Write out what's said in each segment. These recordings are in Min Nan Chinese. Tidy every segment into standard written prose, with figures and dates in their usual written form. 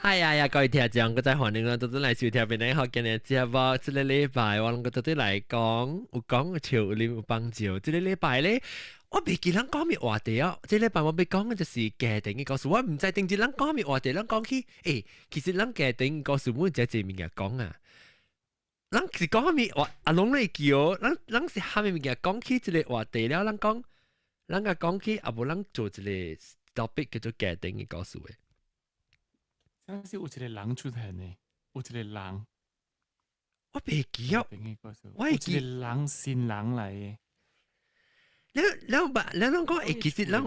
係啊呀，各位聽眾，閣再歡迎咱倒轉來收聽邊個福建的節目。這個禮拜我攏閣倒轉來講，有講有笑，有啉有幫照。這個禮拜咧，我袂記咱講啥物話題哦。這禮拜我欲講的就是家庭的故事。我毋知頂日咱講啥物話題，咱講起，其實咱家庭故事每一隻物件講啊。咱是講啥物話？阿攏會記哦。咱是啥物物件講起這個話題了？咱講，咱個講起，啊無咱做一個 topic 叫做家庭的故事的。上次有一個人出現的，有一個人，我袂記哦。我會記。有一個人新人來的。你你把你攏講，其實咱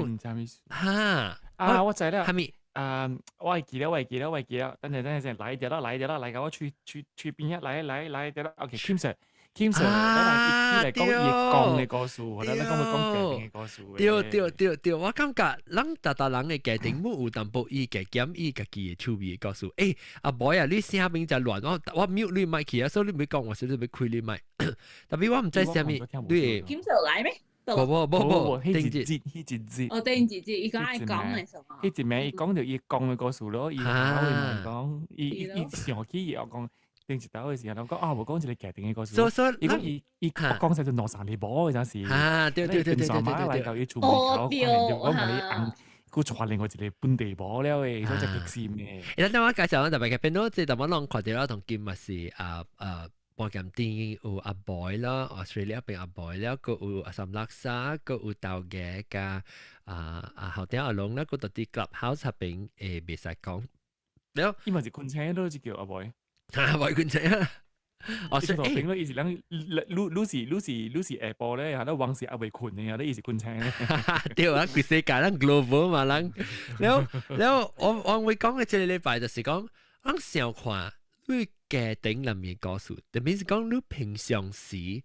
哈啊，我知啦。啥物？啊，我會記得，我會記得，我會記得。等陣等陣先，來點啦，來點啦，來到我喙喙喙邊啊，來來來點啦。OK，Kim Sir，Kim Sir，咱來一起來講伊講的故事，或者咱講欲講家庭的故事。對對對對，我感覺咱逐逐人的家庭每有淡薄伊加減伊家己的趣味的故事。阿 boy 啊，你聲邊真亂，我 mute 你麥去啊，所以你欲講，我是你欲開你麥。特別我毋知啥物，你 Kim Sir 來咩？無無無無，彼一節彼一節。哦，頂一節，伊講愛講的什麼？彼一暝伊講著伊講的故事咯，伊口會講，伊想起伊又講頂一道的時候，講啊，無講一個家庭的故事。所以伊講伊伊講晒就兩三日無嗰陣時。啊，對對對對對對對。來到伊厝門口，我問伊翁，閣帶另外一個本地某了的，所以才激心的。伊等我介紹，特別嘅變到這淡薄攏看著同今嘛是啊啊。半劍店有阿 boy 啦，Australia 邊阿 boy 了，閣有阿三拉沙，閣有豆芽加啊啊後頂阿龍啦，閣到佇 clubhouse 入邊會袂使講。了，伊嘛是昆車咯，就叫阿 boy。哈，boy 昆車啊！哦，所以平咯，伊是人，你是下晡咧，哈，你往時還未睏的，你伊是困醒咧。對啊，規世界咱 global 嘛，咱了了，我會講的這個禮拜就是講，咱想看你家庭裏面故事，特別是講你平常時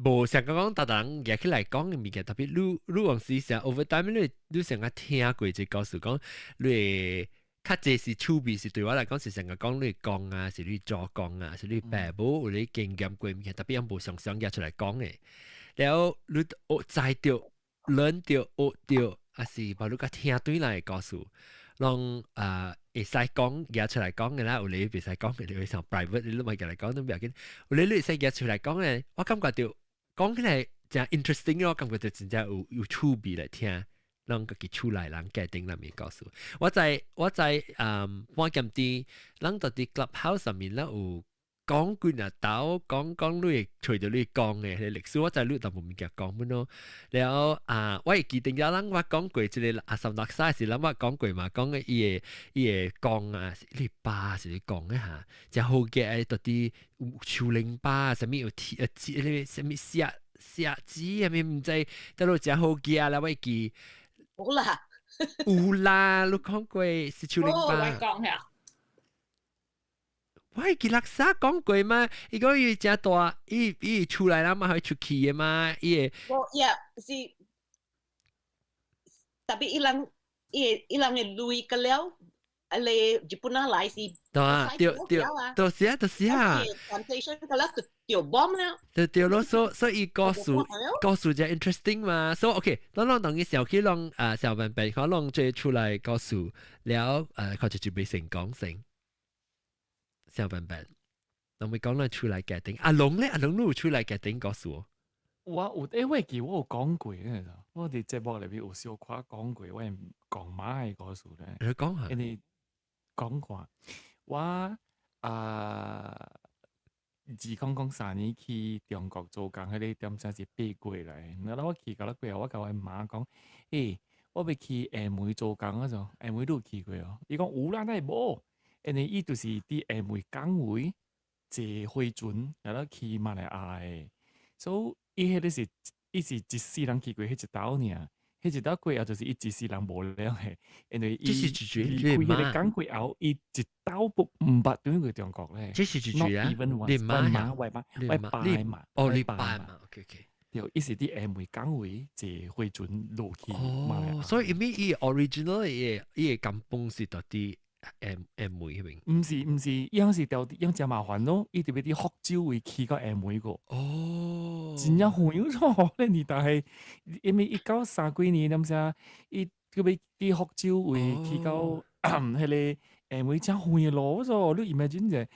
無想講講逐人舉起來講的物件，特別你往時成 over time 你成日聽過這故事，講你會較濟是趣味，是對我來講是成日講你講啊，是你做工啊，是你爸母有你經驗過物件，特別無常常舉出來講的。了你學知著、learn 著、學著，還是把你較聽對來的故事，攏啊會使講舉出來講的啦，有你袂使講的，你會上 private 你都袂舉來講都不要緊。有你會使舉出來講的，我感覺著講起來誠 interesting 咯，感覺著真正有趣味來聽。攏家己厝內人家庭內面故事。我在半劍店，咱到佇 clubhouse 上面咱有講幾若道，講講你會揣著你講的彼個歷史，我知你有淡薄物件講本咯。了啊，我會記得了，咱我講過這個阿三六三是咱我講過嘛，講的伊個講啊，是你爸是你講的哈，誠好嘅到底有樹奶爸，啥物有鐵啊，這個啥物石石子，啥物毋知，倒落誠好嘅啦，我會記。有啦，有啦，你講過是樹奶爸。我講下。我會記垃圾講過嘛？伊講伊誠大，伊出來啦嘛，可以出去的嘛？伊會。我也是，特別伊人的鐳個了，啊你日本人來是。對啊，對對，就是啊，就是啊。 Plantation 個了就掉 bomb 了。對對咯，所以故事就 interesting 嘛。所以 OK，咱攏當伊小起攏啊小笨笨，可攏做出來故事了，佢就準備成講成。小笨笨，攏會講咱出來家庭。阿龍咧，阿龍你有出來家庭故事？我有，我會記我有講過咧，我佇節目內面有小可講過，我講媽的故事咧。你講下。因為講過，我啊2003年去中國做工，彼個點算是8月來。然後我去到了過後，我共我媽講：我欲去廈門做工啊種，廈門你有去過哦？伊講有啦，哪會無？因為伊就是佇廈門港位坐飛船，然後去馬來亞的，所以伊彼個是伊是一世人去過彼一道爾。彼一道過後就是伊一世人無了的，因為伊離開彼個港過後，伊一道都毋捌轉過中國咧。這是一句啊？你媽媽，我媽，我爸嘛，哦，你爸嘛，OK OK。對，伊是佇廈門港位坐飛船落去馬來亞。哦，所以伊伊 original 伊個甘榜是佇廈門彼邊。毋是毋是，伊響是調，伊誠麻煩咯，伊特別佇福州位去到廈門個。哦。真正遠錯咧，年代，因為一九三幾年，點啥，伊閣欲佇福州位去到彼個廈門真遠路咗，你 imagine 者，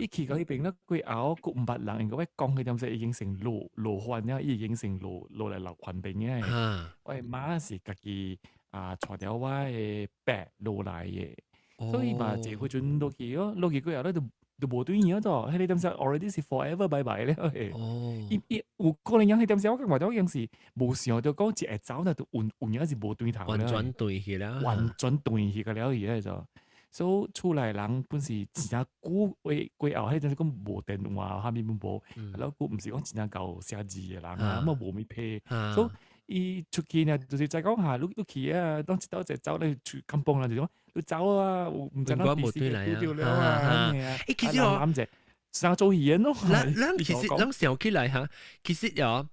伊去到彼邊咧，過後閣毋捌人，因為我講彼點說已經成老老番了，伊已經成老落來老番兵的。我的媽是家己啊，帶著我的爸落來的，所以嘛坐火船落去哦，落去過後咧就就無轉去咗，彼個點說 already 是 forever 拜拜了的。伊伊有可能彼點說，我感覺我已經是無想著講一會走，那就有有影是無轉頭完全斷去了，完全斷去個了去個就。所以厝內人本是真正久過過後，彼陣時講無電話，啥物攏無，然後閣毋是講真正𠢕寫字的人啊，嘛無物批，所以伊出去呢，就是再講下，你你去啊，當一兜一走咧出甘榜啦，就講你走啊，毋知影幾時會拄著了啊。欸，其實我諗者啥做戲咯，咱咱其實咱想起來哈，其實哦。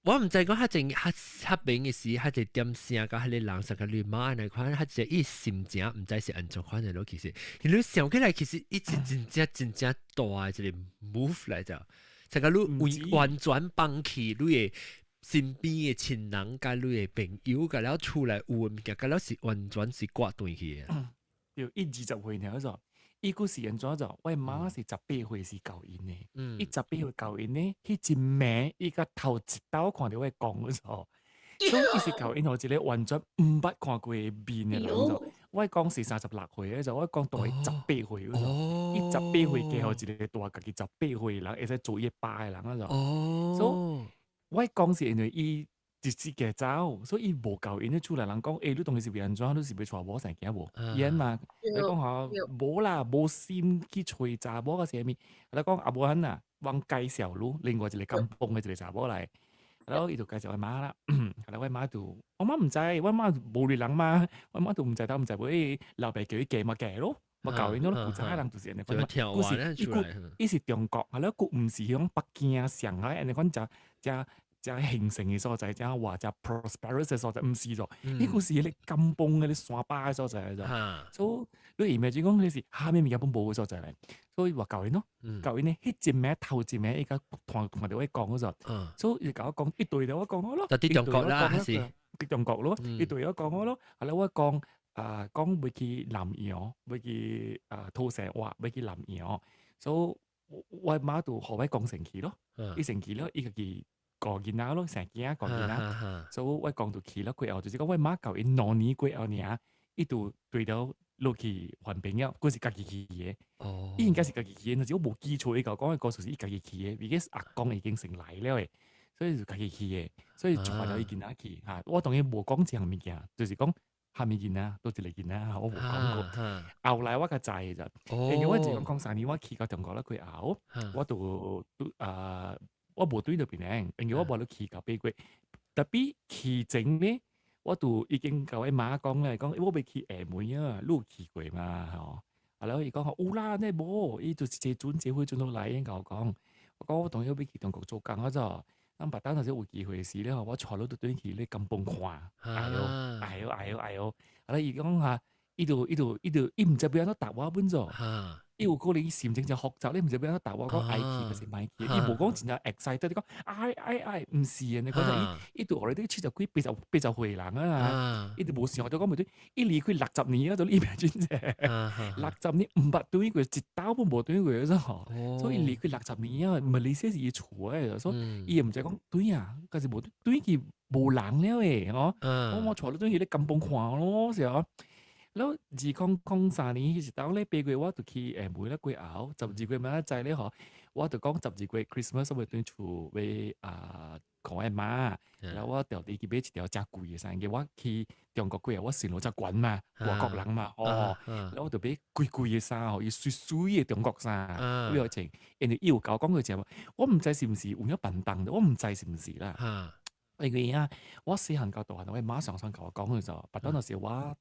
我毋知講較正較較明嘅時，較一點聲佮彼个人上個你媽按呢款，較一伊心情毋知是按怎款的咯。其實，你想起來，其實伊是真正真正大的一個 move 來著，這個你完完全放棄你的身邊的親人佮你的朋友，佮了厝內有的物件，佮了是完全是割斷去的。對，伊20歲爾就，伊閣是按怎就，我媽是18歲時𠢕𪜶的，伊十八歲𠢕𪜶呢，彼一暝伊佮頭一道看著我公嗰時，所以伊是𠢕𪜶予一個完全毋捌看過面的人就，我講是36歲就，我講當伊十八歲嗰時，伊十八歲嫁予一個大家己十八歲人，會使做伊爸的人嗰時，所以我講是因為伊一時家走，所以伊無𠢕𪜶咧厝內人講，欸，你當時是欲按怎？你是欲娶某生囝無？伊按嘛，你講吼，無啦，無心去揣查某抑是啥物？你講啊無按啦，阮介紹你另外一個甘榜的一個查某來，然後伊就介紹我媽啦，後來我媽就，我媽毋知，我媽無理人嘛，我媽就毋知頭毋知尾，老爸叫伊嫁嘛嫁咯，嘛𠢕𪜶咯，古早的人就是按呢款嘛，閣是伊閣伊是中國，後來閣毋是彼種北京、上海按呢款誠誠誠興盛的所在，誠話誠 prosperous 的所在，毋是咾，伊閣是彼個甘榜彼個山巴的所在咾，所以你 imagine 講彼是啥物物件攏無的所在咧，所以話𠢕𪜶咯，𠢕𪜶呢，彼一暝頭一暝伊佮看看著我講嗰時，所以伊共我講，伊對著我講我咯，就佇中國啦，還是佇中國咯，伊對我講我咯，後來我講啊講欲去南洋，欲去啊土生活，欲去南洋，所以我媽就予我講先去咯，伊先去了，伊家己顧囡仔咯，生囝顧囡仔，所以我講就去了過後，就是講我媽𠢕𪜶2年過後爾，伊就對著落去還朋友，閣是家己去的。伊應該是家己去的，若是我無記錯，伊共我講的故事是伊家己去的，because 阿公已經先來了的，所以就家己去的，所以帶著伊囡仔去。哈，我當然無講這項物件，就是講啥物囡仔，佗一個囡仔，我無講過。後來我才知的咋，因為我2003年我去到中國了過後，我就啊，我無轉到檳城，因為我無咧去到八月，tapi 去前呢，我就已經共我媽講咧，講我欲去廈門啊，你有去過嗎？吼，啊，然後伊講有啦，你無，伊就是坐船坐火船落來，𪜶共我講，我講我當然欲去中國做工啊咋，咱別等若是有機會時咧，我帶你轉去咧甘榜看，哎喲，哎喲，哎喲，哎喲，啊，伊講哈，伊就伊就伊就伊毋知欲按怎答我本做。伊有可能心情誠複雜，你毋知欲按怎答我講愛去抑是莫去，伊無講真正 excited，你講愛愛愛，毋是的，你講伊伊就予你70幾80歲人啊，伊就無想著講袂對，伊離開60年啊，就你 imagine 者，六十年毋捌轉過，一道攏無轉過咗，所以離開六十年啊，馬來西亞是伊厝的，所以伊也毋知講轉啊，抑是無轉去無人了的，吼，我我帶你轉去咧甘榜看咯，是啊。然後2003年彼時當咧八月，我就去廈門咧過後，12月嘛知咧吼，我就講十二月 Christmas 我欲轉厝欲啊看我媽，然後我特地去買一條誠貴的衫，因為我去中國過後，我身路誠懸嘛，外國人嘛，哦，然後我就買貴貴的衫，予伊媠媠的中國衫，予伊穿，因為伊有共我講過一我毋知是毋是有影便當的，我毋知是毋是啦。因為啊，我細漢到大漢，我媽常常共我講的時候，別當時我。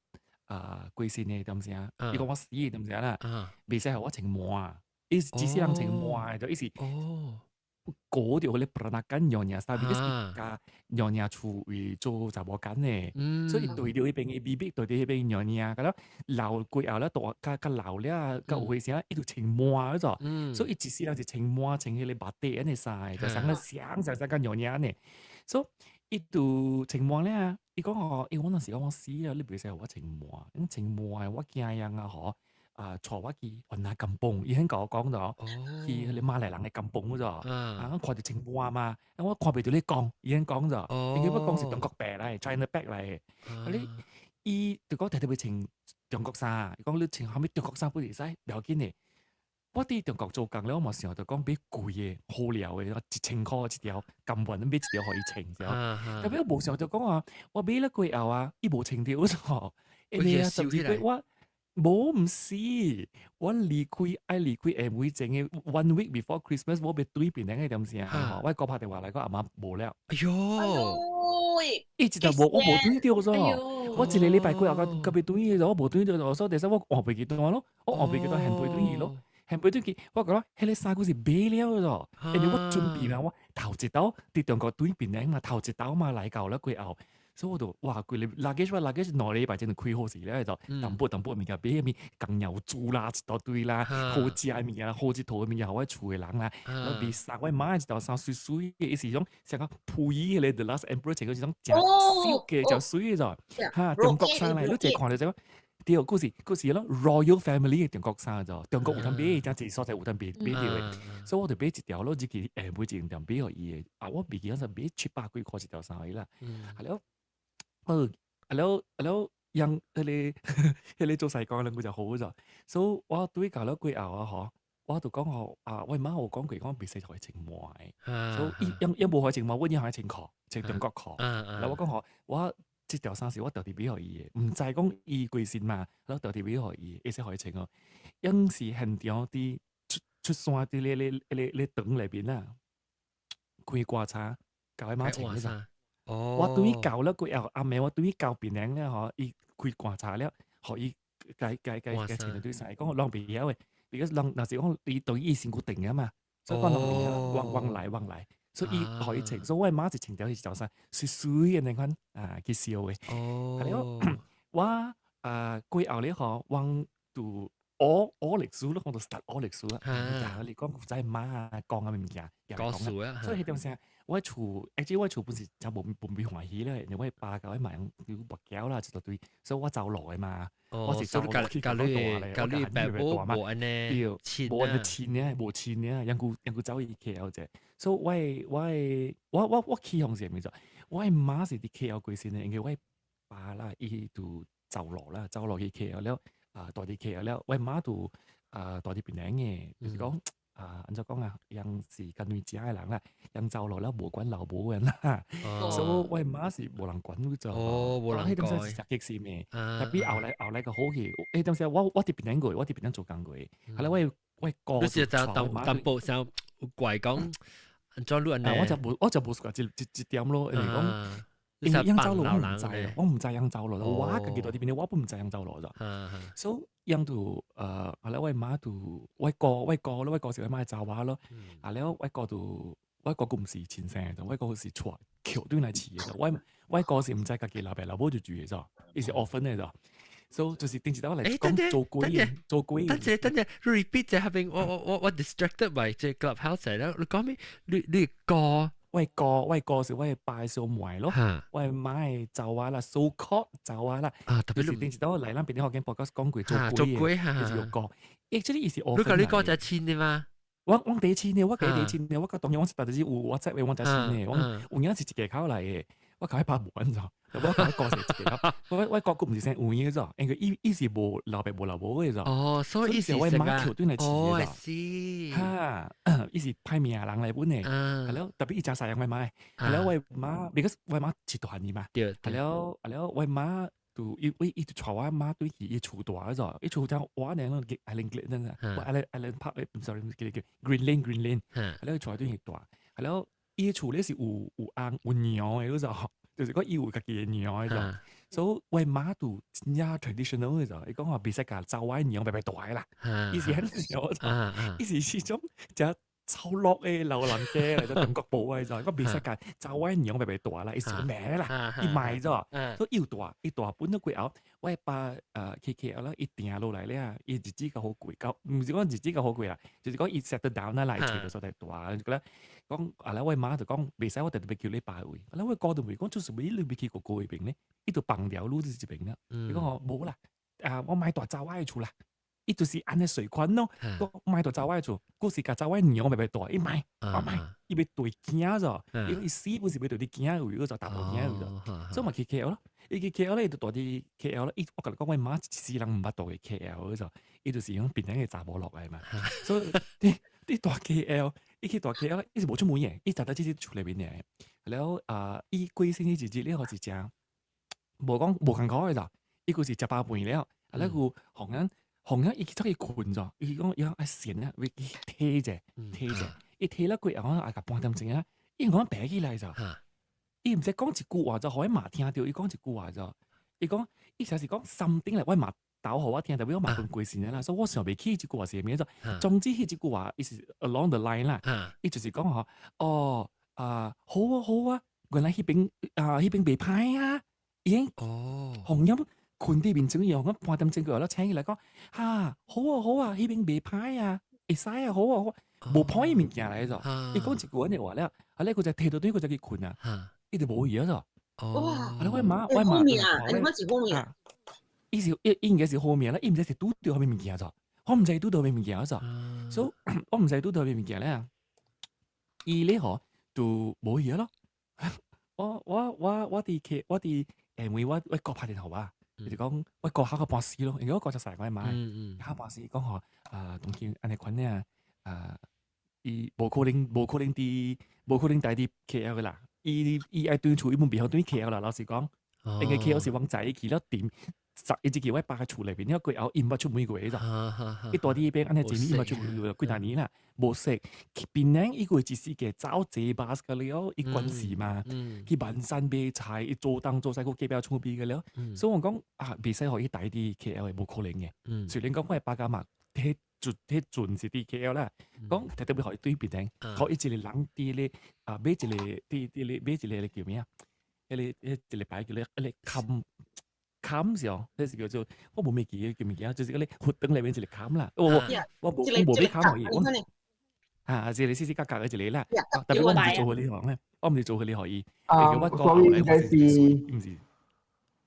啊，過身的點聲，伊講我死的點聲啦，袂使予我穿麻，伊是一世人穿麻的，就伊是裹著彼个 Peranakan 娘惹衫，because 伊共娘惹厝為做查某間的，所以對著彼邊的秘密，對著彼邊娘惹，佮了老過後了，大較較老了，較有歲數，伊就穿麻嗰種，所以伊一世人是穿麻穿彼個 batik 按呢衫的，就像個像像像佮娘惹呢，所以伊就穿麻了。伊講哦，伊我那時講我死啊，你袂使予我穿毛，你穿毛的我驚人啊嗬，啊，帶我去雲南甘榜，伊肯共我講咗，去彼个馬來人的甘榜咗，啊，我看著穿毛嘛，我看袂著你講，伊肯講咗，因為我講是中國白來，China 白來的，你伊就講特特別穿中國衫，伊講你穿啥物中國衫不會使，不要緊的。我佇中國做工了，我嘛想著講買貴的好料的，1000箍一條，甘願買一條予伊穿，特別我無想著講啊，我買了過後啊，伊無穿著咗，因為啊，十二月我無毋是，我離開愛離開下尾前的 one week before Christmas，我欲轉檳城的點聲，我哥拍電話來講阿媽無了。哎喲，伊一直無，我無轉著咗，我一個禮拜過後，佮欲轉去，我無轉著，所以第三我換飛機轉咯，我換飛機轉現飛轉去咯。現飛轉去，我講彼个衫褲是買了咗，因為我準備嘛，我頭一刀佇中國轉檳城嘛，頭一刀嘛來到了過後，所以我就哇，規個 luggage 我 luggage 2禮拜前就開好勢了，就淡薄淡薄物件買，啥物工業珠啦一大堆啦，好食的物件，好一套的物件，予我厝的人啦，我買衫，我買一條衫媠媠的，伊是種像個披衣的 The Last Emperor 穿個是種誠 silk 的，誠媠的咗，哈，中國衫來，你一看就知影。對，故事故事咯，Royal Family 的中國衫咗，中國有通買，誠濟所在有通買買著的，所以我就買一條咯，入去下尾一間店買予伊的，啊，我袂記得是買700幾塊一條衫而已啦。啊了，啊了啊了，讓彼個做西工的人就好咗，所以我對到了過後啊，嗬，我就講吼，啊，我媽有講過講袂使予伊穿毛的，所以伊伊伊無予伊穿毛，我伊予伊穿褲，穿中國褲。然後我講吼，我。這條衫是我特地買予伊的，毋知講伊貴姓嘛，我特地買予伊，會使予伊穿哦。應是現場佇出出山佇咧咧咧咧場內面啊，開棺材，共伊媽穿嗰陣。哦，我對伊到了過後，暗暝我對伊到檳城了吼，伊開棺材了，予伊共共共共穿一對衫，伊講人袂曉的，because 人若是講伊對伊身軀長啊嘛，所以講人袂曉，往往來往來。所以伊予伊穿，所以我媽就穿條彼條衫，媠媠的那款啊去燒的。哦，我啊過後咧吼，我就學學歷史咯，我就 start 學歷史啊。啊，你講古早媽啊講啊物件，講數啊。所以彼陣時我厝，actually 我厝本是誠無無袂歡喜咧，因為我爸共我媽有跋筊啦，一大堆，所以我走路的嘛。我是走路去共你共你爸母無按呢，對，無按呢親呢，無親呢，猶閣猶閣走去 KL 者。所以我的我的我我我起哄是啥物做？我的媽是佇 KL 過身的，因為我爸啦，伊就走路啦，走路去 KL 了，啊，蹛佇 KL 了，我媽就啊蹛佇檳城的，就是講啊，按怎講啊，𪜶是干女食的人啦，𪜶走路了無管老母的啦，所以我媽是無人管做。哦，無人管。彼陣時是誠激心的，特別後來後來較好去，彼陣時我我佇檳城過，我佇檳城做工過，後來我我哥你是就淡淡薄像怪講。按怎你按呢？我就無我就無說一一一點咯，因為講因為𪜶走路我毋知，我毋知𪜶走路，我家己蹛佇檳城，我本毋知𪜶走路咗。所以𪜶就後來我媽就我哥我哥咯，我哥是我媽的查某咯。啊了我哥就我哥閣毋是親生的，我哥是娶抾轉來飼的。我我哥是毋知家己老爸老母就住的咗，伊是 orphan 的咗。所以就是頂一道來講做鬼做鬼。等陣等陣，repeat 這下邊，我我我我 distracted by 這 clubhouse 啦。你講咩？你你哥？我哥我哥是我爸的小妹咯，我媽的查某啦，so called 查某啦。啊，特別是頂一道來咱檳城福建 podcast 講過做鬼的，就是哥。actually 伊是 orphan。你講你哥就親的嗎？我我第一親的，我第一親的，我甲當然我是大就是有我在我才親的，我有影是一家口來的，我共伊爸無按怎，我共伊哥是一家口，我我哥閣毋是生有影咗，因為伊伊是無老爸無老母的咗。哦，所以伊是我媽抾轉來飼的。是。哈，伊是歹命人來本的，係了，特別伊誠西洋我媽的，係了我媽，because 我媽飼大漢伊嘛，係了係了我媽。就伊伊伊就帶我媽對去伊厝蹛咗，伊厝蹛我呢攏叫 Island Glen 真係，我 Island Island Park，唔 sorry，叫叫 Green Lane Green Lane，係了帶對去蹛，係了伊厝咧是有有翁有娘的嗰種，就是講伊有家己的娘的種，所以我媽就真正 traditional 的種，伊講話袂使共查某娘白白蹛啦，伊是很娘，伊是這種誠臭落嘅老人家嚟咗中國寶嘅就，我袂使共查某娘白白大啦，伊是名啦，伊賣咗，所以又大，伊大本咗過後，我爸去 KL 啦，伊定落來咧，伊日子較好過，較毋是講日子較好過啦，就是講伊 settle down 啦，來揣個所在大，就咧講，啊咧我媽就講袂使我特別叫你爸位，啊咧我哥就袂講，就是為你袂去哥哥嗰邊咧，伊就放掉你這邊啦，伊講哦無啦，啊我買大查某的厝啦。伊就是按呢隨款咯，講買到查某厝，故是共查某娘白白大，伊買，我買，伊欲對囝咗，伊伊死不是欲對你囝位，嗰就大埔囝位咗，所以嘛去 KL 咯，伊去 KL 咧，伊就蹛佇 KL 咯，伊我共你講，我媽一世人毋捌蹛過 KL 嗰就，伊就是用檳城的查某落來嘛，所以你蹛 KL，伊去蹛 KL，伊是無出門的，伊逐日只是厝內面爾，了啊，伊過身彼一日了，是誠無講無艱苦的咋，伊閣是食飽飯了，啊，了閣予人。予人伊去出去睏咗，伊講伊講愛閒啊，欲去睇者睇者，伊睇了過後，啊，共半點鐘啊，伊講爬起來咗，伊毋知講一句話就予我媽聽著，伊講一句話就，伊講伊就是講 something 來，我媽兜予我聽，特別我媽困過身啦，所以我想袂起這句話是啥物做。總之彼一句話，伊是 along the line 啦，伊就是講吼，哦啊好啊好啊，原來彼邊啊彼邊袂歹啊，已經予人睏佇眠床以後，我半點鐘過後，我醒起來講，哈，好啊好啊，彼邊袂歹啊，會使啊，好啊好啊，無歹的物件來咗。伊講一句按呢話了，啊咧佢就提到對，佢就去睏啊，伊就無去啊咗。哇！啊我媽我媽好命啊！你講是好命。伊是伊應該是好命啦，伊毋知是拄著啥物物件咗，我毋知拄著啥物件咗，所以我毋知拄著啥物件咧。伊咧嗬就無去咯。我佇 K 我佇下暝我哥拍電話啊。就是講我哥考個半死咯，因為我哥就細我媽，考半死講吼，啊，當今按呢款呢，啊，伊無可能無可能佇無可能待佇 KL 的啦，伊伊愛轉厝，伊嘛袂曉轉 KL 啦，老實講，因為 KL 是往在去了點。十一直去我爸厝內面，了過後伊毋捌出門過咋，伊蹛佇彼邊按呢一年伊毋捌出門過幾若年啦，無識。檳城伊閣一時間走坐巴士個了，伊關係嘛，去萬山買菜，伊做東做西，閣隔壁厝邊個了，所以我講啊，袂使予伊待佇 KL 的，無可能的。雖然講我爸甲媽彼陣彼陣是佇 KL 啦，講特別予伊對檳城，予伊一個人佇咧啊買一個佇佇咧買一個叫咩啊？彼個彼一個牌叫咧彼個坎。坎是哦，那是叫做我無咩記得叫物件，就是嗰個活動內面一個坎啦。我我無我無買坎予伊，我啊，一個四四角角的一個啦。特別我毋是做彼行咧，我毋是做彼個予伊。啊，所以應該是，毋是，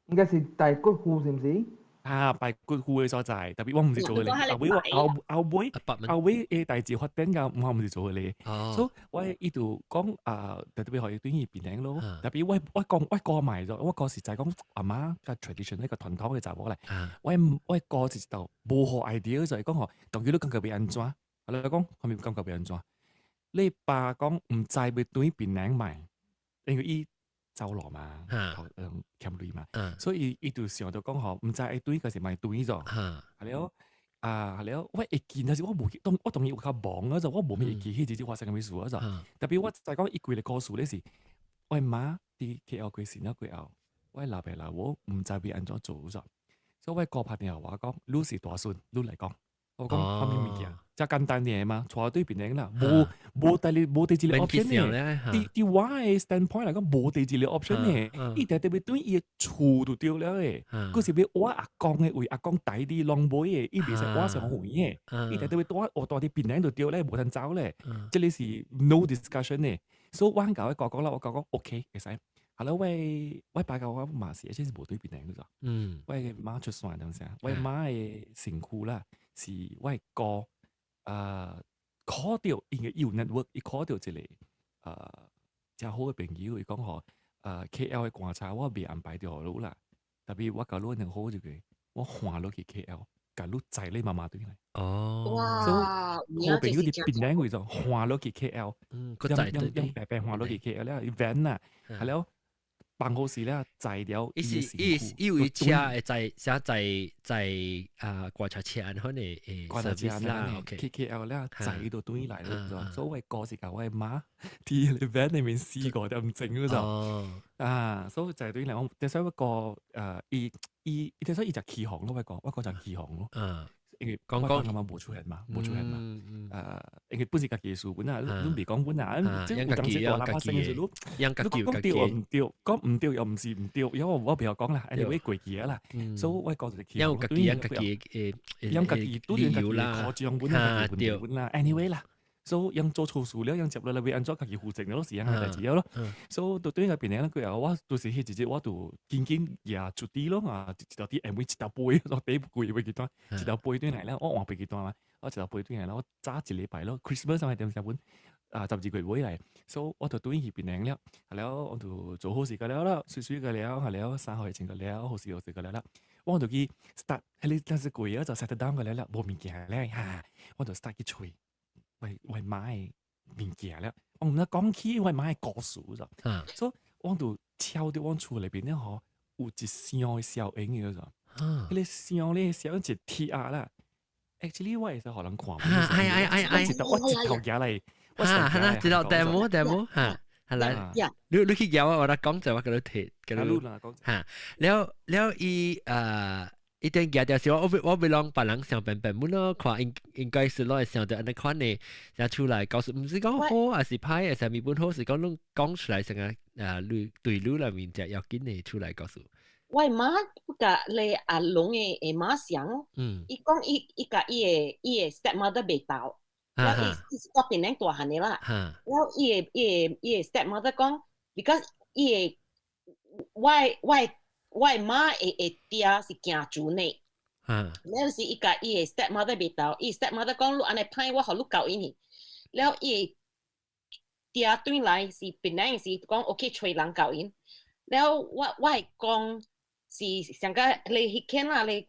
應該是大骨戶是毋是？啊，排骨戶的所在，特別我毋是做彼個，後尾我後後尾後尾的代誌發展到我毋是做彼個，所以我伊就講啊，特別予伊轉去檳城咯。特別我我講我哥買咗，我哥實在講阿媽個 tradition 那個傳統的查某來，我我哥是就無好 idea 就係講吼，當佢你感覺欲按怎？啊，你講後面感覺欲按怎？你爸講毋知欲轉檳城買，因為伊走路嘛，嗯，欠鐳嘛，所以伊就想著講吼，毋知愛轉還是莫轉咗。係了，啊，係了，我會記，但是我無記，當我當然有較忙啊，就我無咩會記彼日子發生啥物事啊，就特別我知講伊規個故事咧是，我媽佇 KL 過身了過後，我老爸老母毋知欲按怎做咗，所以我哥拍電話我講，你是大孫，你來講。我講啥物物件，遮簡單爾嘛，帶對檳城啦，無無第二無第二個 option 呢。佇佇我的 standpoint 來講，無第二個 option 呢。伊特特別對伊的厝就對了的，閣是欲我阿公的位，阿公代佇攏買的，伊袂使我上遠的。伊特特欲蹛我蹛佇檳城就對咧，無通走咧。這個是 no discussion 的。所以我共我哥講啦，我哥講 OK 會使。後來我我爸共我媽是，而且是無對檳城個。我媽出山當時，我媽的身軀啦。是我哥啊，考著因為有 network，伊考著一個啊，誠好的朋友，伊講吼啊，KL 的棺材我袂安排著予你啦，特別我共你兩好一個，我換落去 KL，共你載你媽媽轉來。哦，哇！所以好朋友佇檳城位就換落去 KL，用用白白換落去 KL 了，van 啦，係了。辦好事了，載了伊是伊是伊有車會載啥載載啊棺材車按款的棺材車啦，OK KL 了載伊就轉來了，所以我哥是共我媽佇個 van 裡面四個點鐘嗰陣，啊，所以載轉來我，所以我哥伊伊伊，所以伊就起哄咯，我哥我哥就起哄咯，因為講講我講嘛無出現嘛，無出現嘛。因為本是家己的事本啊，你未講本啊，即有當時大人發生嘅時，你養家己你講對又毋對，講毋對又毋是毋對，因為我袂曉講啦，anyway 過去啊啦，所以我講就是養家己養家己誒，養家己拄著家己的苦衷本啊，家己問題本啦，anyway 啦。所以𪜶做錯事了，𪜶接落來欲按怎家己負責了，是樣嘅代誌咯。所以到對嗰邊咧，過後我就是彼一日我就緊緊舉出啲咯啊，一條啲每一條杯，我第一季袂記得，一條杯轉來了，我換袂記得嘛，我一條杯轉來了，我早一禮拜咯，Christmas 上係點時本啊12月尾來，所以我就轉去檳城了，係了我就做好事個了啦，水水個了，係了衫褲穿個了，好事好事個了啦，我就去 start，彼個當時過啊就 settle down 個了啦，無物件了哈，我就 start 去揣。我媽的物件了，我毋知講起我媽的故事咋，所以我就敲著阮厝內邊咧吼，有一箱的小影嘅咋，彼個箱咧小影一鐵盒啦，actually 我會使予人看，哎哎哎哎，我一頭舉來，哈，哈，知道 demo demo 哈，係來，你去舉我，我來講就我共你提，共你哈，了了伊。一定舉掉是我欲讓別人想變變，本咯看應該是攞會想著按呢款的，才出來告訴，毋是講好還是歹，還是啥物本好，是講攏講出來成個啊，你對你內面才要緊的出來告訴。我媽不共咧阿龍的媽想，伊講伊共伊的 stepmother 袂鬥，了伊伊是蹛檳城大漢的啦，了伊的 stepmother 講，because 伊的我媽的爹是行船的，了是伊共伊的 stepmother 袂鬥，伊 stepmother 講你按呢歹，我予你教𪜶去。了伊的爹轉來是檳城是講 OK 揣人教𪜶。了我會講是上個你彼間啦，你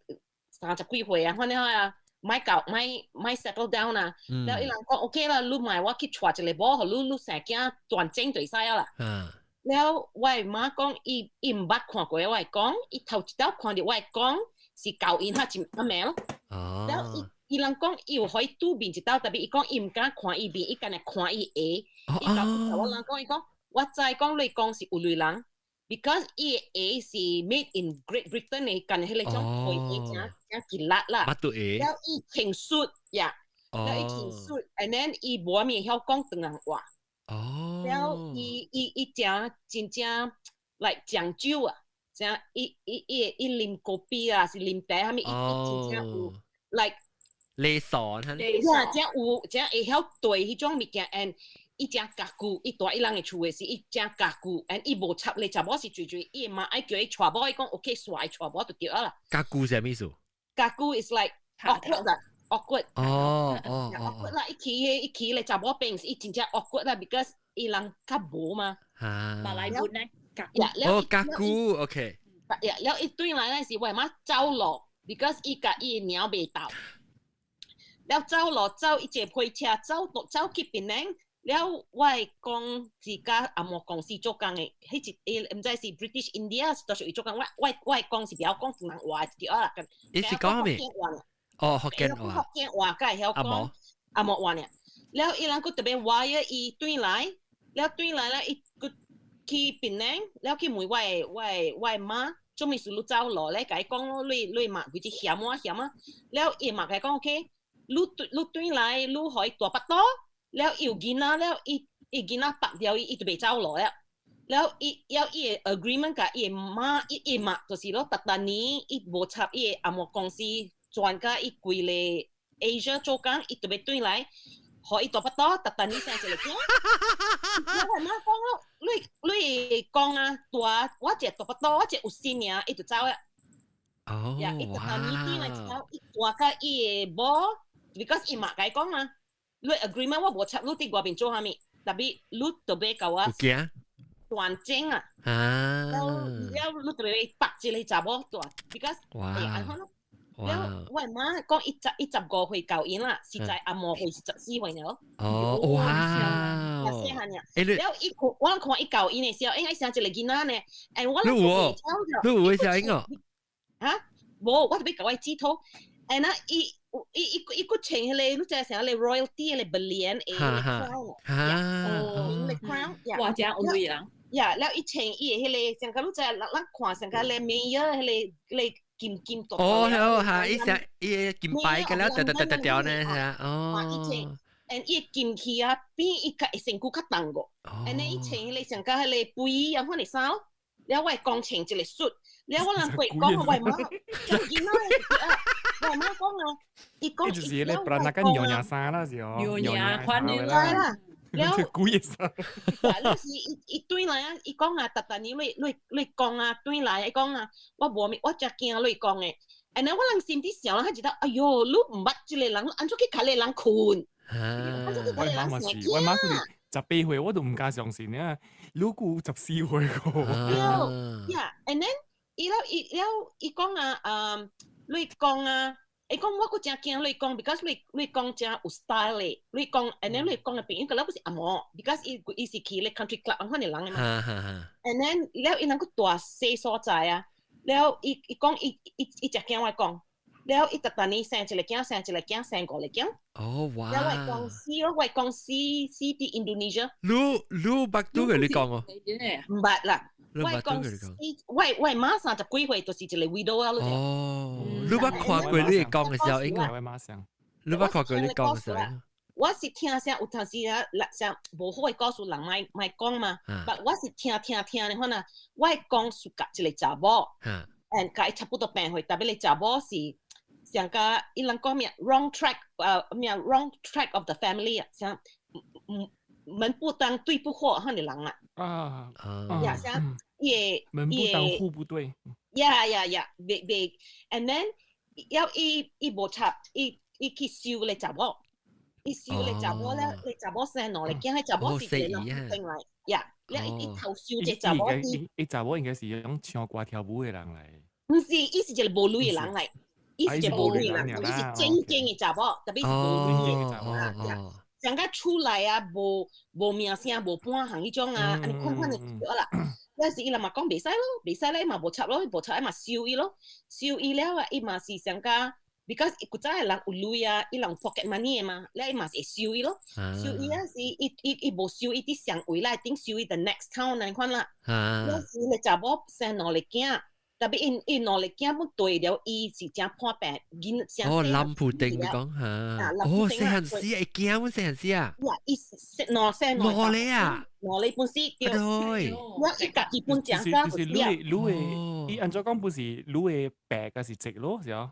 30幾歲啊，反正啊，莫教莫莫 settle down 啊。了伊人講 OK 啦，你莫我去娶一個某，予你生囝斷正就會使啊啦。了我的媽講，伊毋捌看過我的公，伊頭一道看著我的公是教𪜶較真阿名咯。了伊人講伊有予伊拄面一道，特別伊講伊毋敢看伊面，伊干焦看伊鞋。伊共我人講，伊講我知講你講是有鐳人，because 伊的鞋是 made in Great Britain 的，干彼個種皮鞋誠誠吉力啦。捌對鞋。了伊穿恤呀，了伊穿恤，and then 伊無啥物會曉講唐人話。了伊誠真正 like 講究啊，誠伊啉咖啡啊，是啉茶啥物，伊真正有 like 禮數，呀，誠有誠會曉對彼種物件，and 伊誠家己，伊蹛伊人的厝的時，伊誠家己，and 伊無插咧查某是最最，伊的媽愛叫伊娶某，伊講 OK，煞伊娶某就對啦。家己是啥物意思？家己 is like awkward 啦，awkward。awkward 啦，伊去咧查某邊是伊真正 awkward 啦，because 伊人較無嘛。馬來文呢？哦，家己，OK。呀，了伊轉來那時，我媽走路，because 伊共伊的娘袂鬥。了走路走，伊坐火車走走去檳城。了我的公是佮紅毛公司做工的，彼一伊毋知是 British India 是都屬伊做工。我的公是袂曉講唐人話就對啦。伊是講咩？哦，福建話。福建話，佮會曉講紅毛話爾。了伊人閣特別話伊轉來，了轉來了伊閣去檳城，了去問我的媽，做物事你走路咧？共伊講你媽規只嫌我嫌啊。了伊嘛共伊講 OK，你轉來，你予伊蹛腹肚。了伊有囡仔了，伊囡仔縛掉伊，伊就袂走路了。了伊了伊的 agreement 共伊的媽，伊媽就是咯，逐逐年伊無插伊的紅毛公司轉甲伊規个 Asia 做工，伊就欲轉來，予伊蹛腹肚，逐逐年生一个囝。我媽講咯，你講啊，蹛我一個蹛腹肚，我一個有新娘，伊就走了。呀，伊逐逐年轉來走，伊蹛共伊的某，because 伊媽共伊講啊。你 agreement 我無插你佇外面做啥物，特別你特別共我斷正啊！了了，你特別縛一個查某蹛，because 會按怎咯？了我媽講伊15歲𪜶啦，實在紅毛歲是14歲爾。哦，哇！細漢爾。了伊看我看伊𪜶的時候，應該生一個囡仔呢。and 我你有你有會小英哦？哈？無，我特別共我指頭。and 啊，伊閣穿彼個，你知啥？彼個 royalty 彼個 berlian 的 crown，哦，彼個 crown，哇，誠有鐳人。呀，了伊穿伊的彼個，像講你知，咱看像講咧 mayor 彼個彼個金金大。哦，好嚇，伊成伊金牌嘅了，掉掉掉掉掉呢嚇，哦。 and 伊金器啊，比伊較身軀較重個。and 伊穿迄個上加彼個背啊，款的衫咯。了我會講穿一個 suit，了我人過講我媽，囡仔啊，我媽講啊，伊講就是咧，不然那個娘娘衫啦是哦，娘娘款的啦。了，鬼嘅衫。你是伊伊對來啊，伊講啊，逐逐年你你講啊，對來伊講啊，我無咪，我真驚你講的。and 我人心底想，他覺得，哎喲，你毋捌這個人，按怎去共你人睏？我媽嘛是，我媽佢18歲我都毋敢相信啊，如果14歲個。對，yeah，and then 伊了伊了伊講啊，你講啊。伊講我閣真驚你講，because 你你講真有 style 咧，你講，and then 你講嘅朋友，佢了不是紅毛，because 伊伊是去咧 country club 按款嘅人嘛。and then 了伊人閣大細所在啊，了伊伊講伊伊伊真驚我講，了伊逐逐年生一個囝，生一個囝，生五個囝。哦哇！了我講死咯，我講死死佇 Indonesia。你你捌拄佢你講哦？毋捌啦。我講我我媽30幾歲就是一個 widow 啊。哦，你捌看過你講嘅時候應該。你捌看過你講嘅時候。我是聽聲有當時啊，像無好嘅故事人莫莫講嘛。但我是聽聽聽的，可能我講是佮一個查某，and 佮伊差不多病歲，特別個查某是上個伊人講咩 wrong track，咩 wrong track of the family 啊，像門不當對不伙，彼個人啊。啊呀，像伊門不當戶不對。 Yeah，袂袂，and then 了伊伊無插，伊伊去收咧查某，伊收咧查某咧，咧查某生兩個囝，彼查某是一個人轉來，呀，了伊伊頭收這查某。伊查某應該是種唱歌跳舞的人來。毋是，伊是一個無鐳的人來，伊是一個無鐳的人，伊是正經的查某，特別是無鐳的查某啊。上個出來啊，無無名聲，無半項彼種啊，按呢款款的對啦。但是伊人嘛講袂使咯，袂使咧，嘛無插咯，無插伊嘛收伊咯，收伊了啊，伊嘛是上加，because 古早的人有鐳啊，伊人 pocket money 的嘛，了伊嘛是會收伊咯，收伊啊是伊伊伊無收伊佇上位內頂收伊 the next town 按款啦。了時咧查某生兩個囝。特別𪜶𪜶兩個囝本對了，伊是真破病，囡哦，林普丁你講嚇，哦，細漢時會驚阮細漢時啊，呀，伊兩生兩個啊，兩個本死對，對，我伊家己本正就是就是你的你的，伊按怎講不是你的白還是直咯，是啊？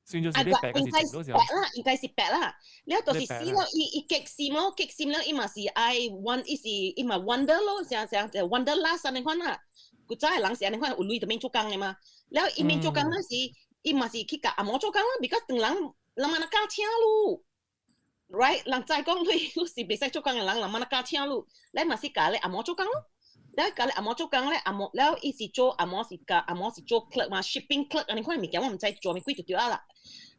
算咗是你白還是直咯，是啊？白啦，應該是白啦。了就是死咯，伊伊激心咯，激心了，伊嘛是愛 one，伊是伊嘛 wonder 咯，像像 wanderlust 按呢款啦。古早的人是按呢款有鐳就免做工的嘛，了伊免做工那時，伊嘛是去共紅毛做工咯，because 唐人人嘛若敢請你，right？人知講你你是袂使做工的人，人嘛若敢請你，你嘛是共咧紅毛做工咯。了共咧紅毛做工咧，紅毛了伊是做紅毛是共紅毛是做 clerk 嘛，shipping clerk 按呢款物件我毋知做啥物鬼就對啊啦。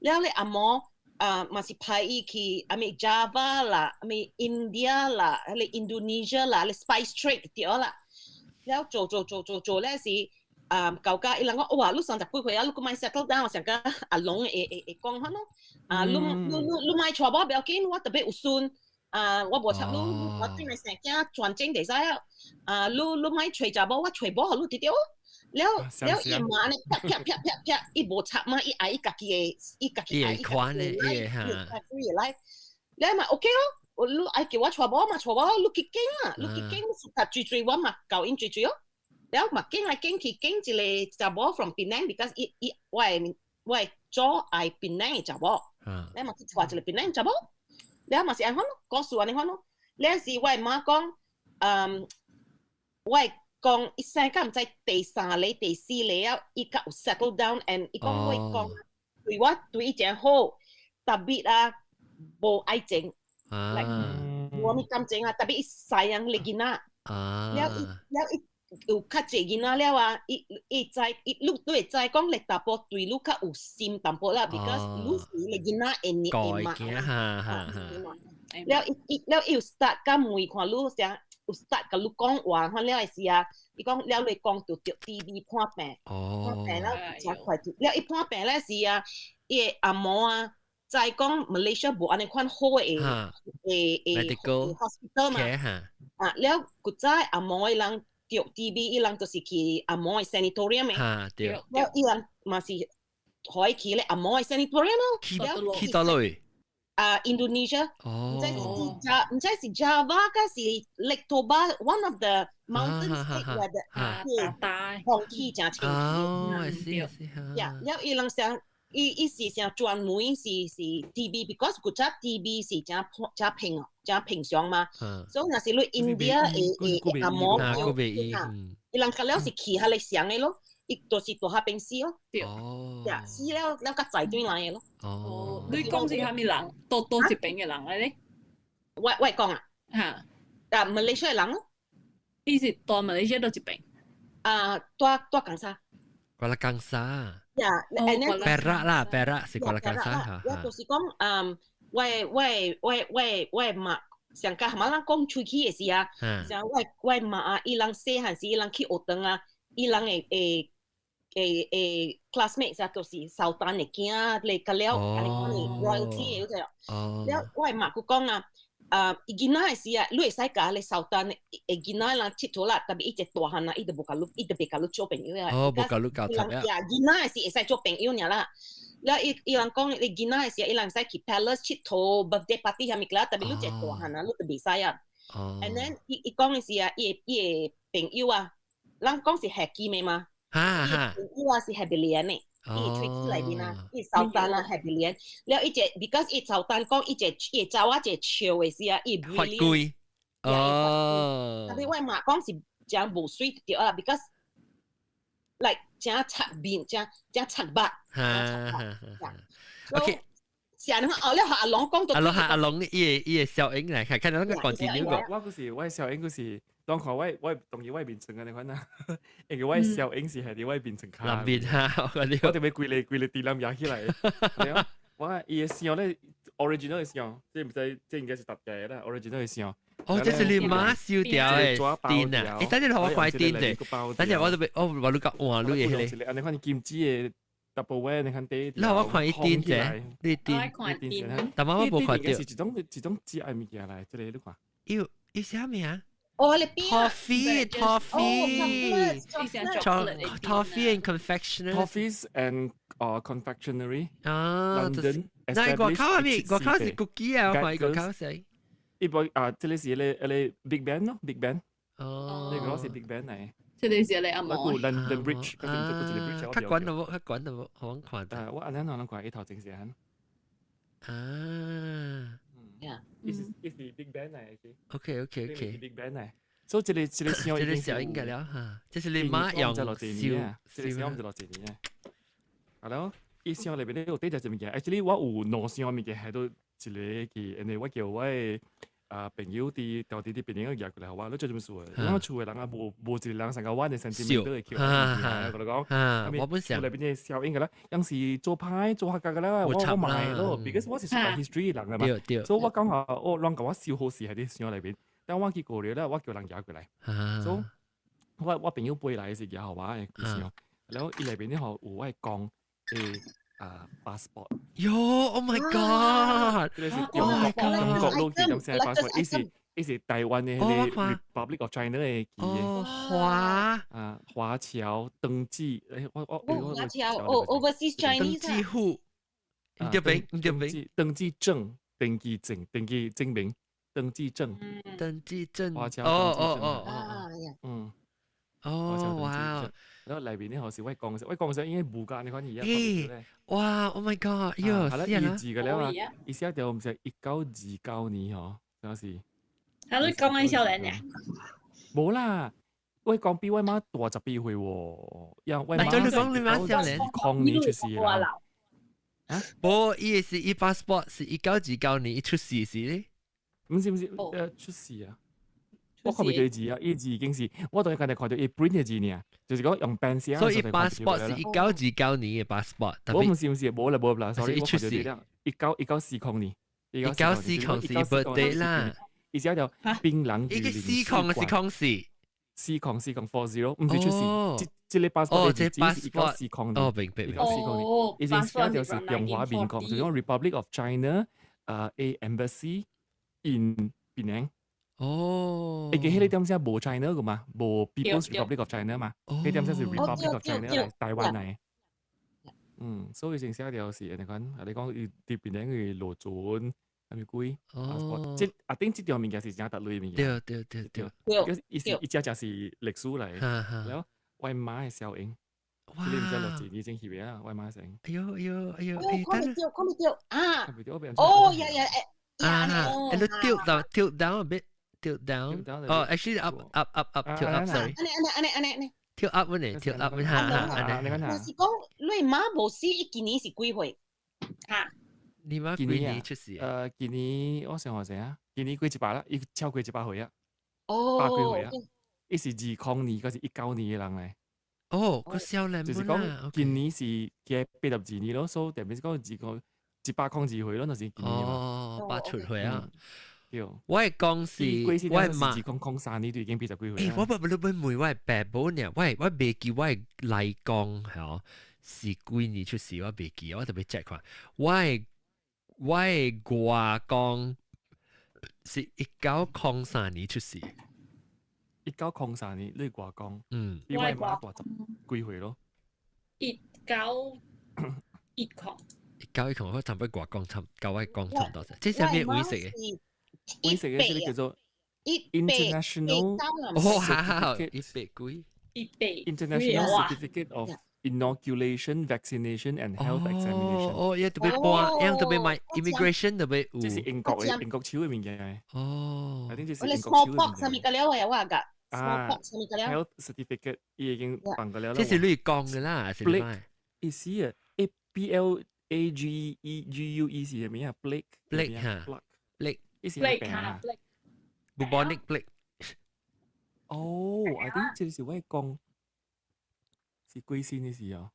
了咧紅毛啊嘛是派伊去啥物 Java 啦，啥物 India 啦，彼個 Indonesia 啦，彼個 spice trade 對啦。了做做做做做咧是啊，舊家伊人講哇，你30幾歲啊，你閣莫 settle down，上個阿龍會會會講款咯。啊，你你你你莫娶某不要緊，我特別有孫啊，我無插你，我轉來生囝全精就使啊。啊，你你莫揣查某，我揣某予你直對。了了伊嘛按呢啪啪啪啪啪，伊無插嘛，伊愛伊家己的，伊家己愛伊款咧，伊哈，伊來，了嘛 OK 咯。我你愛叫我娶某嘛，娶某你去揀啊，你去揀，你適合追追我嘛，𪜶追追哦。了嘛揀來揀去揀一個查某 from Penang，because 伊伊我的我的祖愛檳城的查某，了嘛去娶一個檳城查某，了嘛是按款咯，故事按呢款咯。了是我的媽講，嗯，我講伊生甲毋知第三個、第四個了，伊較有 settle down and 伊講我講對我對伊真好，特別啊無愛情。無物感情啊，特別伊 sayang 咧囡仔，了伊了伊有較濟囡仔了啊，伊伊知伊你你會知講咧查埔對你較有心淡薄啦，because 你是咧囡仔會會嘛，了伊伊了伊有 start 甲問看你啥，有 start 共你講話，看了的時啊，伊講了你講就著 TB 破病，破病了誠快就，了伊破病咧時啊，伊的阿嬷啊。知講 Malaysia 無按呢款好的的的 hospital 嘛，啊，了古早紅毛的人佇著 TB，伊人就是去紅毛的 sanatorium 的。哈對。了伊人嘛是予伊去咧紅毛的 sanatorium 咯。去去佗落？啊，Indonesia。哦。毋知是 Java，毋知是 Java 還是 Lake Toba，one of the mountain state where the 大空氣誠清氣。哦，是是。呀，了伊人想，伊伊是想專門是是 TB，because 古早 TB 是誠誠平誠平常嘛。所以若是你 India 會會紅毛，伊人較了是去彼个上的咯，伊就是佇彼邊死咯。哦。呀，死了了較載轉來的咯。哦。你講是啥物人？佗佗一邊的人來咧？我我講啊。嚇。啊，馬來西亞人咯。伊是佇馬來西亞佗一邊？啊，佇佇江沙。瓜拉江沙。呀，Perak 啦，Perak 是瓜拉江沙。我就是講，嗯，我我我我我媽上甲馬人講出去的時啊，像我我媽啊，伊人細漢時，伊人去學堂啊，伊人會會會會 classmates 啊，就是蘇丹的囝嚟甲了，按呢款 royalty 的嗰隻。了我媽閣講啊，啊，伊囡仔的時啊，你會使共彼个蘇丹的囡仔人𨑨迌啦，特別伊一大漢啊，伊就無共你，伊就袂共你做朋友啊。哦，無共你交談啊。呀，囡仔的時會使做朋友爾啦。了伊伊人講，你囡仔的時，伊人使去 palace 𨑨迌 birthday party 啥物啦，特別你一大漢啊，你就袂使啊。And then 伊伊講的是啊，伊伊的朋友啊，人講是客機的嘛？哈哈。朋友啊是下邊連的，伊喙齒內面啊，伊蘇丹啊下邊連。了伊一 because 伊蘇丹講伊一伊查某一笑的時啊，伊發貴。哦。特別我媽講是誠無媠對啊，because like 誠賊面，誠誠賊目。哈哈。OK。成日後咧，阿龍講到。阿龍阿龍，伊个伊个效應來看，看到那個 continue 個。我嗰時我效應嗰時，當看我我同意我變成嘅你看啊，因為我效應是係佇我面前卡。南邊哈，我我特別規個規個地南壓起來。我伊个聲咧，original 的聲，這毋知這應該是特價啦，original 的聲。哦，這是你媽燒掉的電啊！欸，等陣我看電者，等陣我都被我話你講換你的彼個。按呢款金子的 double 你看底。那我看伊電者，你電，但我無看著。是一種一種食的物件來，這個你看。伊伊啥物啊？哦，你邊？Toffee, toffee, toffee and confectionery. Toffees and confectionery. 啊，London. 那外口係咩？外口是 cookie 啊，我看外口是。伊部啊，這個是彼個彼個 Big Ben 咯，Big Ben。哦。呢個是 Big Ben 嚟。這個是彼個紅毛。我 London Bridge，嗰個 bridge。較懸都無，較懸都無，好看。啊，我按呢攏看伊頭前是按。啊。伊是伊是 Big Ben 嚟嘅。 OK。 Big Ben 嚟。所以這個這個聲這個小應該了哈，這是你媽用燒，這個聲唔知偌濟年啊。係咯，伊箱裏邊咧有底隻物件，actually 我有兩箱物件喺度一個去，因為我叫我的啊朋友佇到底佇別人個寄過來，予我，你做啥物事？我厝的人啊，無無一個人上個我的 sentimental 的叫，我就講，我本想裏邊的效應個啦，有時做歹做客家個啦，我我買咯，because 我是屬 history 人啊嘛，所以我感覺我人共我燒好事喺啲箱裏邊，但我去過了咧，我叫人寄過來，所以我我朋友飛來是寄予我的箱，然後伊內邊咧吼有我講的啊 passport。喲，Oh my god！這個是中國中國攞去咁先 passport，伊是伊是台灣的彼個 Republic of China 的記的。華啊，華僑登記，欸，我我華僑哦，Overseas Chinese 登記戶，毋對邊毋對邊，登記證、登記證、登記證明、登記證、登記證，華僑哦哦哦哦，嗯，哦哇！然後內邊咧，好是我講，我講應該無價，你看而家。欸，哇！Oh my god！喲，係啦，伊字嘅了啊，伊寫著毋是1929年嗬，嗰時。係你講緊少年呢？無啦，我講比我媽大12歲喎，因為我媽你講你媽少年，空年出世啦。啊？無，伊是伊 passport 是1929年伊出世時咧。毋是毋是，出世啊！我看袂到字啊，伊字已經是，我當然看到伊 print 的字爾，就是講用 pen 寫。所以 passport 是1929年的 passport。我毋是毋是，無啦無啦，sorry，我出世1940年。1940是 birthday 啦。伊寫著檳榔伊個四空是空四，四空四空 40，毋是出世。這這個 passport 的字是1940年。哦，明白。1940年，伊是寫著是中華民國，就是講 Republic of China，A Embassy in 檳城。哦，會記彼個點聲無 China 個嘛，無 People's Republic of China 嘛，彼點聲是 Republic of China 嚟，台灣嚟。嗯，所以先寫條是，你講，你講伊佇邊頂去落船，係咪鬼？哦，這啊頂這條物件是真特類物件。對對對對，對，伊是伊只只是歷史嚟，然後我媽的小英。哇！你唔知落錢已經翕啊，我媽成。哎呦哎呦哎呦！看唔到，看唔到啊！哦呀呀誒！啊！你 tilt down, tilt down a bit, tilt down. Oh, actually up, up, up, up, tilt up. Sorry. 按呢按呢按呢按呢按呢。 tilt up 呢？tilt up 哈哈。按呢。若是講你媽無死，伊今年是幾歲？嚇！你媽幾年出世？今年我想話啥啊？今年過100啦，伊超過100歲啊！哦，百幾歲啊！伊是20年，閣是19年的人咧。哦，個少年就是講今年是加82年咯，所以特別是講20102歲咯，就是今年。哦，80歲啊！對，我係講是，我係嘛？ 2003年就已經80幾歲。欸，我不你問我係爸母呢？我未記我係來講嚇，是幾年出世？我未記，我特別 check 看。我係外公是1903年出世。 1903年，你外公，嗯，比我媽大十幾歲咯。1910，1910，我差不多外公差，甲我公差唔多。這是啥物位食嘅？位食嘅這個叫做 International 哦，好好，一百幾，一百 International Certificate of Inoculation, Vaccination and Health Examination。哦，伊特別搬，伊特別買 immigration 特別有。這是英國嘅英國手嘅物件。哦，I think 這是英國手嘅物件。我哋 smallpox 啥物個了啊？我個。啊，health certificate 伊已經辦過了。這是你講嘅啦，是 Blake 意思啊，A B L A G E G U E 是啥物啊？Blake Blake 哈，Blake 意思係病啊，bubonic plague。哦，I think 這是我講是幾先嘅事啊，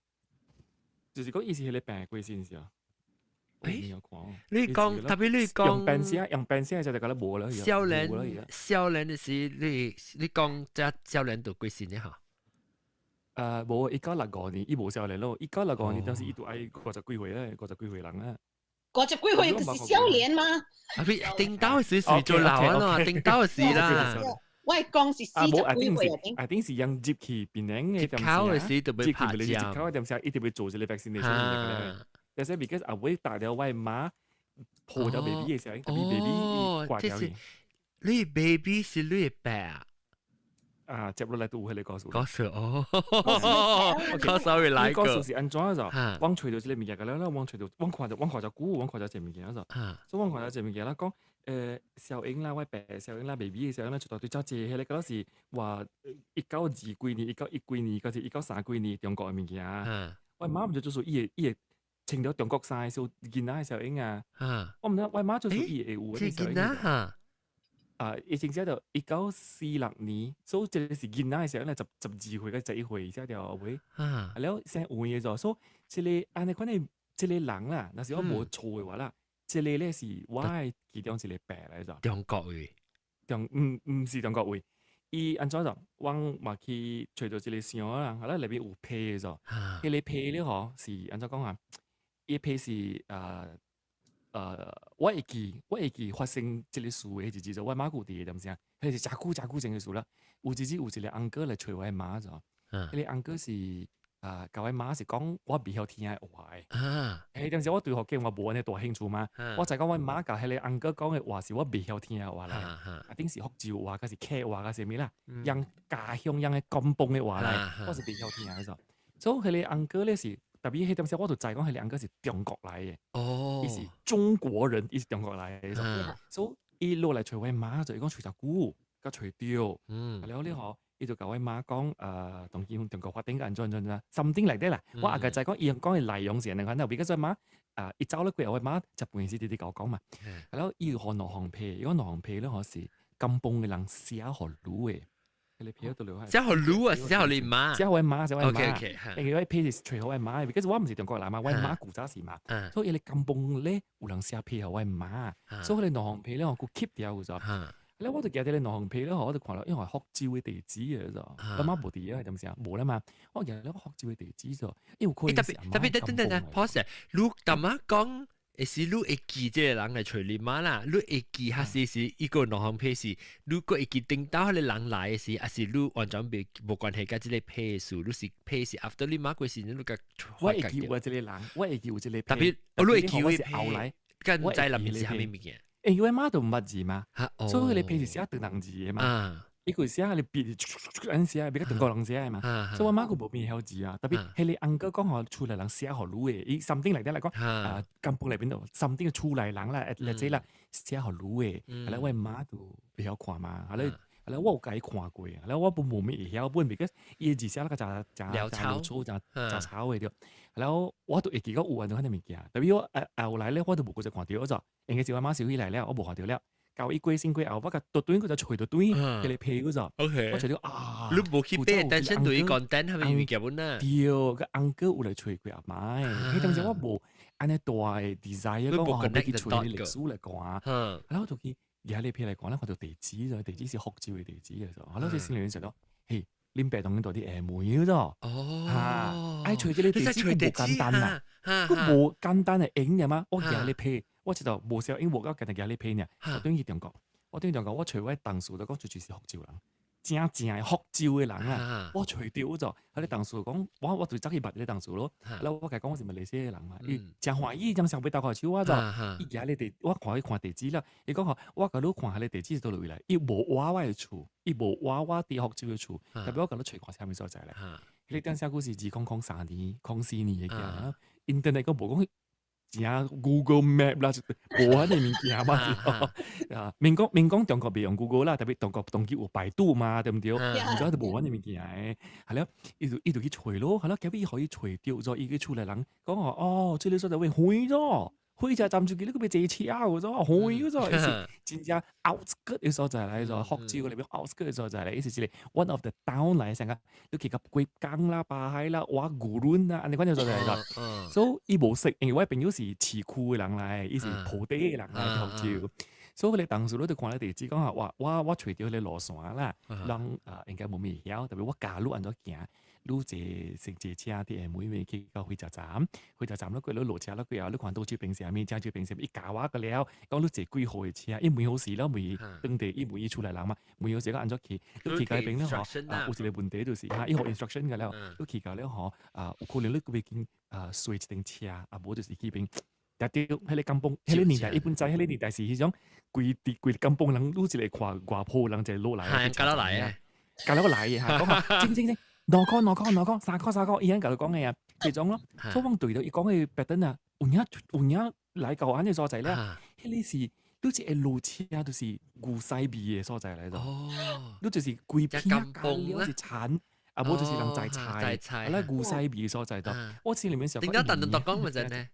就是講伊是彼個病幾先時啊。誒，你講特別你講用病先，用病先就就覺得無啦。少年少年的時，你講這少年就幾歲呢？嚇？無，1965年，伊無少年咯。1965年當時伊都愛50幾歲咧，50幾歲人啊。50幾歲就是少年嗎？啊，別頂到時時就老啊，頂到時啦。我係講是40幾歲啊，啊，頂是用入去檳城嘅，入口嘅時就要拍針，入口嘅點時一定要做這個 vaccination。但是 because 阿妹打了我媽抱咗 baby 嘅時候，特別 baby 掛掉去。你 baby 是你爸啊？接落來都有彼個故事。故事哦，我 sorry 來個。故事是按怎就？我揣到這個物件個了，我揣到，我看著我看著久，我看著這物件就。所以我看著這物件啦，講小英啦，我爸小英啦，baby 嘅小英啦，出到對走這彼個嗰時話19二幾年、1910幾年，嗰是19三幾年中國嘅物件。我媽毋知做數伊會伊會。穿著中國衫的時候，囡仔的小英啊，我毋知我媽就是伊會有的小英啊。啊，伊先寫著1946年，所以這個是囡仔的時候，12歲佮11歲寫著喂。啊，了先有的就所以這个按呢款的這个人啦，若是我無錯的話啦，這个咧是我的其中一個爸來著。中國話，中毋毋是中國話。伊按怎就，阮嘛去揣著一個箱啦，啊，內面有皮的就，彼个皮咧吼是按怎講啊？伊皮是我會記發生這個事的日子就我媽舊佇個點聲，彼是誠久誠久前的事啦。有一日有一個翁哥來揣我的媽就，彼個翁哥是啊，共我媽是講我袂曉聽的話的。彼陣時我對福建話無按呢大興趣嘛，我知講我媽共彼個翁哥講的話是我袂曉聽的話來，啊頂是福州話，抑是客話，抑是啥物啦，用家鄉樣的廣東的話來，我是袂曉聽的。所以彼個翁哥咧是。特別彼陣時我就知講彼個翁哥是中國來的，伊是中國人，伊是中國來的。所以伊落來揣我媽就伊講揣誠久，佮揣著。了了吼，伊就共我媽講，當今中國發展按怎按怎按怎，something like that 啦。我阿個知講伊講的內容是按呢款，但係我媽啊，伊走了過後，我媽食飯時直直共我講嘛。了伊有予兩封批，伊講兩封批咧吼是甘榜的人寫予女的。寫予女啊，寫予你媽，寫予我媽，寫我媽。 OK OK，因為我批是揣予我媽，because 我毋是中國人嘛，我媽古早是嘛，所以伊個甘榜咧有人寫批予我媽，所以彼兩封批咧我閣 keep 掉有咗。咧我就記得咧兩封批咧，我就看到因為福州的地址嘅啫，我媽無佇啊，點先無啦嘛。我記得咧福州的地址咗，因為可能特別特別等等等，pause，你淡仔講會是你會記這個人來揣你媽啦，你會記還是是一個兩項批是，如果會記頂到彼個人來的時，還是你完全袂無關係佮這個批的事，你是批是 after 你媽過時，你佮我會記有這個人，我會記有這個特別哦，你會記我是後來，佮毋知內面是啥物物件。因為媽都毋捌字嘛，所以彼個批是寫唐人字的嘛。伊個寫你筆按寫，比較中國人寫的嘛。所以我媽閣無變曉字啊。特別彼個 uncle 講吼，厝內人寫予你的，伊 something 來來講啊，kampung 內面度 something 厝內人啦，來這啦寫予你的。後來我媽就袂曉看嘛，後來我有共伊看過，後來我本無咩會曉本，because 伊的字寫得較誠誠誠粗，誠誠醜的對。然後我都會記講有按怎款的物件，特別我後來咧，我都無閣再看著，我就應該是我媽收起來了，我無看著了。到伊過身過後，我共倒轉，閣再揣著轉，彼個批閣就，我揣著啊，你無去買，但是對 content 係咪物件本啊？對，個 uncle 有來揣過阿媽的，彼當時我無按呢大的 desire 講我欲去揣彼歷史來看，然後我就去舉彼批來看，咱看著地址就地址是福州的地址的時候，我就心裡面想到，嘿，恁爸當然蹛佇廈門咗，哈，愛揣這個地址閣無簡單啦，閣無簡單的用爾嗎？我舉彼批。我知道無小因無夠簡單舉彼批爾，我轉去中國，我轉去中國，我揣我同事就講，就是福州人，正正的福州的人啊，我揣著咗，彼個同事講，我就走去捌彼個同事咯，然後我共伊講我是馬來西亞人嘛，伊誠歡喜，誠想欲鬥跤手我就，伊舉彼地，我看伊看地址了，伊講吼，我共你看彼個地址是佗落位來，伊無倚我的厝，伊無倚我佇福州的厝，特別我共你揣看啥物所在咧，彼個點寫句是2003年、04年的件，internet 閣無講。誠 Google Map 啦，無按呢物件嘛，啊，免講免講中國袂用 Google 啦，特別中國當今有百度嘛，對毋對？毋知都無按呢物件的，係了，伊就去揣咯，係了，結尾伊予伊揣著咗，伊去厝內人講吼，哦，這個所在位遠咗，火車站出去你閣欲坐車有咗，遠咗，伊是真正 outskirt 的所在來咗，福州內面 outskirt 的所在來，伊是一個 one of the town 來，像個你去到貴港啦、巴海啦、哇牛崙啦，按呢款的所在來咗，所以伊無識，因為我朋友是市區的人來，伊是埔底的人來福州，所以彼個當時你就看咧地址講話，哇，我揣著彼個路線啦，人啊應該無咩會曉，特別我教你按怎行。你坐乘坐車佇廈門去到火車站，火車站你過你落車了過後，你看倒手邊啥物，正手邊啥物，伊教我個了，講你坐幾號的車，伊問好勢了，問當地伊問伊厝內人嘛，問好勢講按怎去，你去到彼邊了吼，啊有一個問題就是哈，伊予 instruction 個了，你去到了吼，啊有可能你閣欲經啊坐一頂車，啊無就是去邊。定著彼個 kampung，彼個年代，伊本知彼個年代是彼種規佇規 kampung 人，愈一個看外坡人就落來，係，甲落來的，甲落來的哈，講話真真真，兩塊兩塊兩塊，三塊三塊，伊按共你講的啊，這種咯。所以講對著伊講的 pattern 啊，有影有影來到按呢所在咧，彼個是你一個路車就是牛屎味的所在來咗，你就是規片加了是田。啊，無就是人摘菜，啊，那牛屎味的所在度，我心裡面想，點解特特講咪真呢？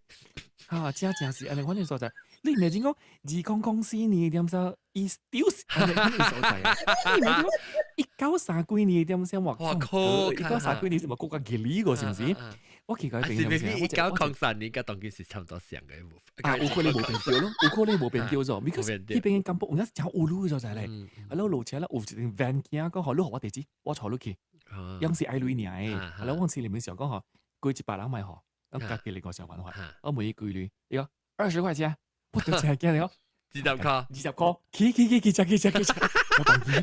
啊，真正是按呢款的所在，你毋是講2004年點啥，伊 still 是按呢款的所在啊？你毋是講19三幾年點啥？我靠，19三幾年是咪國家吉利個是毋是？我奇怪邊是1903年，佮當今是差不多上嘅。啊，有可能無變著咯，有可能無變著咗。because 彼邊 kampung 有影誠烏魯的所在咧，啊，你落車啦，有一間 van 仔講吼，你予我地址，我帶你去。樣是愛鐳爾的，啊，我心裡面想講吼，過一百人莫予，咱家己另外想辦法。我問伊幾鐳，伊講20塊錢，我就真驚了。 20塊，20塊，去去去去食去食去食，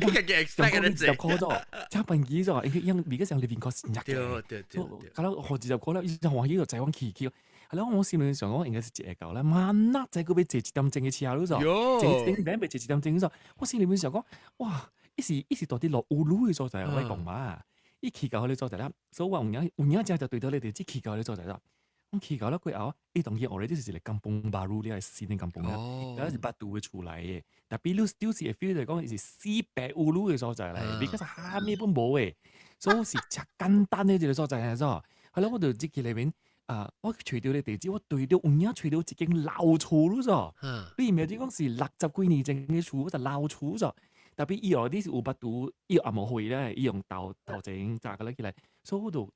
你家己 expect 二十塊咗，真便宜咗，因為因而家上 living cost 真對對對對，咁啦，予20塊了，伊就歡喜就載阮去去。係咯，我心裡想講應該是一個夠啦，萬那再閣欲坐一點鐘的車咯，坐一點鐘欲坐一點鐘咗，我心裡面想講，哇！伊是蹛佇落烏魯的所在，我講嘛，伊去到彼個所在啦，所以我有影有影正就對到咧地址去到彼個所在啦。我去到了過後，伊當時後來就是一個 kampung baru 了，新的 kampung 啦，了是捌拄的厝來的。特別你 still 是會 feel 著講伊是死白烏魯的所在來，because 啥物攏無的，所以是誠簡單的一個所在來咗。後來我就入去內面，啊，我揣著咧地址，我對著有影揣著一間老厝咯咗。你毋是講是60幾年前的厝，就老厝咗。特別伊後你是有捌拄，伊也無會咧，伊用頭頭前紮個起來，所以我就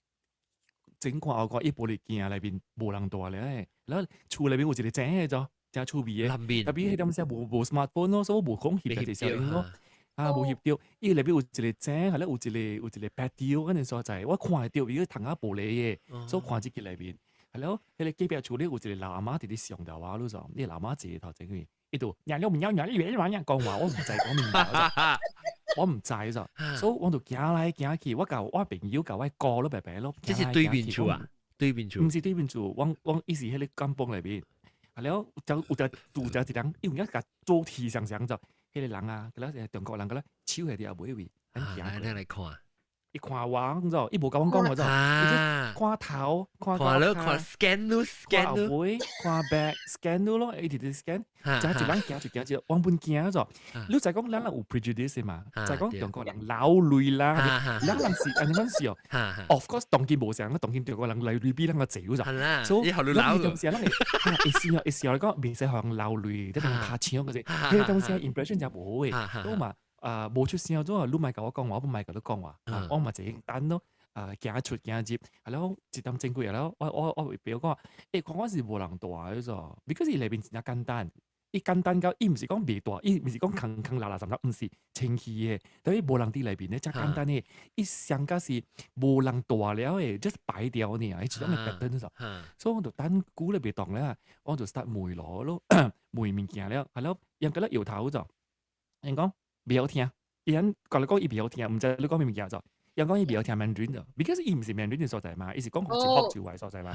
前看後看，伊玻璃鏡內面無人蹛咧，然後厝內面有一個井的咗，誠趣味的。特別彼當時無無 smartphone 咯，所以我無講翕一個攝影咯。啊，無翕著，伊內面有一個井，係咧有一個 patio 按呢所在，我看會著伊個窗仔玻璃的，所以看入去內面。係咯，彼個隔壁厝咧有一個老阿媽佇咧上頭啊，你就，你老媽坐頭前去，伊就呀了喵呀呀呀講話，我毋知講咩物，我毋知就，所以我就行來行去，我共我朋友共我哥咯白白咯。這是對面厝啊？對面厝？毋是對面厝，我伊是彼個甘榜內面。係了，就有隻有隻一人，伊有影共做天上上就，彼個人啊，佮了中國人佮了手佇後尾位，咱行來看。伊看我，你知伊無共阮講話，伊看頭，看看了看 scan 你 scan 後尾，看 back scan 你咯，伊直直 scan，就一人行就行一，我本驚咗。你就講咱人有 prejudice 嘛？就講中國人流淚啦，咱人是按呢款事哦。Of course，當今無相，當今中國人來類比咱較濟咗。所以咱當時咱會會時會時來講，袂使予人流淚，得拍槍嗰隻，彼個當時 impression 就無好嘅，都嘛。啊，無出聲咗，你莫共我講話，我莫共你講話，我嘛坐等咯，啊，行出行入，係咯，一點鐘過了，我會比如講，看我是無人蹛彼種，because 伊內面真正簡單，伊簡單到伊毋是講袂蹛，伊毋是講空空落落啥毋是清氣的，等於無人佇內面咧，遮簡單的，伊上甲是無人蹛了的，just 白掉爾，伊一種的 pattern 咗，所以我就等久咧袂動咧，我就 start 問路咯，問物件了，係咯，𪜶閣咧搖頭咗，𪜶講。袂曉聽，伊人共你講伊袂曉聽，毋知你講咩物件就，𪜶講伊袂曉聽 Mandarin 就，because 伊毋是 Mandarin 的所在嘛，伊是講福州話所在嘛，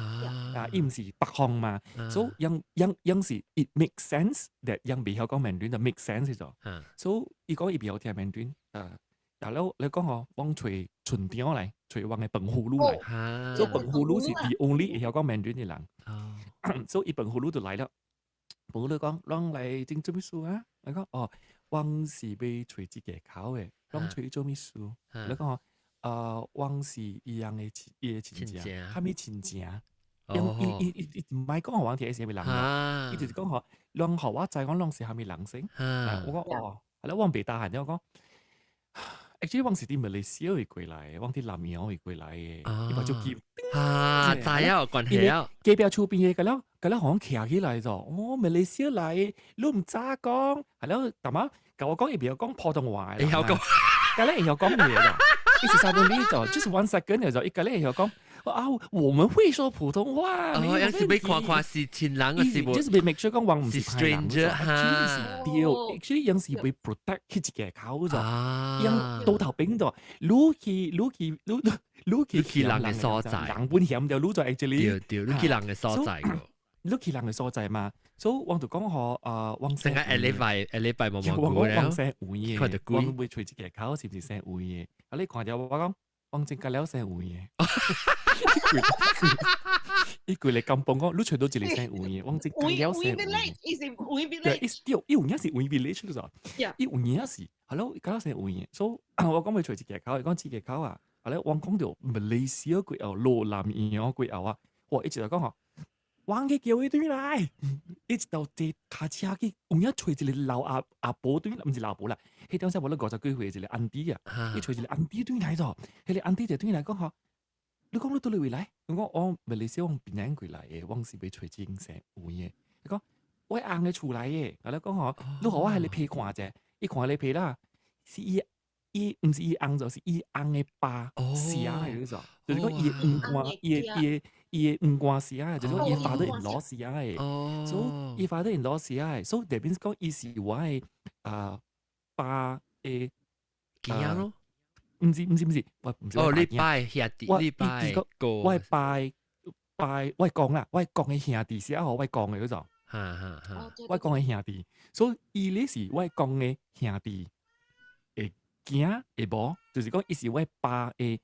啊，伊毋是北方嘛，所以𪜶𪜶𪜶是 it make sense that 𪜶袂曉講 Mandarin 就 make sense 就，所以伊講伊袂曉聽 Mandarin，啊，然後你講吼，阮揣村長來，揣阮的 penghulu 來，所以 penghulu 是 the only 會曉講 Mandarin 的人，所以伊 penghulu 就來了，penghulu 講，咱來整做咩事啊？我講哦。阮是欲揣這個口的，阮揣做物事？你講阮是伊人的親，伊的親戚，啥物親情？伊伊伊伊毋愛講予阮聽是啥物人，伊就是講吼，攏予我知講攏是啥物人先。我講哦，係啦，我袂答案，我講，actually 阮是佇馬來西亞過來的，阮佇南洋過來的，伊嘛就記，啊，知影關係啊。隔壁厝邊的個了，個了好像徛起來咗，哦，馬來西亞來，你毋早講，係了，大媽。共我講伊袂曉講普通話，會曉講，佮咧會曉講嘢啦。伊是 suddenly 就 just one second 就伊佮咧會曉講，啊，我們會說普通話。哦，有時欲看看是親人抑是無，就是欲 make sure 講阮毋是 stranger 哈。對，actually 𪜶是欲 protect 彼一個口咗，𪜶倒頭邊度，你去你去你你去去人的所在，人本險就你就 actually 對對，你去人的所在。你去人的所在嘛，所以我就講予啊，阮成個下禮拜下禮拜無無我講阮姓吳的，阮欲揣一個口是毋是姓吳的？啊，你看著我講，阮真甲了姓吳的。伊規个甘榜講，你揣佗一个姓吳的，阮真甲了姓吳的。伊是吳對，伊對，伊有影是吳 village 咗，伊有影是，係咯，甲了姓吳的，所以我講欲揣一個口，伊講這個口啊，啊咧，阮講著馬來西亞過後，落南洋過後啊，哇，伊直來講吼。阮去叫伊轉來，一直到坐跤車去，有影揣一個老阿阿婆轉，毋是老阿婆啦，彼當時無咧五十幾歲一個 auntie 啊，伊揣一個 auntie 轉來咗，彼個 auntie 就轉來講吼，你講你佗佗位來？我講我馬來西亞阮檳城過來的，阮是欲揣這間姓吳的。伊講我翁的厝來的，我咧講吼，你予我彼個皮看者，伊看彼個皮啦，是伊伊毋是伊翁，就是伊翁的爸寫的嗰種，就是講伊的黃瓜，伊的伊的。伊的黃瓜寫的，就是講伊 father in law 寫的，所以伊 father in law 寫的，所以代表講伊是我的啊爸的囝咯，毋是毋是毋是，我毋是哦，你爸兄弟，你爸哥，我爸爸我公啦，我公的兄弟寫予我公的嗰種，哈哈哈，我公的兄弟，所以伊咧是我公的兄弟的囝的某，就是講伊是我爸的。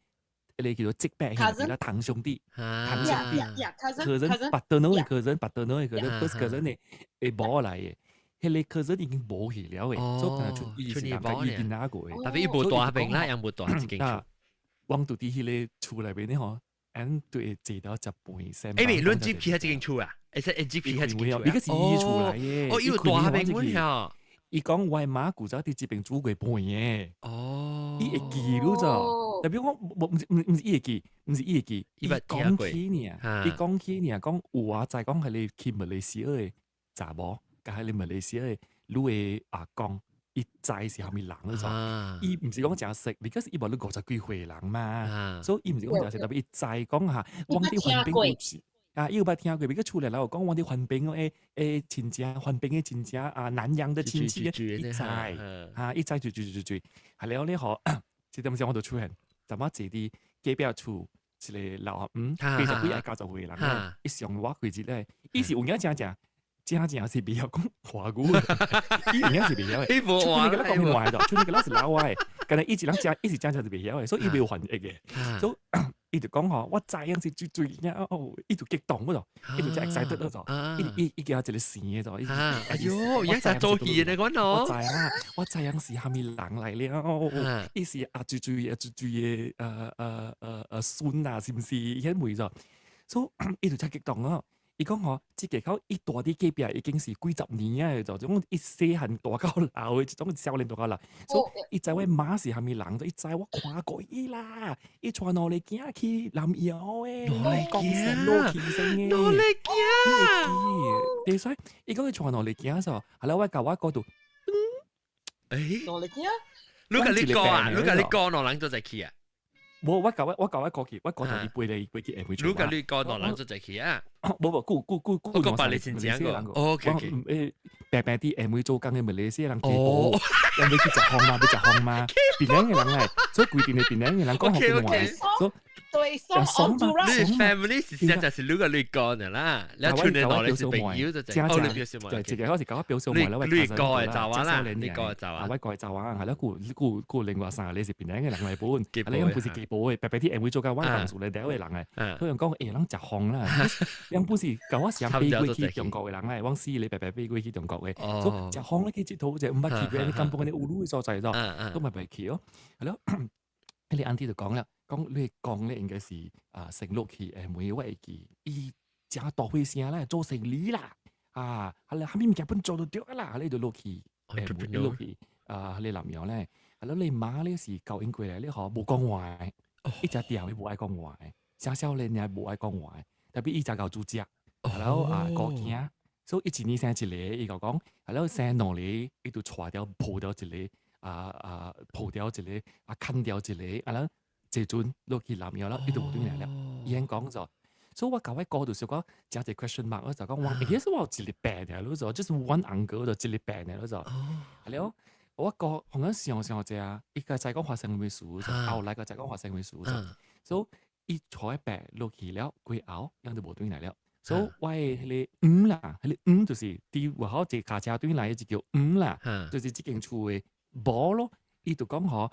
彼个叫做叔伯兄弟啦，堂兄弟，堂兄弟，cousin paternal 的 cousin，paternal 的 cousin，first cousin 的的某來的，彼个 cousin 已經無去了的，所以出伊是人家伊囡仔過的， tapi 伊無蹛彼邊啦，也無蹛這間厝。阮就佇彼个厝內面咧吼，俺對坐到食飯。欸，你論入去彼這間厝啊？會使入去彼這間厝？伊個是伊厝來的。哦，伊有蹛彼邊阮遐。伊講我媽古早佇這邊煮過飯的。哦，伊會記汝咗。特別講無毋是毋毋是伊會記，毋是伊會記，伊講起爾，伊講起爾，講有啊，知講彼个去馬來西亞的查某，共彼個馬來西亞的你的阿公，伊知是啥物人嗰種。伊毋是講誠熟，because 伊無你五十幾歲人嘛，所以伊毋是講誠熟，特別伊知講哈，阮佇環邊有啊，伊有捌聽過，別個厝內老講我啲番檳的親戚，番檳的親戚啊，南洋的親戚，伊知啊，伊知住住住住，係了咧嗬，這點時我就出現，怎麼坐佇隔壁厝一個老80幾愛90歲人咧，伊上我幾日咧，伊是有影誠正。真正是袂曉講華語，伊有影是袂曉的。出面個講話的，出面個是老外，敢若伊一人講，伊是真正是袂曉的，所以伊袂有翻譯的。所以伊就講吼，我知影是最最哦，伊就激動嗰度，伊就真 excited 嗰度，伊伊伊叫一個生的度。哎喲，而家做戲的講咯。我知啊，我知影是蝦米人來了，伊是阿最最阿最最的孫啊，是毋是？伊遐問咗，所以伊就真激動咯。伊講吼，這個口伊住佇隔壁已經是幾十年啊，就種伊細漢大到老的，這種少年大到老，所以伊知我媽是蝦米人，伊知我看過伊啦，伊帶兩个囝去南洋的，兩个囝，落去生的，兩個囝，對，所以伊講伊帶兩個囝時，後來我共我哥就，欸，兩個囝，你共你哥啊，你共你哥兩人做一去啊？無，我共我哥去，我哥就伊陪咧，伊陪去下尾。你共你哥兩人做一去啊？無無，顧顧顧顧，我個別你先講個。OK OK。白白啲下尾做工的馬來西亞人去報，人欲去食飯嘛，欲食飯嘛，檳城的人來，所以規定的檳城的人講福建話，所以對，爽嘛，你 family 是實在是你共你哥的啦，你出嚟攞你是朋友就係，哦，你表小妹，對，這個我是共我表小妹啦，你哥的查某啦，你哥的查某，我哥的查某，係啦，顧顧顧另外三個是檳城的人來本，啊，你本是基寶的，白白啲下尾做工，我同事咧第一個人來，佢用講欸，人食飯啦，人本是共我上飛過去中國的人來，我四個白白飛過去中國的，所以食飯咧去𨑨迌者，毋捌去過，你感覺呢烏魯的所在咗，都咪袂去哦，係咯，彼個 auntie 就講啦，講你講咧應該是啊，成落去誒，每我會記，伊誠大歲聲啦，做生理啦，啊，係啦，蝦米物件本做都對啦，你就落去，誒，落去啊，你南洋咧，係咯，你媽咧是教𪜶過來，你嗬無講話，伊誠恬伊無愛講話，誠少年也無愛講話，特別伊誠𠢕煮食，然後啊，顧囝，所以伊一年生一個，伊就講，然後生兩個，伊就帶掉抱掉一個。啊啊抱掉一個，啊牽掉一個，啊咱這陣落去南洋了，伊就無轉來了。伊先講咗，所以我共我哥就是講，誠濟 question mark，我就講我，其實我有一個病爾，你知，就是 one uncle 就一個病爾，你知。係了，我哥好像想想者，伊個知講發生啥物事，後來個知講發生啥物事，所以伊帶病落去了，過後，𪜶就無轉來了。所以我的彼個姆啦，彼個姆就是佇外口坐跤車轉來的就叫姆啦，就是這間厝的。無咯，伊就講吼，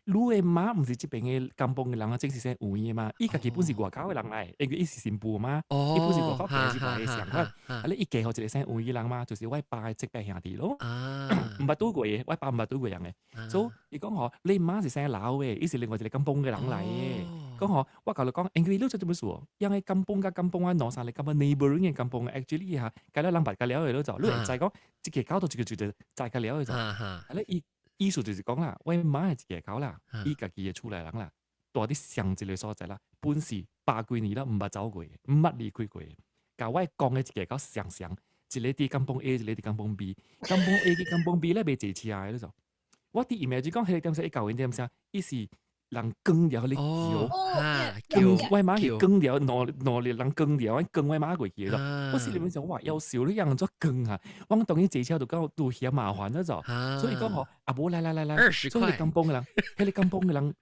你的媽毋是這邊的甘榜的人啊，正是姓吳的嘛。伊家己本是外口的人來，因為伊是新婦嘛，伊本是外口嫁入來的上款。啊，你伊嫁予一個姓吳的人嘛，就是我爸的叔伯兄弟咯。毋捌拄過的，我爸毋捌拄過人的。所以伊講吼，你媽是姓劉的，伊是另外一個甘榜的人來的。講吼，我共你講，因為你做這麼事，因為甘榜佮甘榜啊，兩三個甘榜 neighboring 的甘榜，actually 哈，佮了人捌佮了的，你就你會知講，這個搞到這個就就知佮了的就。啊，你伊意思就是講啦，我媽係一個口啦，伊家己的厝內人啦，住佇上一個所在啦，本是百幾年了，毋捌走過，毋捌離開過。共我講的一個口相像，一個佇甘榜 A，一個佇甘榜 B，甘榜 A 去甘榜 B 咧袂坐車的，你就。我佇 imagine 講，彼個點說伊舊因點聲，伊是人扛著彼個橋，我媽是扛著兩兩個人扛著，扛我媽過去的。我心裡面想，哇，夭壽你樣怎扛啊？我當伊坐車就夠都嫌麻煩了就，所以講吼，啊無來來來來，所以甘榜的人，彼個甘榜的人，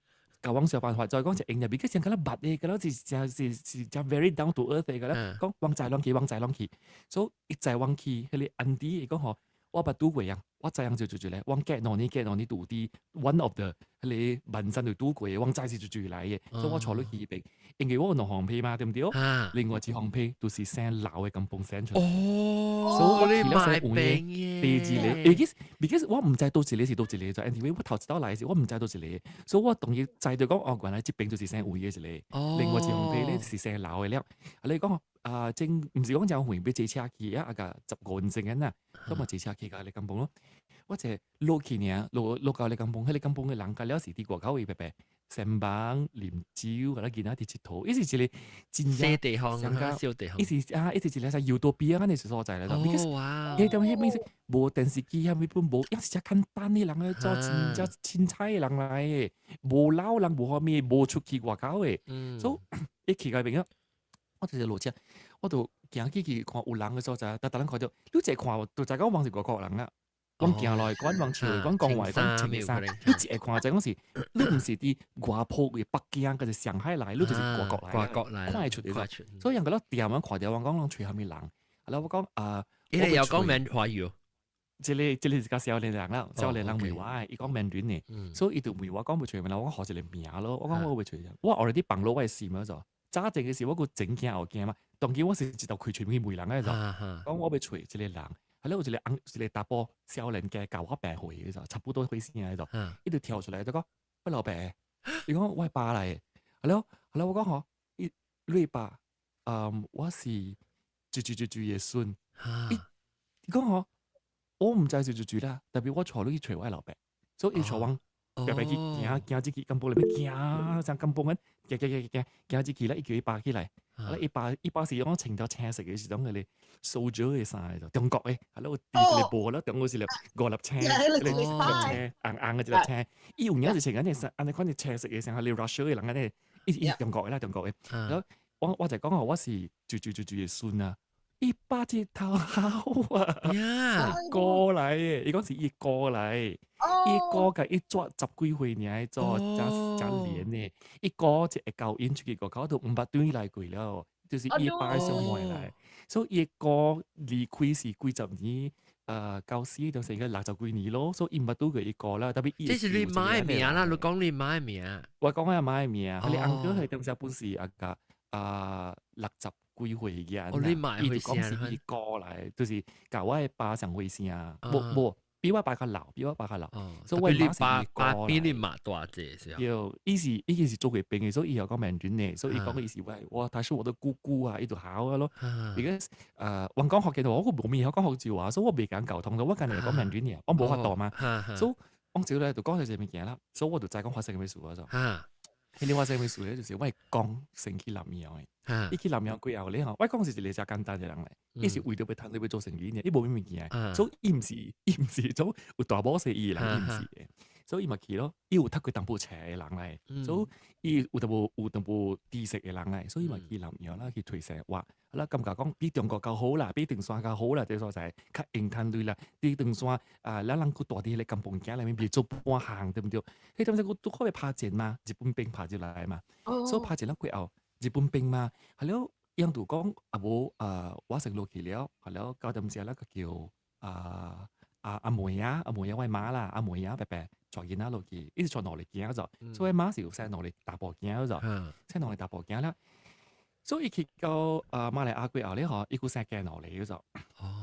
共阮想辦法，再講就用入去，上敢若捌的，敢若是誠是是誠 very down to earth 的，敢若講阮載阮去，阮載阮去，所以伊載阮去，彼個 auntie 伊講吼，我捌拄過啊，我知影就就就咧，阮隔兩年隔兩年拄佇 one of the 彼個萬山就拄過，阮知是就就來的，所以我帶你去彼邊，因為我有兩方皮嘛，對毋對？另外一方皮就是姓老的甘榜生出來。哦，所以你我去了姓買黃的，第二個，because 我毋知佗一個是佗一個，就 anyway 我頭一道來時，我毋知佗一個，所以我當然知著講哦，原來這邊就是姓黃的一個，另外一方皮咧是姓老的了。啊，你講啊，正毋是講誠遠，欲坐車去啊，啊個15分鐘仔啦，咁嘛坐車去到彼個甘榜咯。我就落去爾，落落到彼個甘榜，彼個甘榜的人甲了是佇外口位白白踅網啉酒，共咱囡仔佇𨑨迌，伊是一個真正細地方，小地方，伊是啊，伊是一個啥優多比亞按呢所在來的。哦哇！彼點彼邊是無電視機，啥物本無，抑是誠簡單的人咧做，真正凊彩的人來的，無老人無啥物，無出去外口的，所以伊去到邊啊，我就是落車，我就行去去看有人嘅所在，但逐人看著，你一看就知講阮是外國人啦。阮行落來，阮往笑，阮講話，阮穿衫，你一看就講是，你毋是佇外埔嘅北京，抑是上海來，你就是外國來，外國來，看會出來。所以人覺得店阮看著，阮講攏揣啥物人，啊，我講啊，伊個有講閩華語。這個是較少年人啦，少年人問我，伊講閩南的，所以伊就問我講袂出來，我講學一個名咯，我講我袂出來，我 already 放落我的心了就。早前嘅時我閣前驚後驚嘛，當今我是一道開喙去問人個就，講我欲揣一個人，係咧有一個翁一個查埔少年家共我爸歲嘅就，差不多歲生嘅就，伊就跳出來就講，我老爸，伊講我爸來，係咯，係咯，我講吼，伊你爸，我是豬豬豬豬嘅孫，伊伊講吼，我毋知是豬豬啦，特別我帶你去揣我老爸，所以伊帶阮。白白去行行入去，甘榜內面行，像甘榜咁，行行行行行入去咧，伊叫伊爸起來，啊！伊爸伊爸是講穿條青色嘅，是種嗰個蘇州嘅衫嚟，中國嘅，啊！咧有戴一個帽咧，中國是粒五粒青，一粒青紅紅嘅一粒青，伊有影是穿緊啲衫，按呢款是青色嘅衫，係你 Russia 嘅人按呢，伊伊中國嘅啦，中國嘅。我就講我是住住住住嘅孫啊。伊爸這頭好啊，哥來的，伊講是伊哥來，伊哥共伊做十幾歲爾做，誠誠年的，伊哥就會交𪜶出去外口都毋捌轉來過了，就是伊爸的小妹來，所以伊哥離開是幾十年，九四就是應該六十幾年咯，所以伊毋捌拄過伊哥啦，特別伊。這是你媽的名啦，你講你媽的名。我講我媽的名，彼個翁哥係當時本是阿個啊六十幾歲嘅，伊就講是伊哥來，就是共我的爸上歲聲，無無比我爸較老，比我爸較老，所以我媽是伊哥比你媽大隻是。對，伊是伊是做過兵的，所以伊會講閩南的，所以伊講伊是我我，他是我的姑姑啊，伊就好啊咯。Because 阮講福建話，我閣無物曉講福州話，所以我袂共溝通，我干焦講閩南爾，我無法度嘛。所以我接落來就講這個物件啦，所以我就知講發生啥物事啊就。彼個發生啥物事咧，就是我公先去南洋的，伊去南洋過後咧吼，我公是一個誠簡單的人來，伊是為著欲趁錢欲做生意爾，伊無啥物件，所以伊毋是伊毋是種有大某生意的人，伊毋是的，所以伊嘛去咯，伊有讀過淡薄冊的人來，所以伊有淡薄有淡薄知識的人來，所以伊嘛去南洋啦去揣生活，啊啦感覺講比中國較好啦，比唐山較好啦，這個所在較閒趁鐳啦，佇唐山啊，咱人閣住佇彼個甘榜仔內面袂做半項，對毋對？彼當時閣拄好欲拍戰嘛，日本兵拍入來嘛，所以拍戰了過後，日本兵嘛，係了，𪜶就講啊無啊，我先落去了，係了到點時咧，閣叫啊阿阿妹仔，阿妹仔我媽啦，阿妹仔伯伯帶囡仔落去，伊是帶兩个囝做，所以我媽是有生兩個查埔囝做，生兩個查埔囝啦。所以伊去到啊馬來亞過後咧吼，伊閣生加兩个做，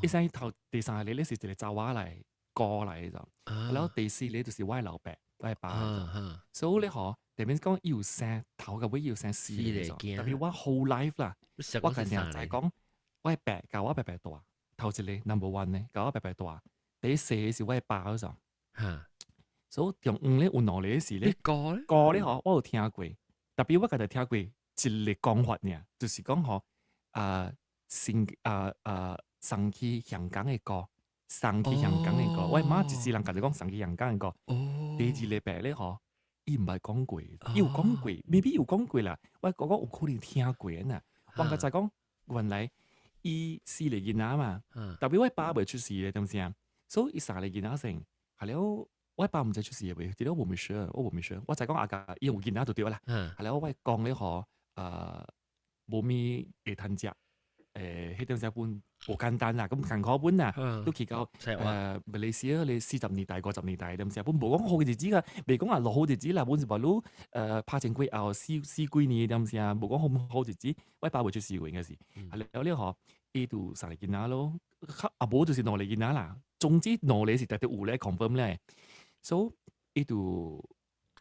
伊生頭第三個咧是一個查某來哥來做，然後第四個就是我老爸，我爸做。所以咧吼，代表講伊有生頭佮尾有生四個做，特別我 whole life 啦，我家己知講，我爸共我伯伯大，頭一個 number one 咧，共我伯伯大。第四個是我爸嗰種，所以中午咧有兩個是咧，歌咧吼，我有聽過，特別我家己聽過一個講法爾，就是講吼啊，先啊啊送去香港的歌，送去香港的歌，我媽一世人家己講送去香港的歌。第二禮拜咧吼，伊毋捌講過，伊有講過，maybe 有講過啦，我講有可能聽過呐。我閣再講，原來伊四個囡仔嘛，特別我爸未出世咧，對毋對啊？所以伊三個囡仔先，係了，我爸毋知出世未？這個我無 sure，我無 sure。我知講阿家伊有囡仔就對啦。係了，我講咧吼，無物會通食，彼陣時本無簡單啦，咁艱苦本啦，都去到馬來西亞咧40年代、50年代，對毋對？本無講好日子個，袂講啊落好日子啦，本是話你拍戰過後四四幾年，對毋對啊？無講好好日子，我爸未出世過應該是，係了了吼，伊就三個囡仔咯，啊無就是兩個囡仔啦。總之兩個是絕對有咧 confirm 咧，所以伊就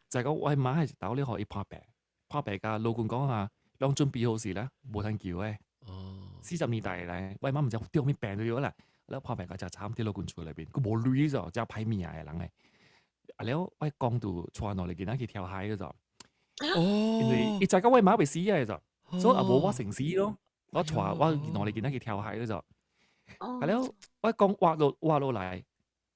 就講我媽係一兜咧，予伊破病，破病共老公講啊，攏準備好勢啦，無通救的。40年代來，我媽毋知得啥物病就對啦，了破病甲誠慘，佇老君厝內面，閣無鐳咗，誠歹命的人咧。啊了，我公就帶兩個囡仔去跳海嗰哦，因為伊知講我媽袂死啊，所以也無我先死咯。我帶我兩個囡仔去跳海嗰陣。啊了，我講活落活落來，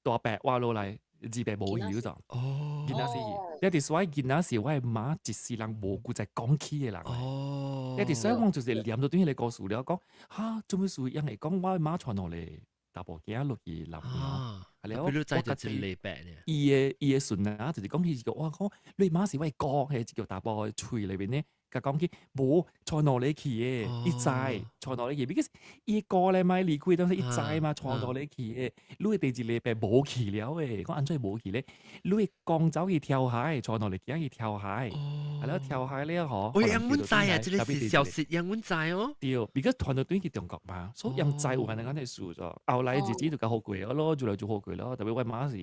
大伯活落來，二伯無去咗。哦，囡仔死去，也就是我囡仔是我媽一世人無閣再講起的人。哦，一直所以我就是念到對彼個故事了，講哈做咩事人會講我媽傳落嚟查某囝落去南洋，係了，我知就一禮拜呢。伊的孫啊，就是講伊個我講你媽是我哥，係一個查埔喙裏邊呢。佮講起無傳落嚟去的，伊知傳落嚟去，because 伊哥咧咪離開，當時伊知嘛，傳落嚟去的。你第二禮拜無去了的，講按怎無去咧？你講走去跳海，傳落嚟去去跳海，係咯，跳海了嗬。喂，英文知啊，這個是消息，英文知哦。對，because 傳到轉去中國嘛，所以𪜶知有按呢按呢事咗。後來日子就較好過咯，就來就好過咯。特別我媽是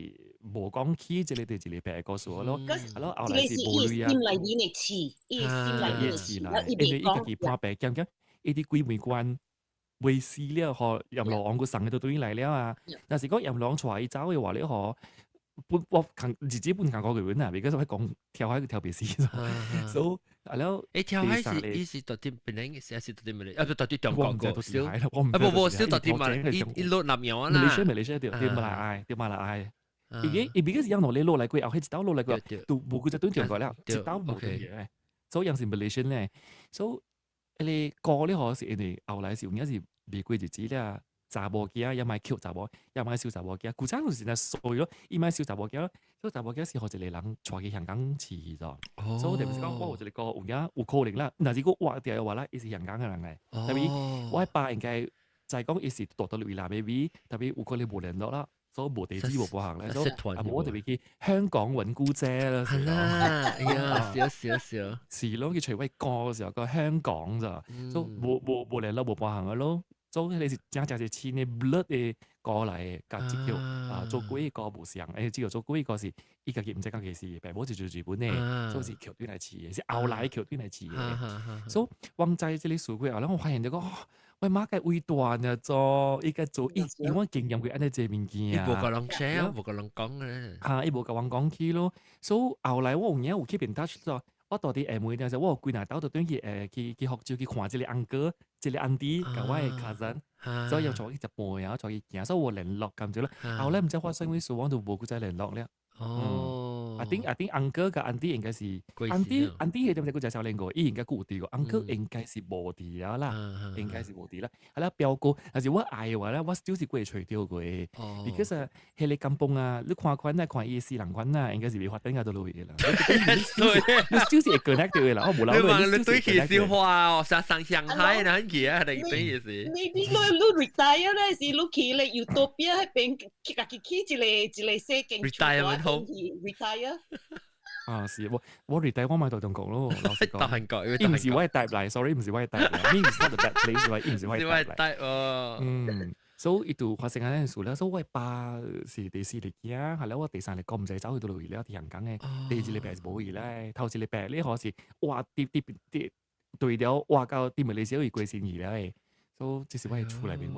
無講起這個第二禮拜的故事咯。係咯，後來是無鐳啊。心內面的刺，伊心內面的刺啦，因為伊家己破病，兼兼伊佇鬼門關未死了吼，閻羅王閣送伊倒轉來了啊。若是講閻羅王帶伊走的話咧吼，本我共日子本共講過本啊，because 我講跳海佢跳袂死，所以啊了。誒，跳海是伊是到底檳城，還是到底乜嚟？啊，到底中國個小，啊無無小到底嘛，伊落南洋啦。馬來西亞馬來西亞對對馬來對馬來。伊伊 because 樣落嚟落來過，後彼一道落來過，都無幾隻轉中國了，一道無轉嘅。所以樣是 Malaysian 咧，所以彼個歌咧嗬是因為後來是有影是未過日子了，查某囝也莫抾查某，也莫收查某囝，舊早就是若衰咯，伊莫收查某囝，所以查某囝是予一個人帶去香港飼去咗。所以就是講我有一個哥有影有可能啦，若是閣活掉的話啦，伊是香港的人來。特別我爸應該知講伊是蹛佗位來的位，特別有可能無聯絡啦。所以無地址無半項咧，所以啊無我特別去香港揾姑姐啦。係啦，哎呀，少少少。是咯，佢除威哥嘅時候，個香港咋，所以無無無聯絡無半項嘅咯。所以你是真正是親的 blood 的過來的，佮這個啊做鬼個無相，這個做鬼個是伊家己毋知講幾時，爸母是做日本的，所以是抾轉來飼的，是後來抾轉來飼的。所以我知這个事過後，我發現就講。我媽較偉大呢，做伊個做伊，因為我經驗過按呢濟物件。伊無共人 share，無共人講咧。哈，伊無共阮講起咯。所以後來我有影有 keep in touch 咗。我到佇廈門陣時，我有幾若兜就轉去去福州去看這個 uncle，這個 auntie，佮我的 cousin，所以又帶去食飯，然後帶去行，所以有聯絡咁就咯。後來毋知發生啥事，我就無閣再聯絡了。哦， I think uncle 佮 auntie 應該是 auntie auntie 彼陣時閣誠少年個，伊應該閣有佇個，uncle 應該是無佇了啦，應該是無佇啦。啊了表哥，若是我愛的話咧，我就是閣會揣著過。because 彼个甘榜啊，你看款啊，看伊的死人款啊，應該是袂發展到倒落去的啦。你就是會 connect 著的啦，我無你問你對起小花哦，上上上海那去啊，定對意思。 Maybe 你 retire 咧，是你去咧 Utopia 彼邊去家己起一個一個細間 retirement home retire。啊，是我 retire 我嘛佇中國咯，老實講。到韓國，伊毋是我的 type 來，sorry，毋是我的 type 來，伊毋是 not the bad place，伊毋是我的 type 來。哦。嗯，所以伊就發生按呢事了，所以我爸是第四個囝，後來我第三個哥毋知走去佗落去了，佇香港的，第二禮拜是無去咧，頭一禮拜你可是哇，佇佇佇對了，活到佇馬來西亞過身去了的。所以這是我的厝內面，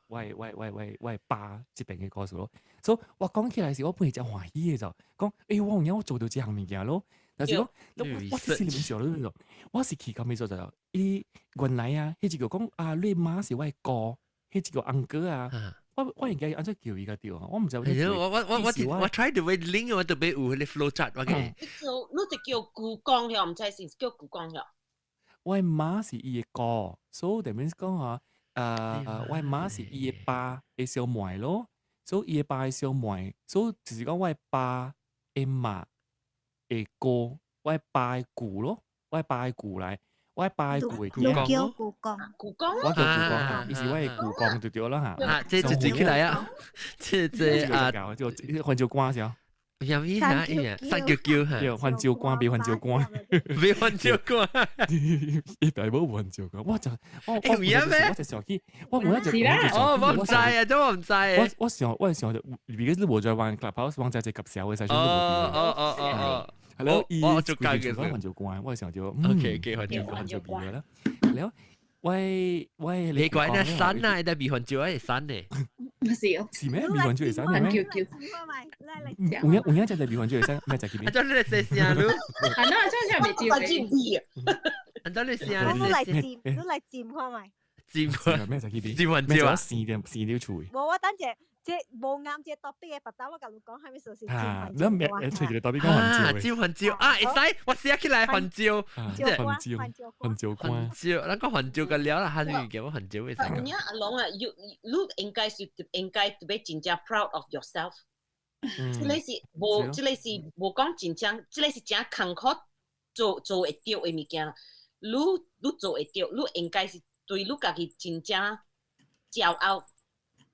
我的爸這邊的故事咯。所以我講起來時，我本來誠歡喜的就講，欸，我有影我做著這項物件咯。但是講，我心裡面想咯，我是去到尾所在，伊原來啊，彼一個講啊，你媽是我的哥，彼一個 uncle 啊，我應該按怎叫伊較對啊？我毋知。我我我我我 try to link 我特別有彼個 flow chart 我嘅。你就叫姑公曉，毋知是叫姑公曉。我媽是伊的哥，所以that means 講啊。我媽是伊的爸的小妹咯，所以伊的爸的小妹，所以就是講我的爸的媽的哥，我的爸的舅咯，我的爸的舅來，我的爸的舅的舅叫舅公，舅公，我叫舅公啊，伊是我的舅公就對啦嚇。啊，這這這起來啊，這這啊，就番椒瓜是啊。有咩啊？三叫叫嚇，對，番椒瓜，別番椒瓜，別番椒瓜，伊大無番椒瓜，我就我有影咩？我就想起，我有一隻，哦，我毋知啊，這我毋知。我想就，because 你無在玩 Clubhouse，玩在這夾小的時陣，哦哦哦哦，係咯，伊我做家嘅番椒瓜，我想就，OK，記番椒番椒變啦，了。喂喂，你怪那山啊，但米飯椒係山呢？是哦，是咩？米飯椒係山咩？叫叫，有影有影就係米飯椒係山，咩就叫啊，這你寫聲咯？啊，那這樣未接啊，這你聲，我來佔，你來佔看覓？佔咩就叫佔飯椒啊？生點生點厝。無，我等者。這無啱這 topic 嘅，白打我共你講，係咪就是啊，你咩？隨住你 topic 講還照，還照啊！會使，我寫起來還照，還照，還照，還照，咱講還照個了啦，還是叫我還照會使。你阿龍啊，you 你應該是應該特別真正 proud of yourself。這個是無，這個是無講真正，這個是真艱苦做做會著的物件。你你做會著，你應該是對你家己真正驕傲。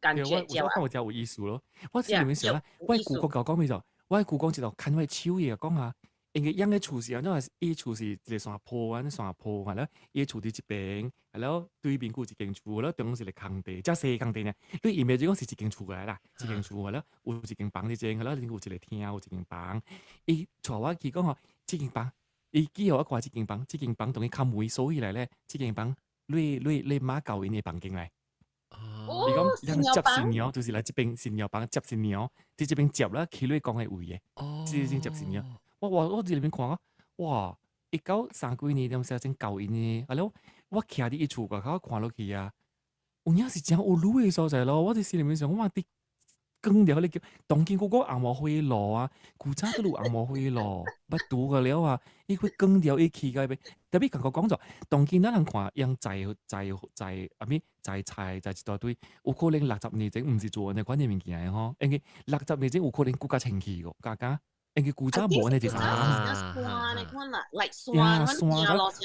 感覺驕傲。我我有意思咯。我心裡面想啦，我舅公講咩就，我舅公一路牽我手嘢講啊，因為養个厝是按怎，伊厝是一個山坡，按呢山坡，係咯，伊厝佇這邊，係咯，對面閣有一間厝，了中間是一個空地，遮細空地呢。你意味著講是一間厝來啦，一間厝係咯，有一間房佇這，係咯，有一個廳，有一間房。伊帶我去講吼，這間房，伊記予我看這間房，這間房當伊敲門鎖起來咧，這間房你你你媽教𪜶的房間來。伊講咱接新娘，就是來這邊新娘房接新娘，佇這邊接啦，去你講的位的，這邊接新娘。我我我佇裡面看啊，哇！一九三幾年點寫真舊𪜶的，啊了，我徛佇伊厝外口看落去啊，有影是真有鐳的所在咯。我佇心裡面想，我佇光著彼個叫當今閣閣紅毛火爐啊，古早都有紅毛火爐，捌拄過了啊，伊去光著伊起個邊，特別感覺講做，當今咱人看用摘摘摘啥物摘菜摘一大堆，有可能60年前毋是做按呢款的物件的吼，因為60年前有可能閣較清氣個，加加。因為古早無按呢一山，呀山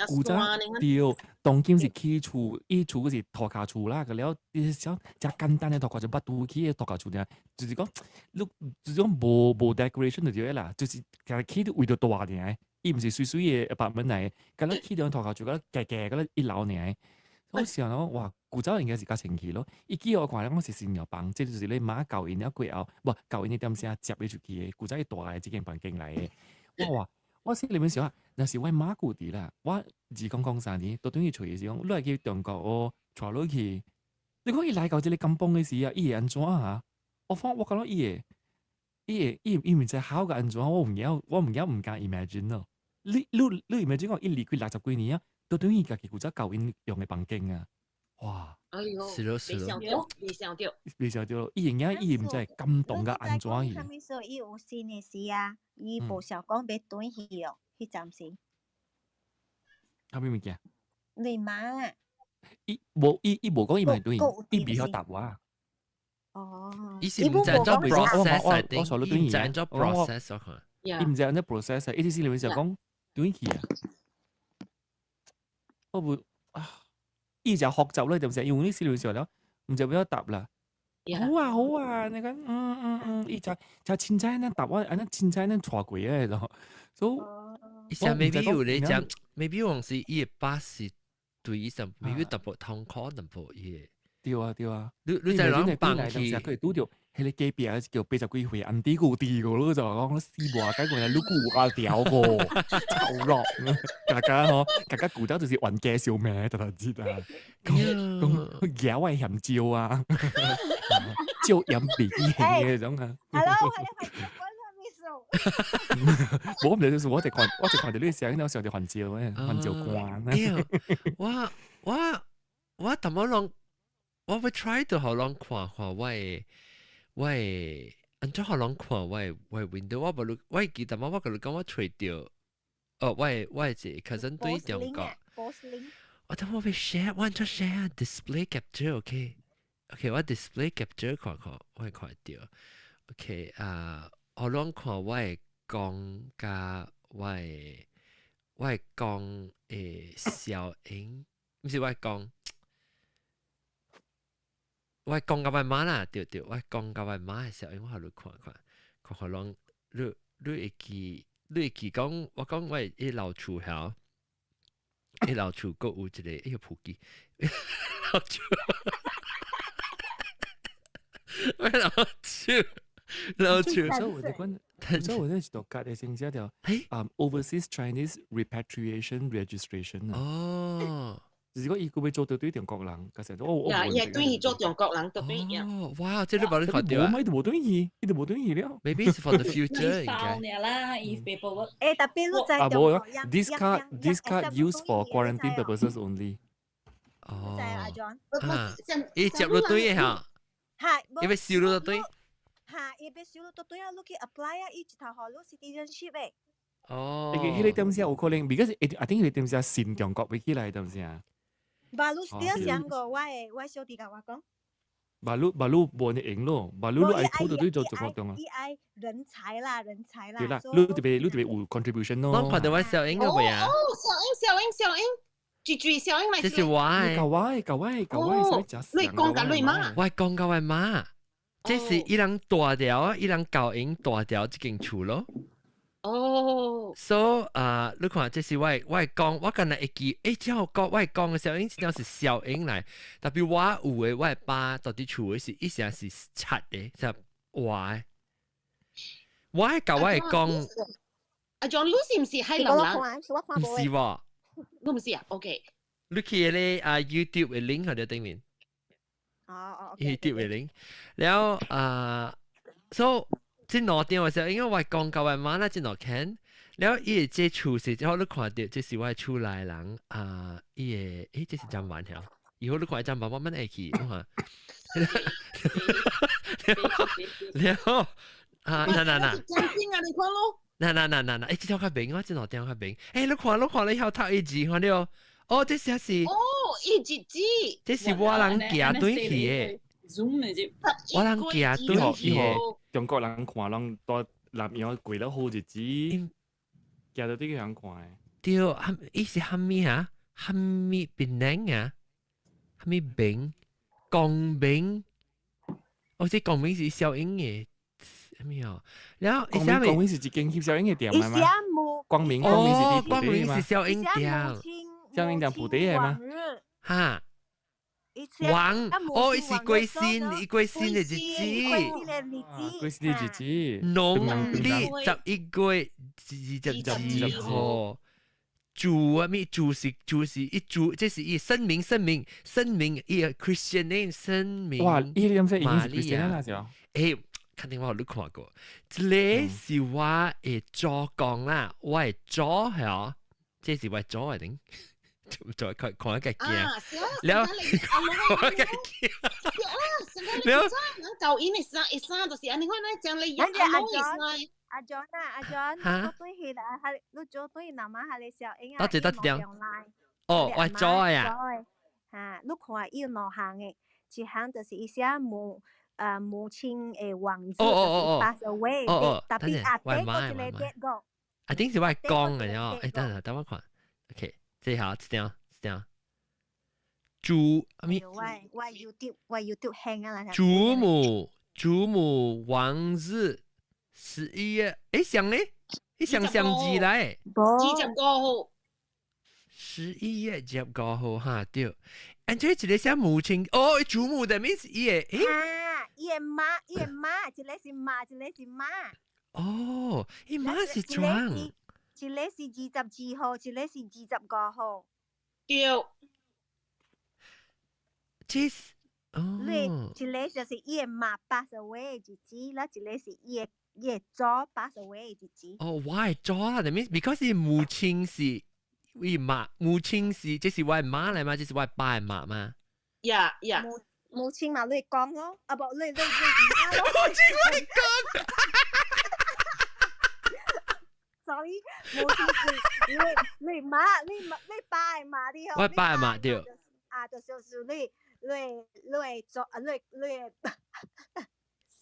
古早對，當今是起厝，伊厝是塗跤厝啦，個了，伊想誠簡單的塗跤就捌拄起的塗跤厝爾，就是講，你就是講無無 decoration 就對啦，就是共起佇位著大爾，伊毋是媠媠的 apartment 來，敢若起佇塗跤厝，敢若加加敢若一樓爾。我想講，哇，古早應該是較清氣咯。伊記我看咧，講是新娘房，這就是你媽教𪜶了過後，無教𪜶的點聲接伊出去的。古早伊大的這間房間來的。我話，我心裡面想啊，若是我媽舊佇啦，我2003年都等於揣伊時講，你來去中國哦，帶落去。你講伊來到這个甘榜的時啊，伊會按怎啊？我放我感覺伊會，伊會伊伊毋知好個按怎，我毋曉，我毋曉毋敢 imagine 咯。你你你 imagine 講伊離開60幾年啊？都等於家己古早教𪜶用的房間啊！哇，哎喲，是咯是咯，未想著，未想著，伊會影伊毋知感動甲按怎去。啥物說伊有新的時啊，伊無想講欲轉去哦，彼陣時。啥物物件？你媽。伊無伊伊無講伊嘛會轉，伊未曉答我。哦。伊是毋知怎 process，伊毋知怎 process 我看。伊毋知按怎 process，伊心裡面想講轉去啊。我無啊，伊就學習咧，就唔是因為你心裡想了，毋知欲答啦。好啊好啊，你講嗯嗯嗯，伊就就凊彩按呢答我，按呢凊彩按呢帶過的咯。所以，伊想 maybe 有咧講，maybe 往時伊的巴是對伊上，maybe 淡薄痛苦淡薄伊的。對啊對啊，你你在人放棄，佢會拄著彼個隔壁叫80幾歲安迪古弟個，你就講死無解個，你古阿條個，臭落，大家嗬，大家古早就是冤家小妹，大家知啊，講講野外嫌蕉啊，蕉鹽鼻型嘅種啊。 Hello，無唔就是我一看，我一看著你聲，我想著番椒嘅，番椒乾。我我我淡薄攏。我會 try 到予人看看我的我的按怎予人看我的我的 window，我無你我會記得我共你講我揣著，哦，我的我的一個 cousin 對中國，我等我欲 share，我按怎 share display capture，OK，OK，我 display capture 看看，我會看著，OK 啊，予人看我的光佮我的我的光的效應，毋是我的光。我講共我媽啦，對對，我講共我媽的時候，我予你看看，看看攏你你會記，你會記講，我講我一樓厝遐，一樓厝閣有一個哎呦普吉，樓厝，我樓厝，樓厝，所以我哋所以我哋是讀隔嘅先知條，啊 Overseas Chinese Repatriation Registration 啊。哦。就是講伊閣欲做著對中國人，其實我我呀，伊對去做中國人，對對呀。哦，哇，這你無你看著啊？無，伊就無轉去，伊就無轉去了。 Maybe it's for the future 應該。啦，伊 paperwork。誒，特別你在啊，無，this card this card used for quarantine purposes only。哦。阿 John。啊，伊接入對嚇。係，因為收你對。嚇，伊欲收你倒轉啊，你去 apply 啊，伊一頭予你 citizenship 的。哦。彼個點先有可能，because I think 彼個點先新中國欲起來點先。無你 still 想過我的我小弟共我講。馬路馬路無呢用咯，馬路你愛土就對做做活動啊。伊愛人才啦，人才啦。對啦，你特別你特別有 contribution 咯。我看著我小英個未啊？哦，小英小英小英，住住小英來。這是我的。舊位舊位舊位，你講緊你媽。我講甲我媽，這是伊人大條，伊人舊營大條這間厝咯。哦。 So 啊，你看，這是我講，我敢若會記，欸，這我講我講的小英，真正是小英來，特別我有的，我的爸到底厝的是，伊成是賊的，是活的。我共我講，阿 John，你是毋是海南人？毋是喎，你毋是啊？OK。你去咧啊 YouTube 的 link 喺度頂面。哦哦。 YouTube 的 link，然後啊，so 這兩點嘅時候，因為我講甲我媽那這兩看，然後伊會這厝是，之後你看著，這是我厝內人啊，伊會，欸，這是砧板條，以後你看砧板，我慢會去，我看。然後啊，嗱嗱嗱，真正啊，你看咯。嗱嗱嗱嗱嗱，欸，這條較明，我這兩條較明。欸，你看，你看，你曉讀伊字，看著，哦，這是是。哦，伊字字。這是我人行轉去的。我人行轉去的。中國人看攏蹛南洋過了好日子，行到佇個人看的。對，伊是蝦米啊？蝦米檳榔啊？蝦米餅？光明？哦，這光明是小英的，蝦米哦？然後光明光明是一間翕小英的店嗎？光明光明是佇光明是小英店，小英店鋪底的嗎？哈。王哦，伊是過身，伊過身的日子，過身的日子，農曆11月22號，主啊咪主是主是一主，這是伊聖名聖名聖名，伊個 Christian name 聖名。哇，伊個點已經是 Christian 啦，是吧？欸，肯定我有你看過，這個是我的祖公啦，我的祖係哦，這是我的祖的頂。再看看一個鏡，了看一個鏡，了。舊年的衫，一衫就是按呢款咧，將你阿 John，阿 John 啊，阿 John，你對去啦，你做對南媽係你小英啊，多謝多謝。哦，我祖啊。嚇，你看伊有兩項的，一項就是伊寫母親的王子，就是 pass away，特別阿第個一個結果。啊，頂是我講的哦，欸，等下等我看，OK。這下這樣這樣，祖阿咪，我 YouTube 我 YouTube 興啊啦。祖母王子11月，欸，像咧，伊像相字來，25號， 11月25號哈對，按這一個寫母親，哦，祖母的名字伊個，欸，啊，伊個媽，伊個媽，一個是媽，一個是媽。哦，伊媽是怎？一個是22號，一個是25號。對。這是哦。你一個就是伊的媽 pass away 的日子，啦一個是伊的祖 pass away 的日子。哦，我的祖啦，that means because 伊母親是伊媽，母親是這是我的媽來嘛，這是我爸的媽嘛。 Yeah。母親嘛，你講咯，啊無你媽咯。母親我講。 Sorry，母親是你媽，你爸的媽的我爸的媽對。啊，就是你做啊，你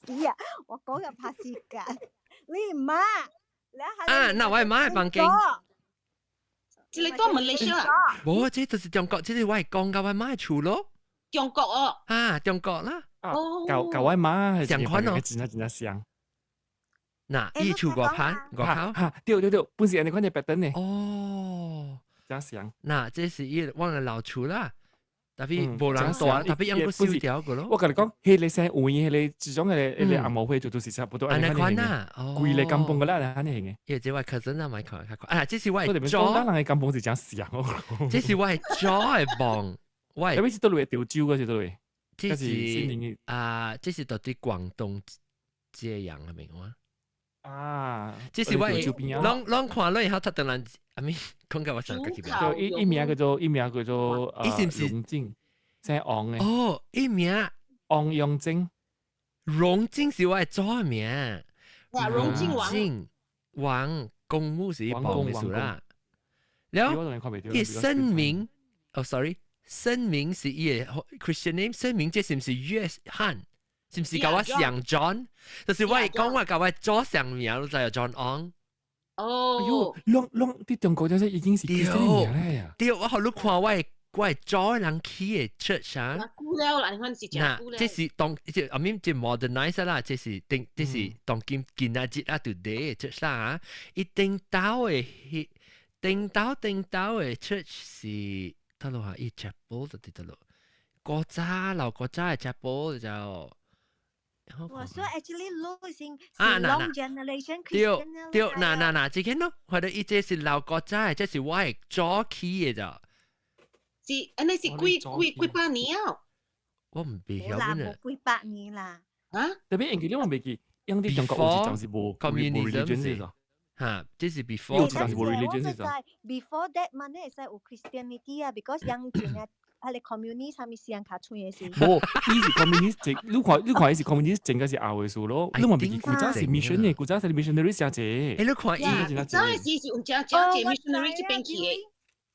死啊！我講又怕時間，你媽，你啊，那我媽的房間。這個都馬來西亞。無，這就是中國，這是我講共我媽的厝咯。中國哦。啊，中國啦。啊，舊舊我媽相款哦，真正真正像。嗱，伊厝外盤外口，哈，對對對，本是按呢款的 pattern 呢。哦，真像。嗱，這是伊我的老厝啦，特別無人蹛，特別用過燒掉個咯。我共你講，彼個生有影，彼個這種的彼個紅毛會就都是差不多按呢款啊，規个甘榜個啦，按呢型的。因為這我 cousin 啊，買看較看，啊，這是我的祖，咱人的甘榜是真像哦。這是我的祖的墓，我的。這是佗位潮州個是佗位？這是啊，這是到底廣東揭陽係咪啊？啊，這是我攏攏看落以後，讀當人阿咪講甲我上家己名。對，伊名叫做伊是毋是榮正，姓王的。哦，伊名王永正。榮靖是我的祖名。哇，榮靖王。靖王公母是王嘅數啦。了，伊聖名，哦，sorry，聖名是伊個 Christian name，聖名這是毋是約翰？是毋是共我像 John？就是我講我共我祖上名，你知影 John Ong。哦，哎喲，攏攏佇中國這已經是 Christian 名咧呀！對，我予你看我的祖人起的 church 啊。久了啦，你看是真久了。這是當這 I mean 這 modernize 啦，這是頂這是當今今仔日啊 today 的 church 啦。伊頂頭的頂頭頂頭的 church 是，佗落啊？伊 chapel 就佇佗落。古早老古早的 chapel 就。我說 actually 你是 long generation 對對，嗱嗱嗱，這個喏，或者伊這是老古早的，這是我的祖起的咋。是，按呢是幾幾幾百年啊？我毋曉啦，無幾百年啦。啊？特別因為你話袂記，因為中國有一陣是無 religion 是咋？嚇，這是 before。有一陣是無 religion 是咋？Before that 嘛，你會使有 Christianity 啊，because 樣前啊。係你 communist 啥物時間較出的是？無，伊是 communist，你看你看伊是 communist，整個是後的事咯。你嘛袂記古早是 mission 的，古早是 missionary 寫者。欸，你看伊，早時是用真真濟 missionary 這邊去的。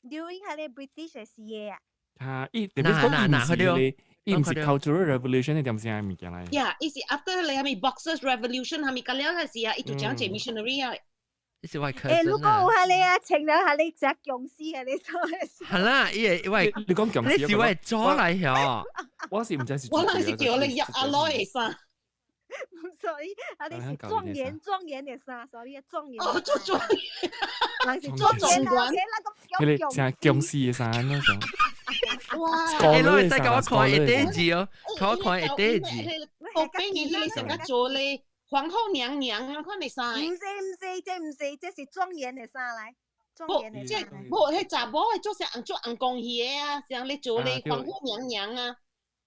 During 係你 British 的時的啊。嚇，伊特別講伊毋是咧，伊毋是 cultural revolution 的點聲物件來。呀，伊是 after 你係咪 Boxers Revolution 係咪個了時啊？伊就真濟 missionary 啊。這是我欸，如果有係你啊，穿了係你食僵屍啊，你做的是。係啦，伊個我你講僵屍，你是我祖來曉。我是毋知是。我那是叫你入阿羅的衫。所以啊，你是狀元狀元的衫，所以狀元。哦，做狀元。人是狀元啊，迄個像僵屍的衫那種。哇！欸，你會使共我看一塊字哦，共我看一塊字。後邊伊迄個成個做咧。皇后娘娘啊，看你衫。毋是毋是，這毋是，這是狀元的衫來。狀元的衫。無，彼查某的做啥做紅光戲的啊，像咧做咧皇后娘娘啊。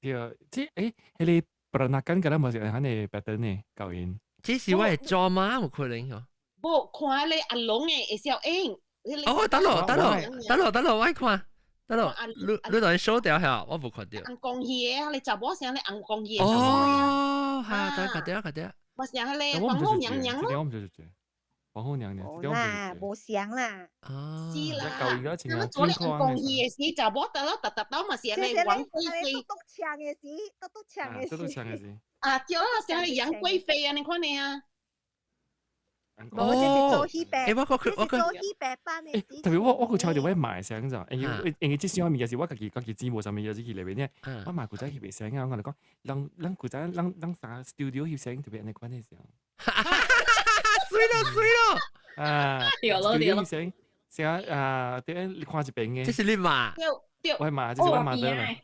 對，這欸，彼個 Peranakan 敢若嘛是按呢 pattern 的教𪜶。這是我的祖媽有可能哦。無，看咧阿龍的會曉演。哦，等落等落等落等落，我看。等落，你你當 show 掉下，我無看著。紅光戲的，你查某像咧紅光戲的。哦，哈，對，看著看著。我想咧皇后娘娘咯，我毋知是皇后娘娘，無啦，無像啦。是啦，那做咧紅光戲的時，查某得咯，特特到嘛是咧王貴妃。篤槍的時，篤篤槍的時。篤篤槍的時。啊，對啦，像楊貴妃啊，你看你啊。哦，這是做戲白，欸，我我做戲白版的時。特別我閣抄著我媽的聲咋，因為因為這小物件是我家己家己姊妹啥物就是去內面呢，我媽古早翕的聲啊，我就講，人人古早人人啥 studio 翕聲特別按呢款的聲。媠咯媠咯，啊，對咯對咯。翕聲聲啊，對，你看一邊的。這是你媽。對對。我媽，這是我媽的啦。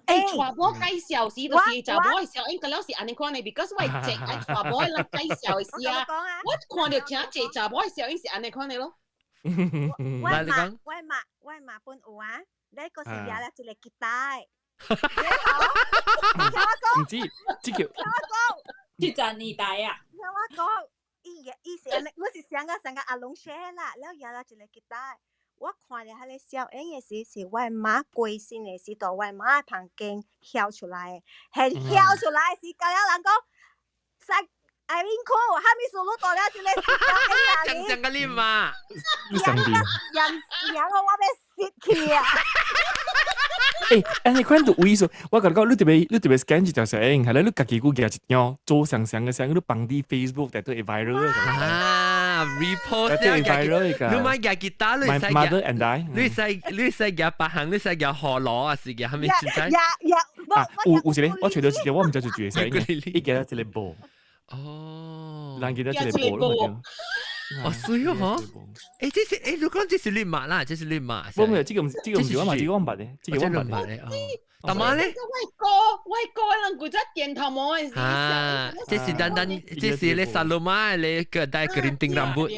欸，娶某介紹時就是查某的小英，個了是按呢款的，because 我會坐愛娶某的人介紹的時啊，我看著真濟查某的小英是按呢款的咯。我媽，我媽，我媽本有啊，你個是拿了一個吉他的。毋止，這叫。聽我講。這十年代啊。聽我講，伊伊是按呢，我是想個想個阿龍寫啦，了拿了一個吉他。我看著彼个小英的時，是我媽過身的時，佇我媽的房間翕出來的，係翕出來的時，到了人講，啥愛面褲，啥物事你到了這個小英講講個你媽，你生病，人人我欲死去啊！欸，按呢款就有意思，我共你講，你特別你特別 scan 一條相，係咧，你家己閣舉一張做相相的相，你放佇 Facebook 內底會 viral 啊，repost 了，你莫舉吉他，你使 Mother and I，你使你使舉別項，你使舉河螺啊，是舉啥物？啊，有有一個，我揣著一個，我毋知是幾個聲，伊舉一個布，哦，人記得一個布，哦，媠哦，欸，這是欸，你講這是你媽啦，這是你媽。無無，這個毋是，這個毋是我媽，這個我毋捌的，這個我毋捌的。哦，大媽咧？我哥，我哥人規只電頭毛的。啊，這是單單，這是咧薩魯瑪咧個戴 kerinting rambut。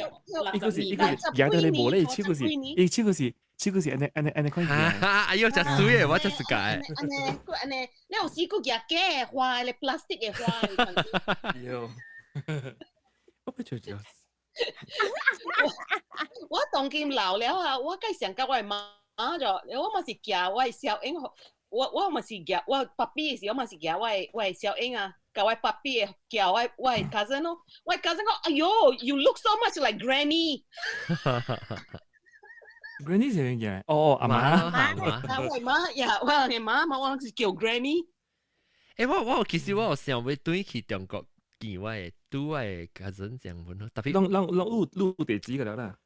伊個是伊個是，舉得咧無咧，這個是，伊這個是，這個是按呢按呢按呢款。哎喲，真媠的，我真是解。按呢，閣按呢，你有時閣舉假花，咧 plastic 的花。喲，我不覺得。我當今老了啊，我該想佮我媽就，我嘛是舉我的小英，我嘛是舉我爸比的時，我嘛是舉我的小英啊，共我 papi 叫我 cousin 咯，我 cousin 講，哎喲，you look so much like granny。 Granny 是咩嘢？哦，阿媽。阿媽。啊，我媽呀，我嘅媽媽，我是叫 granny。欸，我其實我有想欲轉去中國見我的拄我的 cousin 這樣款，特別。攏攏攏有有地址個啦。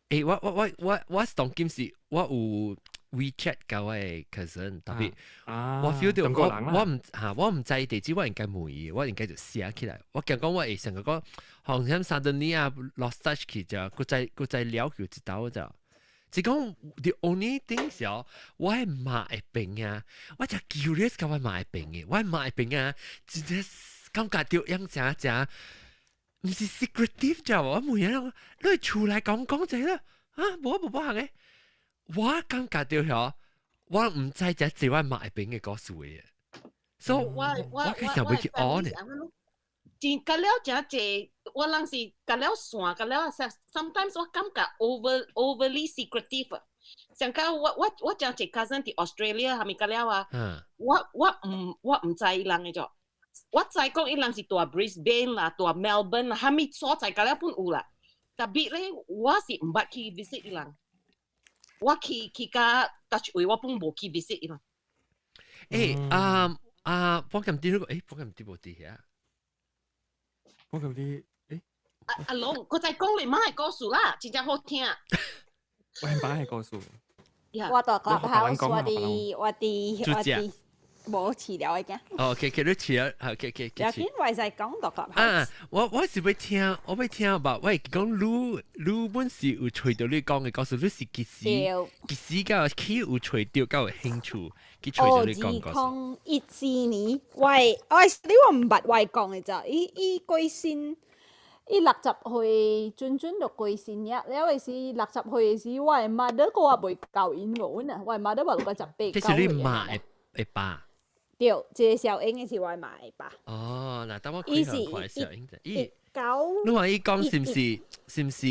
欸，我當今是我有 WeChat 共我的 cousin，特別我 feel 到我我毋嚇，我毋知地址，我應該問伊，我應該就寫起來。我驚講我會成個講，好像 suddenly 啊 lost touch 去就，閣再閣再了去一道就。是講 the only thing 是哦，我的媽的朋啊，我真 curious 共我媽的朋友，我媽的朋友真正感覺到樣誠誠，毋是 secretive 啫，我問人，你厝內講講者啦，啊，無無無行嘅，我感覺到嗬，我毋知這是我媽的朋友故事嘅，所以我我我開始會去學呢。真甲了誠濟，我人是甲了線，甲了 sometimes 我感覺 overly secretive。上甲我誠濟 cousin 佇 Australia 係咪甲了啊？我毋知伊人嘅啫，我知講伊人是蹛 Brisbane 啦，蹛 Melbourne 啦，啥物所在甲了本有啦。特別咧，我是毋捌去 visit 伊人，我去甲 touch 位，我本無去 visit 伊人。欸啊啊，幫咁啲嗰個，欸，幫咁啲無佇遐。幫咁啲，欸，阿阿龍，佢在講你媽嘅故事啦，真正好聽。我媽嘅故事。我到 Clubhouse，我佇無飼料嘅驚。哦，OK，你飼了，OK，要緊，我係講到 Clubhouse。啊，我是欲聽，我欲聽吧，我會講你本是有揣著你講嘅故事，你是幾時幾時敢有去有揣著敢有興趣去揣著你講故事？二零一四年，我你我毋捌我講嘅咋，伊過身。伊60歲，準準就過身了。了時60歲時，我的 mother 閣也未夠𪜶無啊，我的 mother 嘛六十八這是你媽的的爸？對，這個小英的是我的媽的爸。哦，嗱，等我開看小英者。伊九，你話伊講是毋是？是毋是？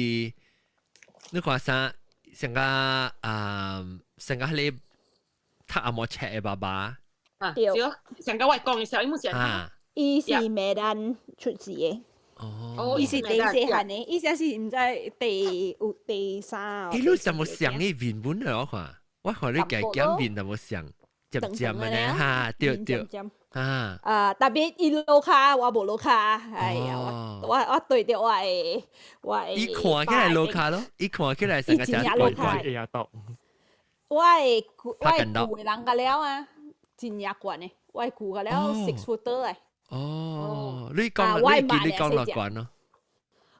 你看啥？上個啊，上個彼個讀紅毛冊的爸爸。啊，對，上個我講的小英是。啊，伊是馬蘭出世的。哦，伊是第細漢的，伊才是毋知第有第三。欸，你有無像伊面本的我看，我看你家減面有無像，漸漸的呢哈，對對，啊啊，特別伊露跤，我無露跤，哎呀，我對著我的我的。伊看起來露跤咯，伊看起來成個真怪怪。我的舊的人甲了啊，真正懸的，我的舊甲了 six footer 的。哦，你講你記你講偌懸咯？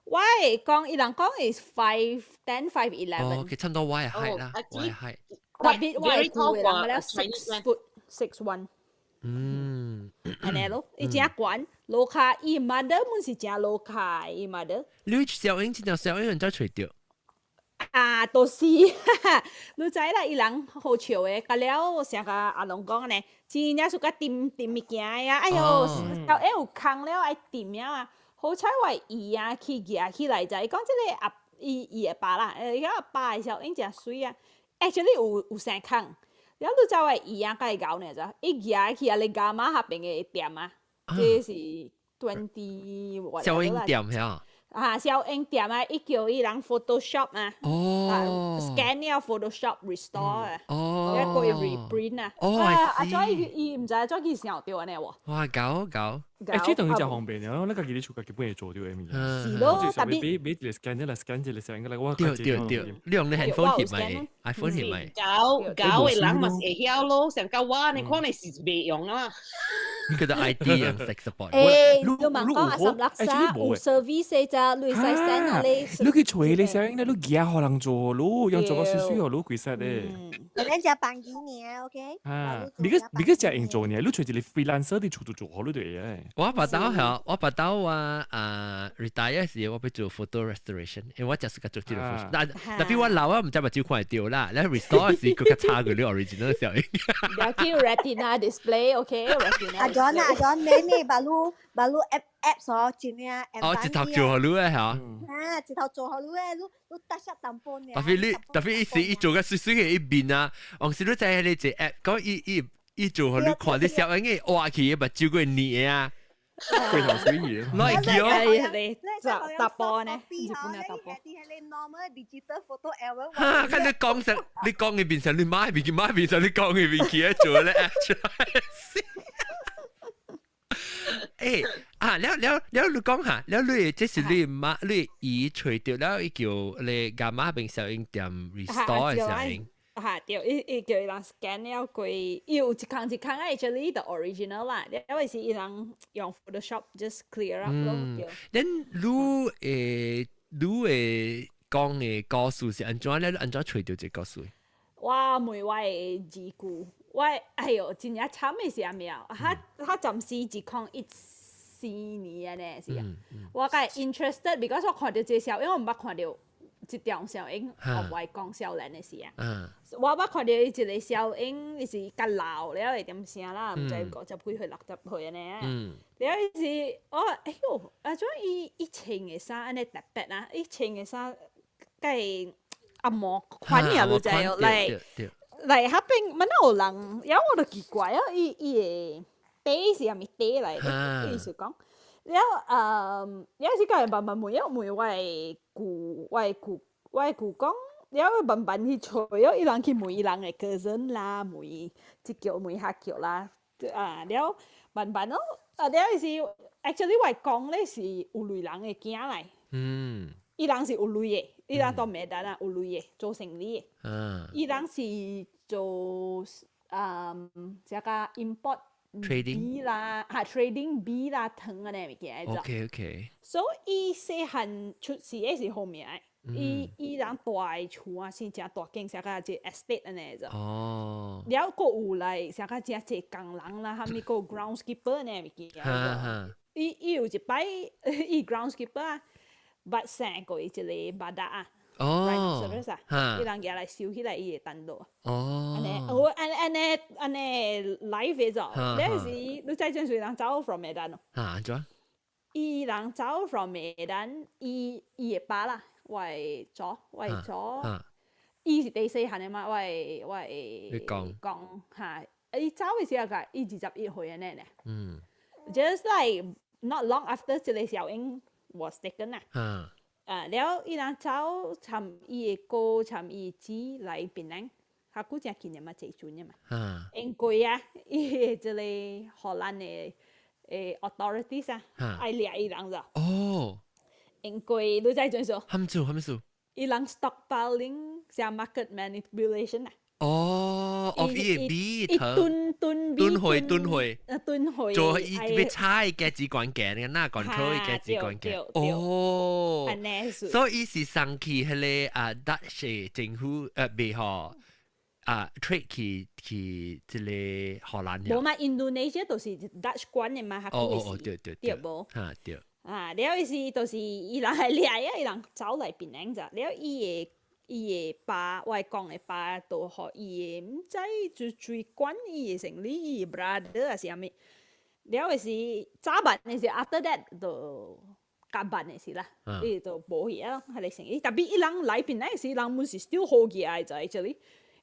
我會講，伊人講是 5'10", 5'11。哦，佢差唔多我的 height 啦，我的 height。特別我的舊的人了 6 foot 6 1。按呢咯，伊誠懸，露跤，伊 mother 本是誠露跤，伊 mother。你小英，這條小英人怎揣著？啊，都是，你知啦，伊人好笑的，甲了成個阿龍講呢，真正是較沉沉物件的啊，哎喲，小英有空了愛沉了啊，好彩我姨啊去舉起來者，伊講這個阿伊伊的爸啦，伊講阿爸的小英誠媠啊，actually 有生空，了你知我姨啊共伊𠢕呢，咋？伊舉起來咧伽馬彼邊的店啊，這是 twenty 小英店遐。啊，小英店啊，伊叫伊人 Photoshop 啊，scan 了 Photoshop restore 啊，一個 reprint 啊，哦，啊，怎伊伊毋知怎去想著按呢喎？哇，𠢕𠢕！欸，這等於誠方便啊！你家己佇厝家己本會做著的物件。是咯，特別買一個 scan 來 scan 一個 scan 過來，我對對對，你用你 handphone 翕咪，iPhone 翕咪。𠢕𠢕的人嘛是會曉咯，上較我呢可能是袂用啊。叫做 IT 啊，tech support。欸，你問講阿三六三有 service 咋？你使 send 啊你？你去揣你小英咧，你寄予人做，你用做個水水予你幾實咧。你食辦幾年，OK？啊，你個誠用做呢？你揣一個 freelancer 佇厝度做予你就會嘅。我捌到嚇，我捌到我啊 retire 時，我欲做 photo restoration，因為我就是個做這個 photo。但特別我老啊，毋知目睭看會著啦。你 restore 時，閣較差過你 original 小英。要叫 retina display，OK？retina。阿 John 啊，John，你你把路把路 app app 哦，真正。哦，一頭做予你的嚇。啊，一頭做予你的，你你得下淡薄爾。特別你特別伊時伊做個媠媠的一面啊，往時你知彼個一個 app，講伊伊伊做予你看你小英的挖去目睭過膩啊。龜頭水魚。攞嚟叫係你就搭波呢？日本嘅搭波。係你 normal digital photo album。嚇！看你講成，你講嘅變成你媽變，媽變成你講嘅變，記得做咧。誒啊！了了了，你講下，了你這是你媽你姨揣著了，伊叫你阿媽變小英店 restore 嘅小英。嚇對，伊伊叫伊人 scan 了過，伊有一空一空 actually the original 啦，因為是伊人用 Photoshop just clear up 咯。恁你誒你會講嘅故事是按怎咧？按怎揣著這個故事？我問我的二姑，我哎喲，真正慘的是啥物啊？他他暫時2014年按呢是啊，我較 interested because 我看著這個小影，我毋捌看著這張小影，我會講少年的時啊。我捌看著伊一個小影，伊是較老了會點聲啦，毋知50幾歲60歲按呢啊。了伊是我哎喲，啊怎伊伊穿的衫按呢特別啊？伊穿的衫佮紅毛款爾，你知無？來來彼邊，敢若有人，了我就奇怪啊！伊伊的底是啥物底來的？意思講，了呃，了是共伊慢慢問，了問我的舅，我的舅，我的舅講，了慢慢去揣，了伊人去問伊人的 cousin 啦，問這腳問彼腳啦，啊了慢慢咯，啊了伊是 actually 我講咧是有鐳人的囝來，伊人是有鐳的，伊人到馬達啊有鐳的，做生意的，伊人是做啊，這個 import trading 啦，嚇 trading 米啦糖按呢物件做。 所以伊細漢出世的是好名的，伊伊人大的厝啊是誠大間，啥個這 estate 按呢做。了閣有來啥個誠濟工人啦，啥物閣有 groundskeeper 按呢物件。伊伊有一擺伊 groundskeeper 啊，捌生過一個 badak 啊。rhinoceros 啊，伊人舉來收起來伊的單路。按呢，我按按呢按呢 live 的做，了時你知陣時人走 from 馬丹咯。嚇，按怎？伊人走 from 馬丹，伊伊的爸啦，我的祖，我的祖，伊是第細漢的嘛，我的我的講嚇，伊走的時候個伊21歲按呢呢。Just like not long after 這個小英 was taken 啊。啊，了伊人走參伊的哥參伊的姊來檳城，較久誠近的嘛，坐船的嘛。因過啊，伊的這個荷蘭的誒 authorities 啊，愛掠伊人咋。因過你知怎說？蝦米做？蝦米做？伊人 stockpiling 像 market manipulation 啊。哦，哦，伊的米，伊囤囤米，囤貨囤貨，囤貨，做伊欲炒價錢懸價，你哪 control 伊價錢懸價？哦，所以是送去彼個啊，Dutch 政府未吼啊，trade 去去這個荷蘭。無嘛，印度尼西亞都是 Dutch 管的嘛，哦哦哦，對對對，無？哈對。啊，了伊是就是伊人來掠啊，伊人走來檳城咋，了伊的。伊的爸，我講的爸，都予伊的毋知就最管伊的生理，伊的 brother 還是啥物。了的是早晚的是 after that 就較慢的是啦，伊就無去啊，彼個生意。特別伊人來檳城時，人們是 still 好額的在這裡，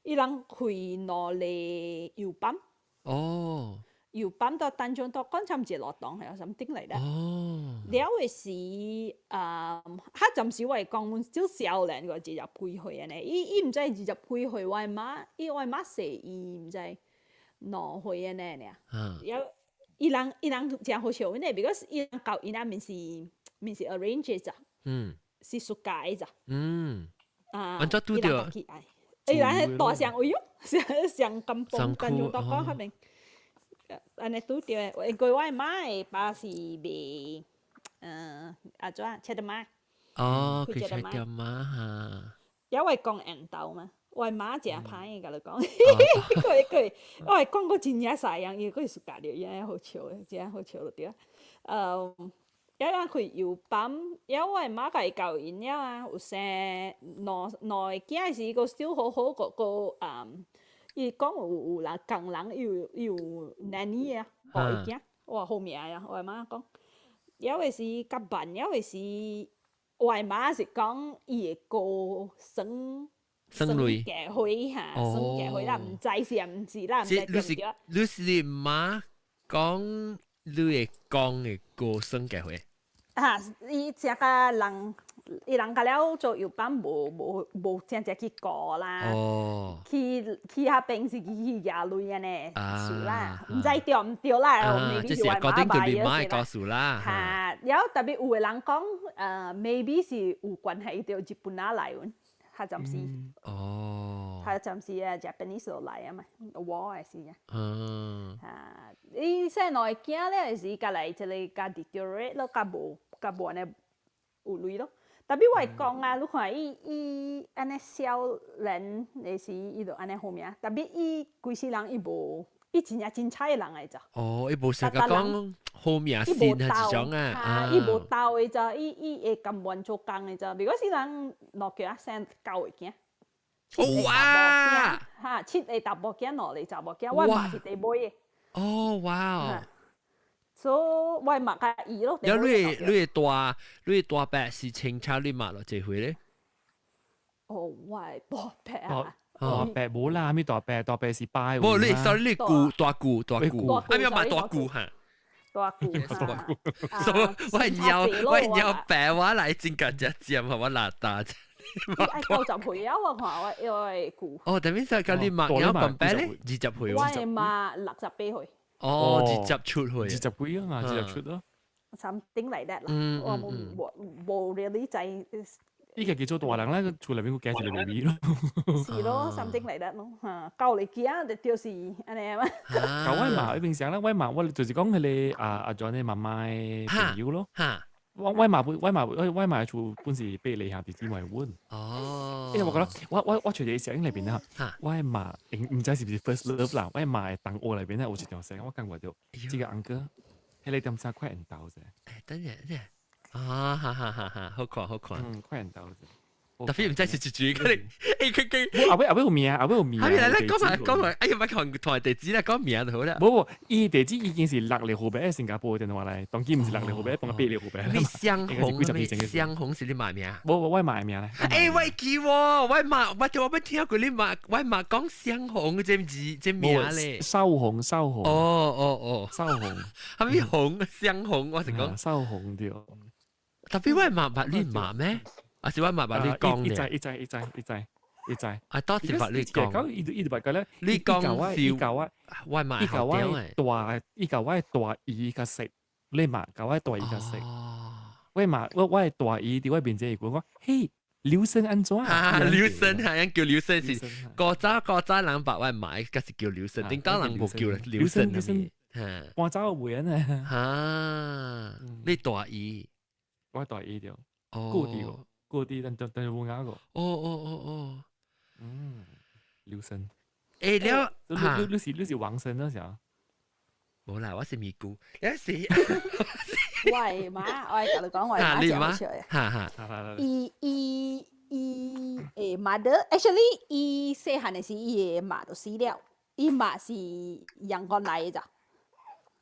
伊人開兩個油泵。油泵到丹將到講差毋一個路洞，還是 something like that。了的時，啊，較暫時我會講，阮少少年個20幾歲按呢，伊伊毋知20幾歲，我的媽，伊我的媽細伊毋知2歲按呢爾。了，伊人伊人誠好笑呢，because 伊人交伊人毋是毋是 arrange 咋，是暑假的咋。啊，按怎拄著？伊人喺大上位喲，上上甘榜，丹將到講彼邊。按呢拄著的，因為我的媽的爸是賣，嗯，啊怎啊，切的媽。哦，佢切的媽哈。了我講緣投嘛，我媽誠歹的，共你講，佢佢，我會講過真正啥樣，伊閣是教著伊按呢好笑的，真好笑就對。呃，了人開油泵，了我的媽共伊交𪜶了啊，有生兩兩個囝時，閣 still 好好閣閣啊。伊講有有人工人有有 nanny 啊，予伊囝，哇好命啊！我的媽講，了的是較慢，了的是我的媽是講伊的哥算算鐳嫁回哈，算嫁回啦，毋知是毋是啦，毋知對毋對。你是你媽講你會講嘅歌聲嘅會。啊！伊食個人，伊人甲了做油班無無無正正去顧啦。哦。去去遐邊是去去舉鐳按呢數啦，毋知對毋對啦。啊，這是固定對你媽的故事啦。哈，了特別有的人講，maybe 是有關係著日本仔來阮，較暫時。哦。較暫時啊，Japanese 來啊嘛，我的是啊。嗯。啊，伊生兩个囝了時，甲來這个較 deteriorate 咯，較無。較無按呢有鐳咯，特別我會講啊，你看伊伊按呢少年的時，伊就按呢好命。特別伊規世人伊無，伊真正真彩的人來咋。哦，伊無成個講好命線啊，這種啊。伊無鬥的咋，伊伊會甘願做工的咋。如果是人落腳生九個囝。哇！哈，七個查某囝，兩個查某囝，我媽是第尾的。哦，哇！所以我媽較伊咯。了，你你大你大伯是清朝你媽落幾歲咧？哦，我的大伯啊。大伯無啦，咩大伯？大伯是拜。無，你 sorry，你姑大姑大姑，啊，咩嘛大姑哈？大姑。大姑。我係鳥，我係鳥白話來真個只尖，我邋遢。愛90歲啊！我看我我的姑。哦，等於說，佮你媽有咁伯咧，20歲。我的媽68歲。哦，二十出歲，二十幾啊嘛，二十出咯。 Something like that 啦，我無無無 really 知。依個叫做大人啦，厝內面個加一個 baby 咯。是咯，something like that 咯，嚇，教你囝就就是按呢嘛。教我媽，平常啦，我媽我就是講彼個阿阿 John 的媽媽的朋友咯。嚇。我我媽我媽我我媽厝本是八里兄弟姊妹阮。哦。因為我覺得我我我隨住攝影裏邊啊，我媽毋知是毋是 first love 啦，我媽的同學裏邊咧有一條聲，我感覺到這個 uncle，彼個點三塊緣投者。欸，等陣等陣，啊哈哈哈哈，好看好看，嗯，快緣投者。特別毋知是一句，可能欸佢佢，後尾後尾有名，後尾有名。後尾來來講埋講埋，哎呀，莫講同地址啦，講名就好啦。無無，伊地址已經是六個號碼，新加坡電話來，當今毋是六個號碼，變八個號碼。你相紅，相紅是你媽名？無無，我媽名咧。欸，我記喎，我媽，我我欲聽過你媽，我媽講相紅這字這名咧。收紅收紅。哦哦哦，收紅。啥物紅？相紅，我是講。收紅對。特別我媽捌你媽咩？啊是我媽捌你講嘅，一知一知一知一知一知。啊，多謝捌你講。伊伊就捌講咧，你講是伊教我，我媽伊教我大，伊教我大姨較識，你媽教我大姨較識。我媽我我的大姨佇我面前伊講，嘿，劉生按怎？啊，劉生係樣叫劉生是，古早古早人捌我媽，嗰是叫劉生，頂當人無叫劉生劉生，搬走袂呢？哈，你大姨，我大姨對，固定。過啲，但但但冇啱過。哦哦哦哦，嗯，劉生。欸，了，你你你是你是王生嗰時候？無啦，我是咪姑，有時。我的媽，我會共你講，我的媽真好笑的。哈哈。伊伊伊的 mother，actually 伊細漢的時，伊的媽就死了，伊媽是陽光來的咋。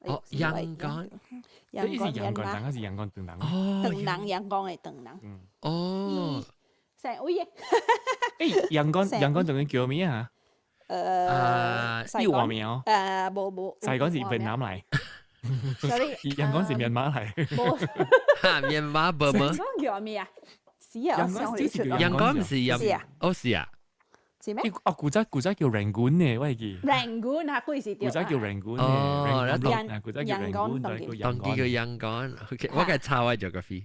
哦，陽光，陽光，陽光，還是陽光長人？哦，長人陽光的長人。哦，成位嘅。欸，陽光，陽光仲叫咩啊？你話名哦？無無。西港是越南來。 Sorry。陽光是緬馬來。哈，緬馬不麼？陽光叫咩啊？是啊，陽光毋是陽，哦是啊。是咩？哦，古早古早叫 Rangoon 呢，我會記。 Rangoon 啊，幾時古早叫 Rangoon 哦，古早叫 Rangoon，當地叫陽光。OK，我該查我 geography。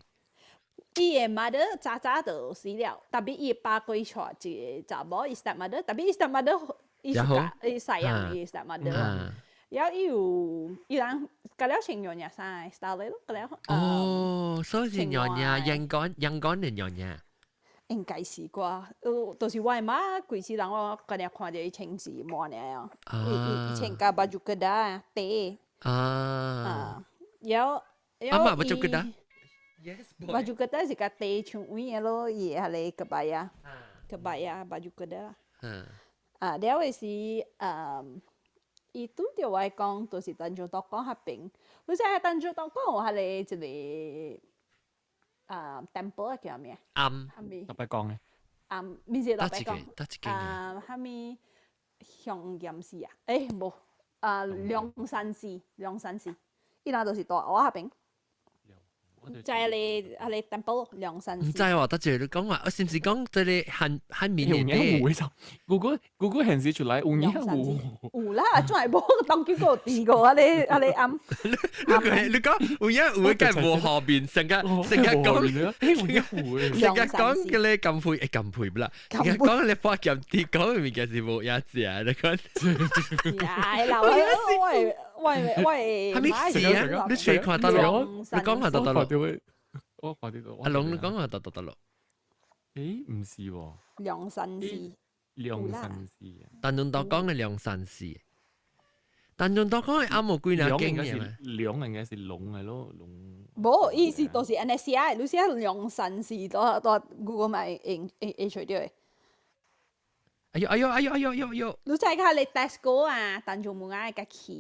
伊的 mother 早早就死了，特別伊爸過娶一個查某，伊 step mother，特別伊 step mother，伊是伊西洋伊 step mother。然後伊有伊人甲了穿娘娘衫 style 咯，甲了。哦，所以是娘娘陽光陽光的娘娘。應該是啩，就是我的媽規世人我今日看著伊穿是滿爾啊，伊伊穿甲 baju kedah 短。啊。然後阿媽 baju kedah。 baju kedah 是較短長尾的咯，伊的彼個 kebaya，kebaya baju kedah 啦。啊，了的是，伊拄著我講，就是陳州東港彼邊，你知影陳州東港有彼個一個。啊，temple 叫咩？庵。啥物？特別講嘅。啊，毋是特別講。得一間。啊，啥物香岩寺啊？欸，無，啊，龍山寺，龍山寺，伊人就是蹛我彼邊。在你啊你 temple 梁山唔知喎，得住你講話，我是唔是講這個漢漢面有的影有就 Google Google 顯示出來有影有。有啦，總係無當見過第個啊你啊你暗。你你講有影有嘅，梗係無後面，成個成個講，有影有成個講嘅咧咁配，咁配不啦？成個講你發鹹啲講物件是無影食，你講。係啦，我我我係咪事啊？你隨看得咯，你講下得得咯。我看到阿龍，你講下得得得咯。誒，唔是喎。梁山寺。梁山寺啊。但仲多講嘅梁山寺，但仲多講嘅啱冇幾若間嘅嘛。梁應該是龍係咯，龍。無，伊是都是按呢寫的，你寫梁山寺，都都 Google 咪會會會揣著的。哎呦哎呦哎呦哎呦哎呦！你知較你 Tesco 啊，但仲冇愛甲去，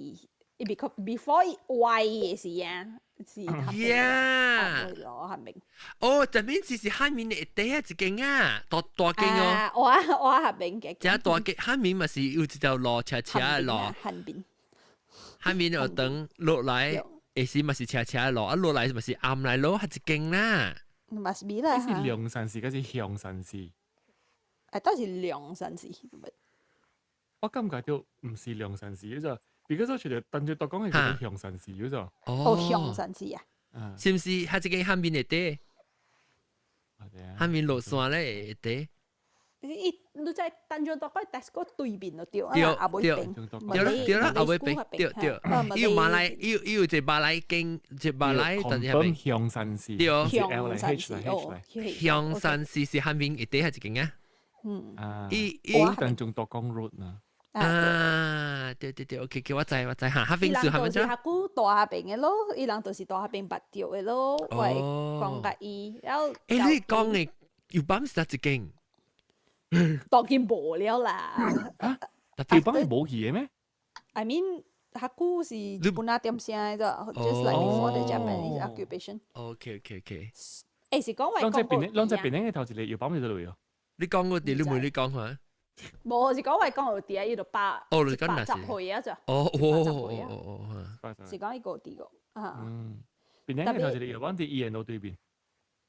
伊 before 伊歪的時啊。是呀，攞係明。哦，這邊只是漢面的第一間啊，大大間哦。我我係明嘅。這大間漢面嘛是有一條路斜斜的路。漢面。漢面就等落來，下時嘛是斜斜的路，啊落來嘛是暗來路，係一間啦。嘛是比啦。是梁山寺，還是香山寺？誒，都是梁山寺。我感覺到唔是梁山寺，就。而家都除咗鄧住度講係叫香山寺嗰度。哦，香山寺啊，是唔是？佢這個漢面的地，漢面落山咧地。伊你在丹將度嗰 Tesco 對面就對，對阿尾邊，對啦對啦，阿尾邊對對。伊有馬來，伊有一個馬來經，一馬來，但是係香山寺，對，香山寺哦，香山寺是漢面一地係一間啊。嗯，伊伊鄧仲度講 road 啊。啊，對對對，OK，我知我知嚇，哈邊是哈邊就是較久大邊的咯，伊人就是大邊捌著的咯，我會講甲伊，然後。誒，你講的有班是哪一間？當然無了啦。有班係無去的咩？I mean，較久是本來點聲的啫，just like before the Japanese occupation。 OK，OK，OK。誒，是講話講過。攏在邊個頭一個有班喺度咯？你講過啲，你問你講下。無是講我講有佇啊，伊就八八十歲啊，咋？哦哦哦哦，是講伊個佇個啊。嗯，邊個頭一個藥房佇醫院路對面。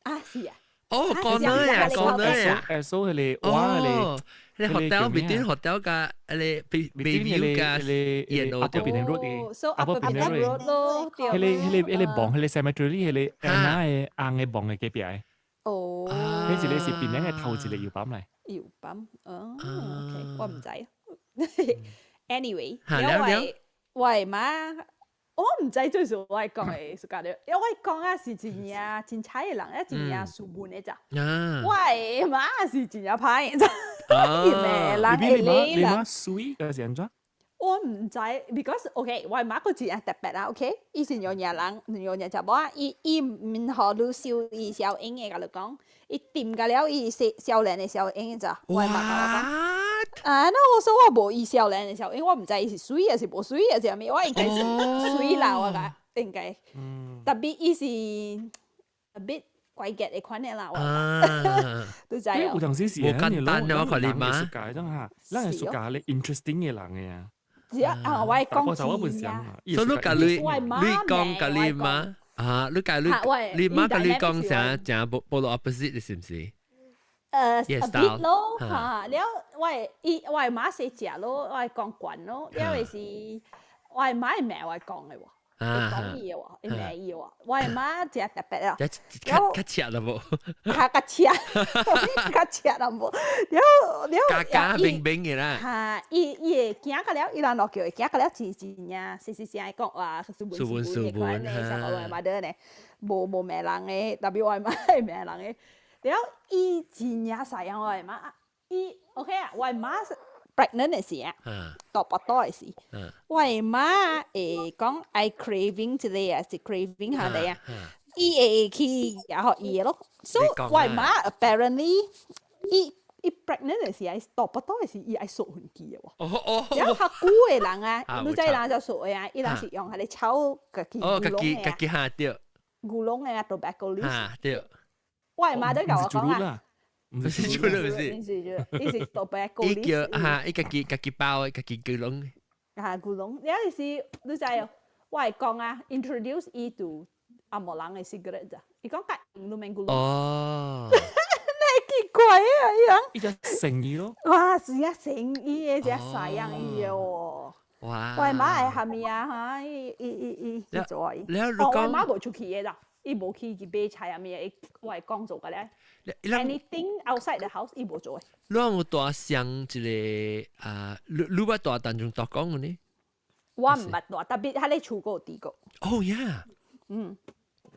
啊，是啊。哦，講得呀，講得呀。誒，所以迄個我迄個 hotel 邊啲 hotel 加迄個 baby 加醫院路對面 road 阿伯邊 road 咯，迄個迄個迄個房，迄個 cemetery，迄個紅的紅的房的隔壁的。哦。彼一個是邊個頭一個藥房來。藥房，哦，OK，我唔知。Anyway，因為我媽，我唔知最數我講的是講的，因為我講啊是真正真彩的人，啊真正斯文的咋。我的媽是真正歹的，伊罵人會理人。你媽水還是按怎？我唔知，because OK，我媽個真正特別啦，OK，伊是娘惹人，娘惹查某仔，伊伊毋予你收伊小英的，共你講，伊掂甲了，伊是少年的小英咋，我媽共我講。啊，那我說我無伊少年的小英，我毋知伊是水還是無水還是啥物，我應該是水啦，我講應該。特別伊是 a bit 怪傑的款的啦，我都知哦。有當時是無簡單的，我看你媽。咱係屬於咧 interesting 的人的啊。是啊，啊，我講錢啊。所以你共你你講共你媽啊，你共你你媽共你講啥？誠無無 opposite 是毋是？a bit 咯，嚇，了我伊我媽識食咯，我講慣咯，了是我媽會罵我講的喎。講伊的喎，會罵伊的喎，我媽誠特別啊，較較赤啦無？較較赤，較赤啦無？了了，加加冰冰的啦。嚇，伊伊會驚甲了，伊人落橋會驚甲了，真真正，實實聲講話，斯文斯文的款呢，像我媽的呢，無無罵人的，特別我媽會罵人的。了，伊真正細樣我媽，伊 OK 啊，我媽 pregnant 的時啊，肚腹肚的時，我的媽會講 I craving 這個啊，是 craving 下嚟啊，伊會去然後伊的咯，所以我的媽 apparently 伊伊 pregnant 的時啊，肚腹肚的時，伊愛掃糞機的喎。哦哦。然後較久的人啊，你知人就掃的啊，伊人是用彼个草家己哦，家己家己哈對。牛籠的啊，tobacco leaf。哈對。我的媽都共我講啊。唔是豬肉，唔是。唔是豬，伊是 tobacco 伊叫哈，伊家己家己包的，家己牛籠。啊，牛籠，了是你知哦，我係講啊，introduce 伊 to 紅毛人嘅 cigarette 咋，伊講甲用都免顧。哦，奇怪啊，伊人。伊就誠意咯。哇，是啊，誠意嘅，只西樣伊哦。哇！我媽會蝦米啊？嚇，伊伊伊伊做啊！了，哦，我媽無出去嘅啦，伊無去去買菜啊物嘅，我會講做個咧。Anything outside the house，伊無做嘅。你有蹛上一個啊？你捌蹛淡江大江嘅呢？我毋捌蹛，特別喺你厝過有佇過。 Oh yeah！嗯，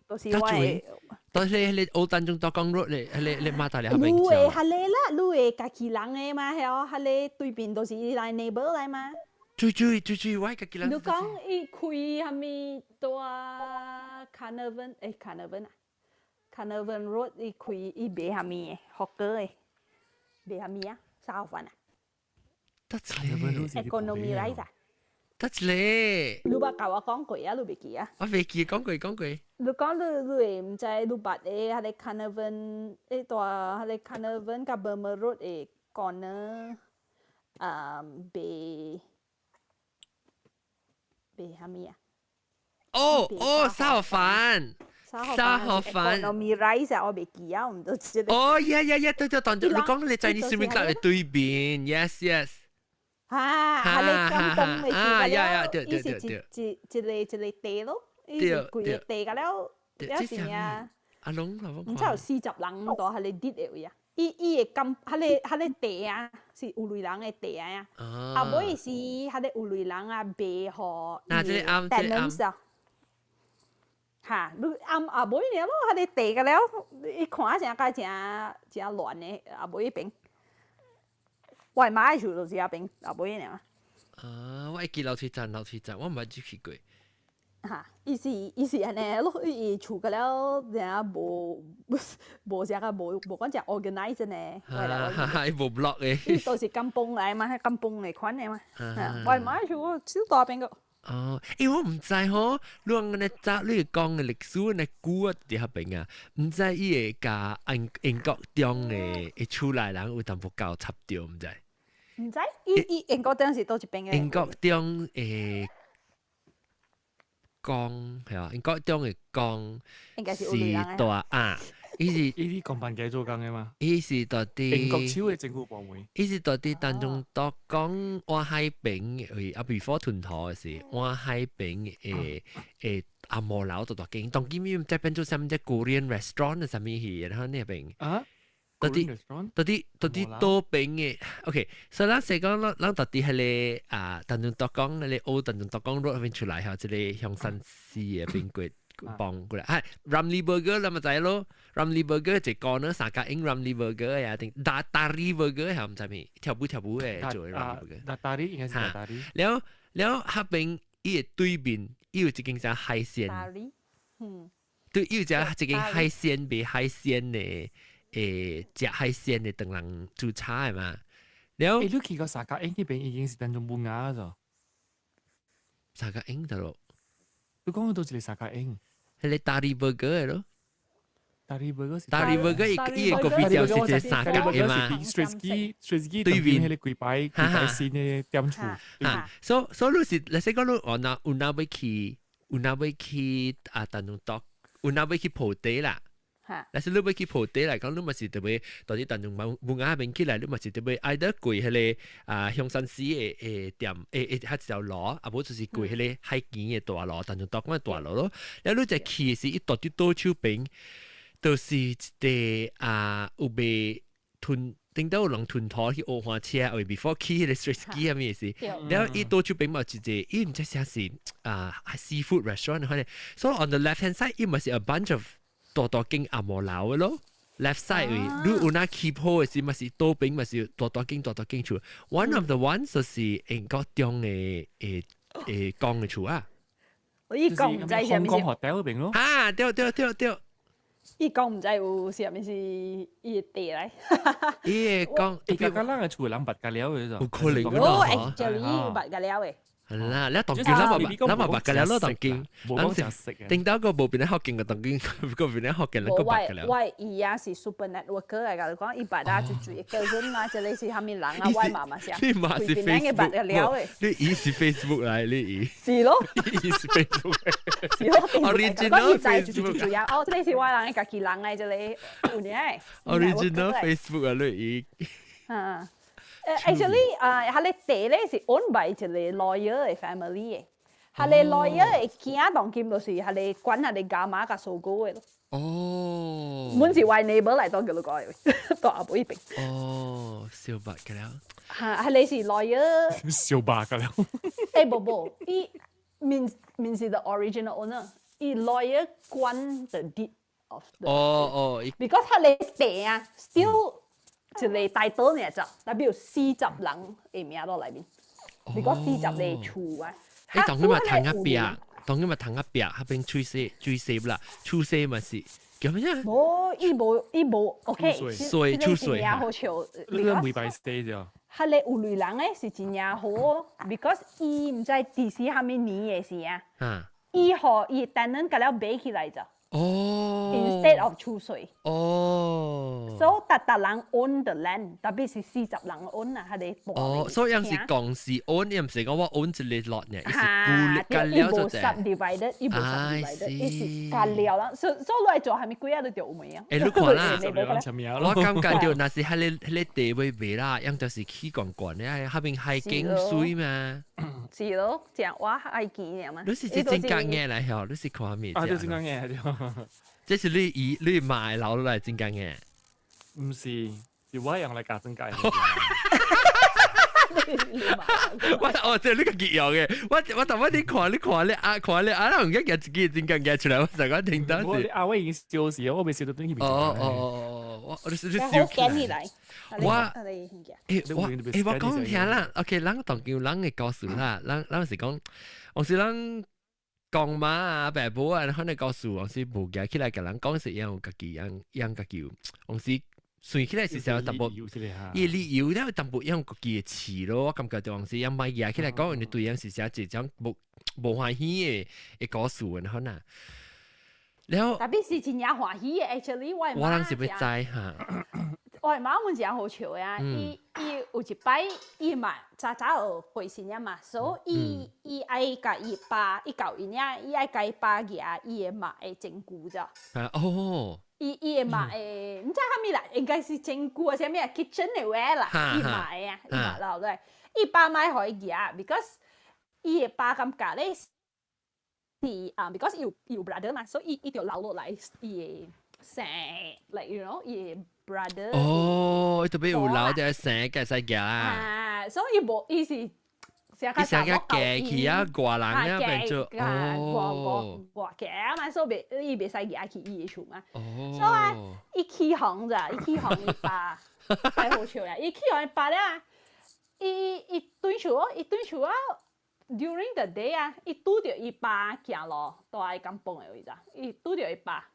都是我的。但係你烏淡江大江 road 咧，你媽大你你會係你啦，你會家己人嘅嘛？係哦，係你對面都是伊來 neighbor 來嘛？最最最最我家己人。你講伊開啥物蹛 Carnarvon 誒 Carnarvon 啊？Carnarvon Road 伊開伊賣啥物嘅？hawker 嘅賣啥物啊？炒飯啊？得一個。Economy rice 啊？得一個。你捌共我講過啊？你袂記啊？我袂記，講過講過。你講你會毋知你捌的彼个 Carnarvon，迄蹛彼个 Carnarvon 佮 Burma Road 的 corner，啊賣賣啥物啊？哦哦，燒飯。燒河飯。Economy rice 啊，我袂記啊，我毋知這個。哦，yeah yeah yeah，對對，當你講你在你 swimming club 的對面，yes yes。啊，彼个感動的啊呀呀，對對對對。伊是一一一個一個地咯，伊是規個地個了，了是啊。阿龍，毋知有40人蹛彼个佇的位啊。伊伊會感，彼个彼个地啊，是有鐳人的地啊。啊，尾是彼个有鐳人啊賣予伊 tenants 啊。哈，你暗啊尾爾咯，彼个地個了，伊看成甲誠誠亂的，啊尾彼邊。我媽的厝就是遐邊，啊尾爾。啊，我會記樓梯站，樓梯站，我毋捌入去過。哈，伊是按呢，咯，伊厝個了，爾無無啥個無無講誠 organize 呢。哈哈，伊無 block 的。伊都是甘榜來嘛，甘榜的款的嘛。我媽的厝小大邊個。哦，欸，我毋知吼，你按呢早你講的歷史呢久啊佇遐邊啊，毋知伊會共英國中的的厝內人有淡薄交插著，毋知。毋知，伊伊英國中是佗一邊的？英國中的江係啊，英國中的江是大啊，伊是伊啲公辦嘅做工的嘛？伊是蹛佇英國手的政府部門。伊是蹛佇淡江大江倚海邊位啊，before 屯河的時，倚海邊的的紅毛樓大大間，當今伊毋知變做啥物只 Korean restaurant 啥物去，然後那邊啊。蹛佇蹛佇蹛佇倒邊的，OK，所以咱說講，咱咱蹛佇彼个啊，淡江大江彼个烏淡江大江 road 彼邊出來吼，這个香山寺的邊過幫過來，係 Ramly Burger 你咪知咯，Ramly Burger 一個呢三家英 Ramly Burger 呀，定達達利 Burger 係毋知咩，跳舞跳舞的做 Ramly Burger。達達利應該是達達利。了了，彼邊伊的對面，伊有一間啥海鮮。嗯。對，伊有一間海鮮賣海鮮的。誒，食海鮮的唐人煮炒的嘛。了，欸，你去過沙家英彼邊已經是淡江文雅咗。沙家英得咯。你講到一個沙家英，彼个達利 burger 的咯。達利 burger 是達利 burger 伊伊个咖啡店是一個三角的嘛。 Straits 對面彼个幾擺幾擺新的店厝。哈，所所以你是，你說講你有哪有哪欲去，有哪欲去啊？淡江大，有哪欲去鋪地啦。但是你欲去鋪地來講，你嘛是特別蹛佇淡江文雅邊起來，你嘛是特別愛得過彼個啊香山寺的的店，誒誒，彼一條路，啊無就是過彼个海墘的大路，淡江大江的大路咯。了你再去的時，伊蹛佇倒手邊，就是一個啊有賣吞。頂到有人吞塗去烏花車，為 before 去彼個 Straits 啥物意思？了伊倒手邊嘛有一個，伊毋知啥是啊 seafood restaurant 反正，所以 on the left hand side 伊嘛是 a bunch of 大大間紅毛樓的咯。left side 位，你有哪起鋪的時嘛是倒邊嘛是大大間大大間厝。One of the ones 就是英國中的誒誒講的厝啊。伊講毋知啥物。香港 hotel 彼邊咯。啊，對對對對。伊講毋知有啥物是伊的地來。伊會講，伊個咱的厝人捌共了的有可能哦，actually 捌共了的。啦，你當今咱嘛咱嘛捌個了咯，當今，無講誠識嘅。頂到個無變咧福建個當今，個變咧福建，個捌個了。我伊啊是 super networker 來㗎，你講伊捌啊就住一個人啊，這裡是啥物人啊，我媽媽是。你媽是 Facebook，你伊是 Facebook 來，你伊。是咯。伊是 Facebook。是咯。 Original Facebook。哦，這裡是我人的家己人來，這裡有呢。 Original Facebook 啊，你伊。啊。Actually 啊，彼个地咧是 own by 一個 lawyer 的 family 的，彼个 lawyer 的囝當今就是彼個管彼個伽馬佮收購的咯。阮是我 neighbor 來當叫你講的，到後尾邊。哦，小白嘅了。嚇，彼個是 lawyer。小白嘅了。欸，無無，伊面面是 the original owner，伊 lawyer 管 the deed of the。Because 彼個地啊，still 一個大島爾咋，代表40人的名落內面，你講四十個厝啊。你當佢嘛騰一壁，當佢嘛騰一壁，彼邊吹水吹水啦，吹水嘛是叫咩啊？無，伊無，伊無，OK。水出水好笑。你個每擺 stay 啫。彼個有類人咧是真正好，because 伊毋知佇時蝦米年的時啊，伊予伊 tenant 共了買起來咋。Instead of 出稅。所以逐逐人 own the land，特別是40人 own 啊，彼個。哦，所以是公司 own，伊毋是講我 own 一個 lot 呢，伊是孤立了就啫。伊無 subdivided，伊無 subdivided，伊是隔了啦。所以來做蝦米鬼啊都著有無啊。欸，你看啦，我感覺到若是彼個彼個地位賣啦，樣就是起懸懸的，彼邊海景水嘛。是咯，正我愛記爾嘛。你是這真假嘅來嗬？你是看咩？啊，這真假嘅。這是你姨你媽留落來真假嘅？毋是，是我用來教真假。我哦，這你個結用嘅，我頭先你看你看你啊看你啊，人一日自己真假嘅出來，我就講聽到是。阿我已經笑死，我未笑到轉去。哦哦哦哦，我你是笑起來。我欸我欸我講聽啦，OK，咱當叫咱嘅故事啦，咱咱是講，我是咱。講媽啊、爸母啊，可能告訴我是無夾起來，共人講是樣家己樣樣家己，我是算起來是小淡薄，伊理由咧淡薄樣家己的詞咯，我感覺就是樣買夾起來講，你對樣是寫一種無無歡喜的的故事，可能。了，特別是真正歡喜的，actually 我我人是欲知哈。我媽阮真好笑呀，伊伊有一擺伊嘛早早就過身了嘛，所以伊伊愛共伊爸，伊舊伊爾，伊愛共伊爸舉伊的媽的證據咋。啊哦。伊伊的媽的，毋知啥物啦，應該是證據啊，啥物啊，kitchen 的話啦，伊媽的啊，伊媽留落來，伊爸莫予伊舉，because 伊的爸感覺咧是啊，because 伊有 brother 嘛，所以伊伊就留落來伊的生，like 伊的 brother。哦，伊特別有留啲生嘅使舉啊。啊，所以無伊是。伊成個寄去啊，掛人啊，變做哦，掛掛寄嘛，所以袂伊袂使舉去伊的厝嘛。所以啊，伊起哄咋，伊起哄伊爸，太好笑啦！伊起哄伊爸了啊，伊伊轉厝哦，伊轉厝啊，during the day 啊，伊拄著伊爸行路，蹛佇甘榜的位置，伊拄著伊爸。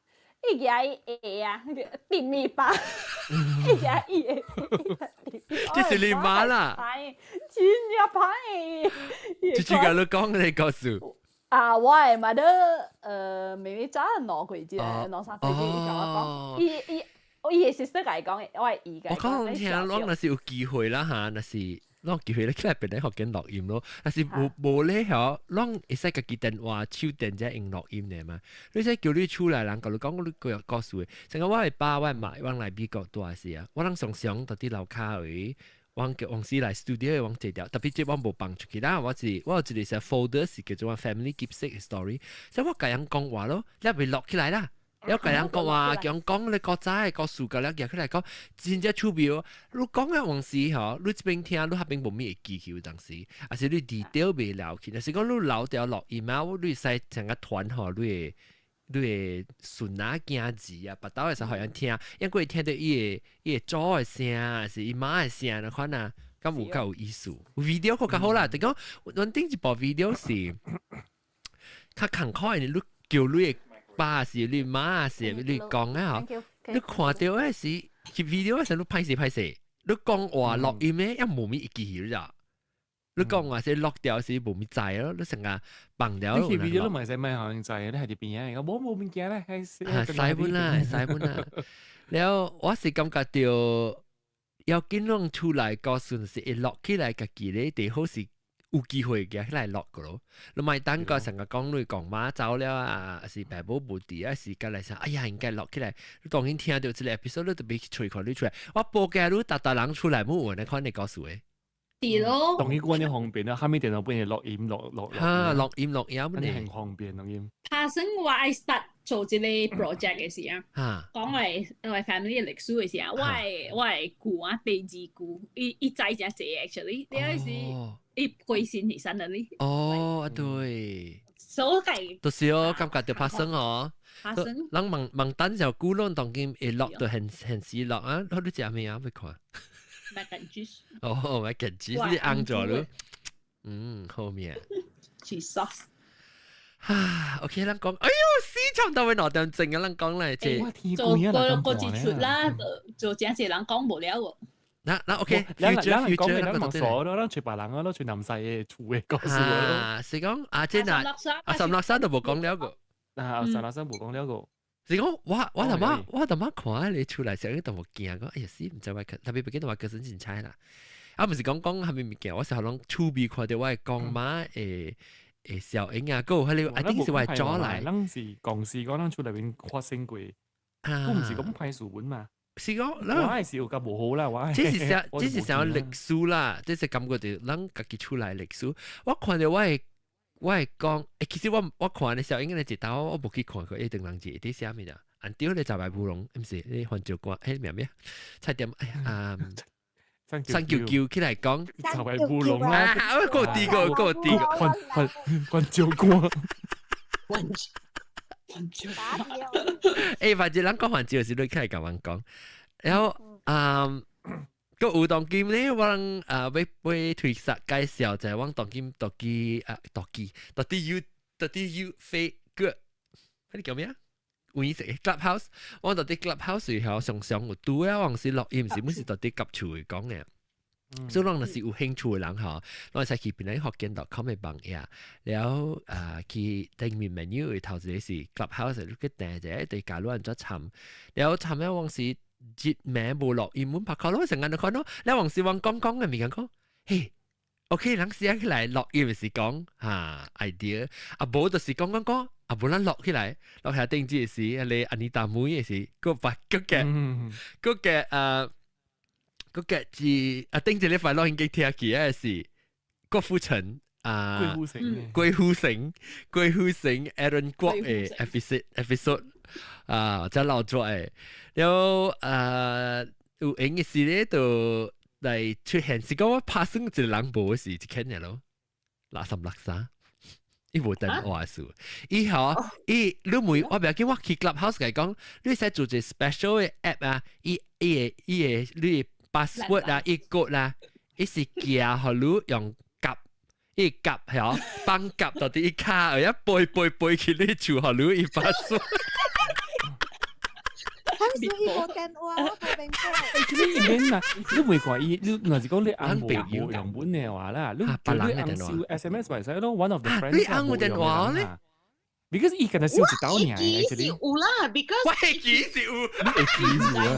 伊舉伊下啊，頂伊爸，伊舉伊下，這是你媽啦，真正歹。這是共你講你故事。啊，我的 mother，妹妹早兩歲啫，兩三歲伊共我講，伊伊伊的 sister 共伊講的，我的姨共伊講。我講聽，攏若是有機會啦嚇，若是攏機會咧起來變咧學緊錄音咯。若是無無咧嗬，攏會使家己電話手電才用錄音的嘛。你使叫你厝內人共你講你個故事的。像講我的爸我的媽，阮來美國蹛時啊，我攏常常佇佇樓跤位。我叫往時來 studio 我坐掉，特別這我無放出去啦。我是我有一個是 folder 是叫做 family keepsake story，所以我共人講話咯，你袂錄起來啦。你共人講話，叫人講你古早的故事，共你舉起來講，真正趣味哦。你講的往時吼，你這邊聽，你彼邊無咩會記起有當時，還是你 detail 袂留去，若是講你留掉錄音啊，你會使成個傳予你的你的孫仔囝兒啊，別兜會使予𪜶聽，因為聽著伊的伊的祖的聲，還是伊媽的聲，那款啊，敢有較有意思。video 閣較好啦，就講阮頂一部 video 是較艱苦的，你叫你的爸是你媽是你講啊，嗬，你看著的是去 video 的時，你歹勢歹勢，你講話錄音的，也無物會記起咋。你講話是落掉是無咪制咯，你成日放掉。你 video 都唔係使咩限制，你係佇邊啊？冇冇物件咧，係使本啦，使本啦。然後我是感覺到要緊攏出來告訴是會落起來，家己咧，最好是有機會嘅起來落個咯。你咪等個成日講你講媽走了啊，是爸母無佇啊，是過來想，哎呀應該落起來。你當然聽到這個 episode，你特別去揣看你出來。我報價你逐逐人出來，冇有人看你告訴的。是咯。當然關你方便啦，下面電腦本嚟錄音錄錄嚇錄音錄音呢？很方便錄音。拍算我愛 start 做這個 project 嘅時啊，講我 family 嘅歷史嘅時啊，我的姑啊，第二姑，伊知誠濟 actually，你嗰時伊過身是啥人呢？哦，對。所以就是哦，感覺就發生哦。發生。人問問等就古攏當今會落就很很時落啊，你食咩啊？欲看。 Mac and cheese。哦，mac and cheese 你紅咗咯。嗯，好面。 Cheese sauce。啊，OK，咱講，哎喲，死差唔多要2點鐘啊，咱講咧，這做個個節出啦，做真濟人講無了喎。那 OK，咱咱講嘅咱冇傻咯，咱隨別人咯，隨南西嘅厝嘅故事咯。啊，是講啊，這那啊，十六山都無講了個。啊，十六山無講了個。是講我他媽看你出來時，你都無驚講，哎呀死，毋知我特別別記得話個身真差啦。啊，毋是講講蝦米物件，我是予攏厝邊看到我的公媽會會小英啊，閣有彼個，I think 是我的祖來。咱是公司講咱厝內面發生過，我毋是講歹事本嘛。是講，我係是有較無好啦，我這是啥？這是啥歷史啦？這是感覺就咱家己厝內歷史。我看到我會講，其實我看的時候應該一道我無去看過，一定人字佇寫物啦。按對咧就白烏龍，毋是你番椒瓜，彼名咩？菜店哎呀，三舅舅起來講，就白烏龍啦。啊，我個第個個第個，番番番椒瓜。番椒。反正咱講番椒時，你起來共阮講，然後啊。個有當今咧，我人啊欲欲推紹介紹，就係我當今獨記啊獨記，獨啲 U 獨啲 U 飛個，彼個叫咩啊？有意思 Clubhouse，我佇 Clubhouse 時候常常有拄啊，往時錄音是每是佇佇夾厝會講嘅。所以咱若是有興趣的人吼，咱會使去邊個福建 .com 的網頁，然後啊去頂面 menu 的頭一個是 Clubhouse，你去訂一下，對加入按怎參，然後參了往時熱名無錄音，阮拍口咯，成日都看咯，了往時阮講講的物件講，嘿，OK，人寫起來錄音是講哈 idea，啊無就是講講講，啊無咱錄起來，錄下頂這時，彼個安妮達妹的時，閣發閣個閣個啊。閣個是啊，頂一禮拜錄應該聽起來是郭富城啊，郭富城，郭富城，郭富城，Aaron 郭的 episode 啊，真老作的，然後啊有閒的時咧就來出現，是講我拍算一個人無是一間爾咯，6363，伊無電話數，伊吼伊你問我袂要緊，我去 Clubhouse 共伊講，你使做一個 special 的 app 啊，伊伊的伊的你的 password 啦，伊 code 啦，伊是寄予你用夾，伊夾係放夾到佇伊跤，而一背背背去你厝予你伊 password。他是伊無電話，我無明白。你免啦，你袂看伊，你若是講你翁無用本的話啦，你叫你翁收 SMS 咪使咯，one of the friends 你翁有電話咧？Because 伊敢若收一道爾，actually 有啦，because 我會記是有，你會記是有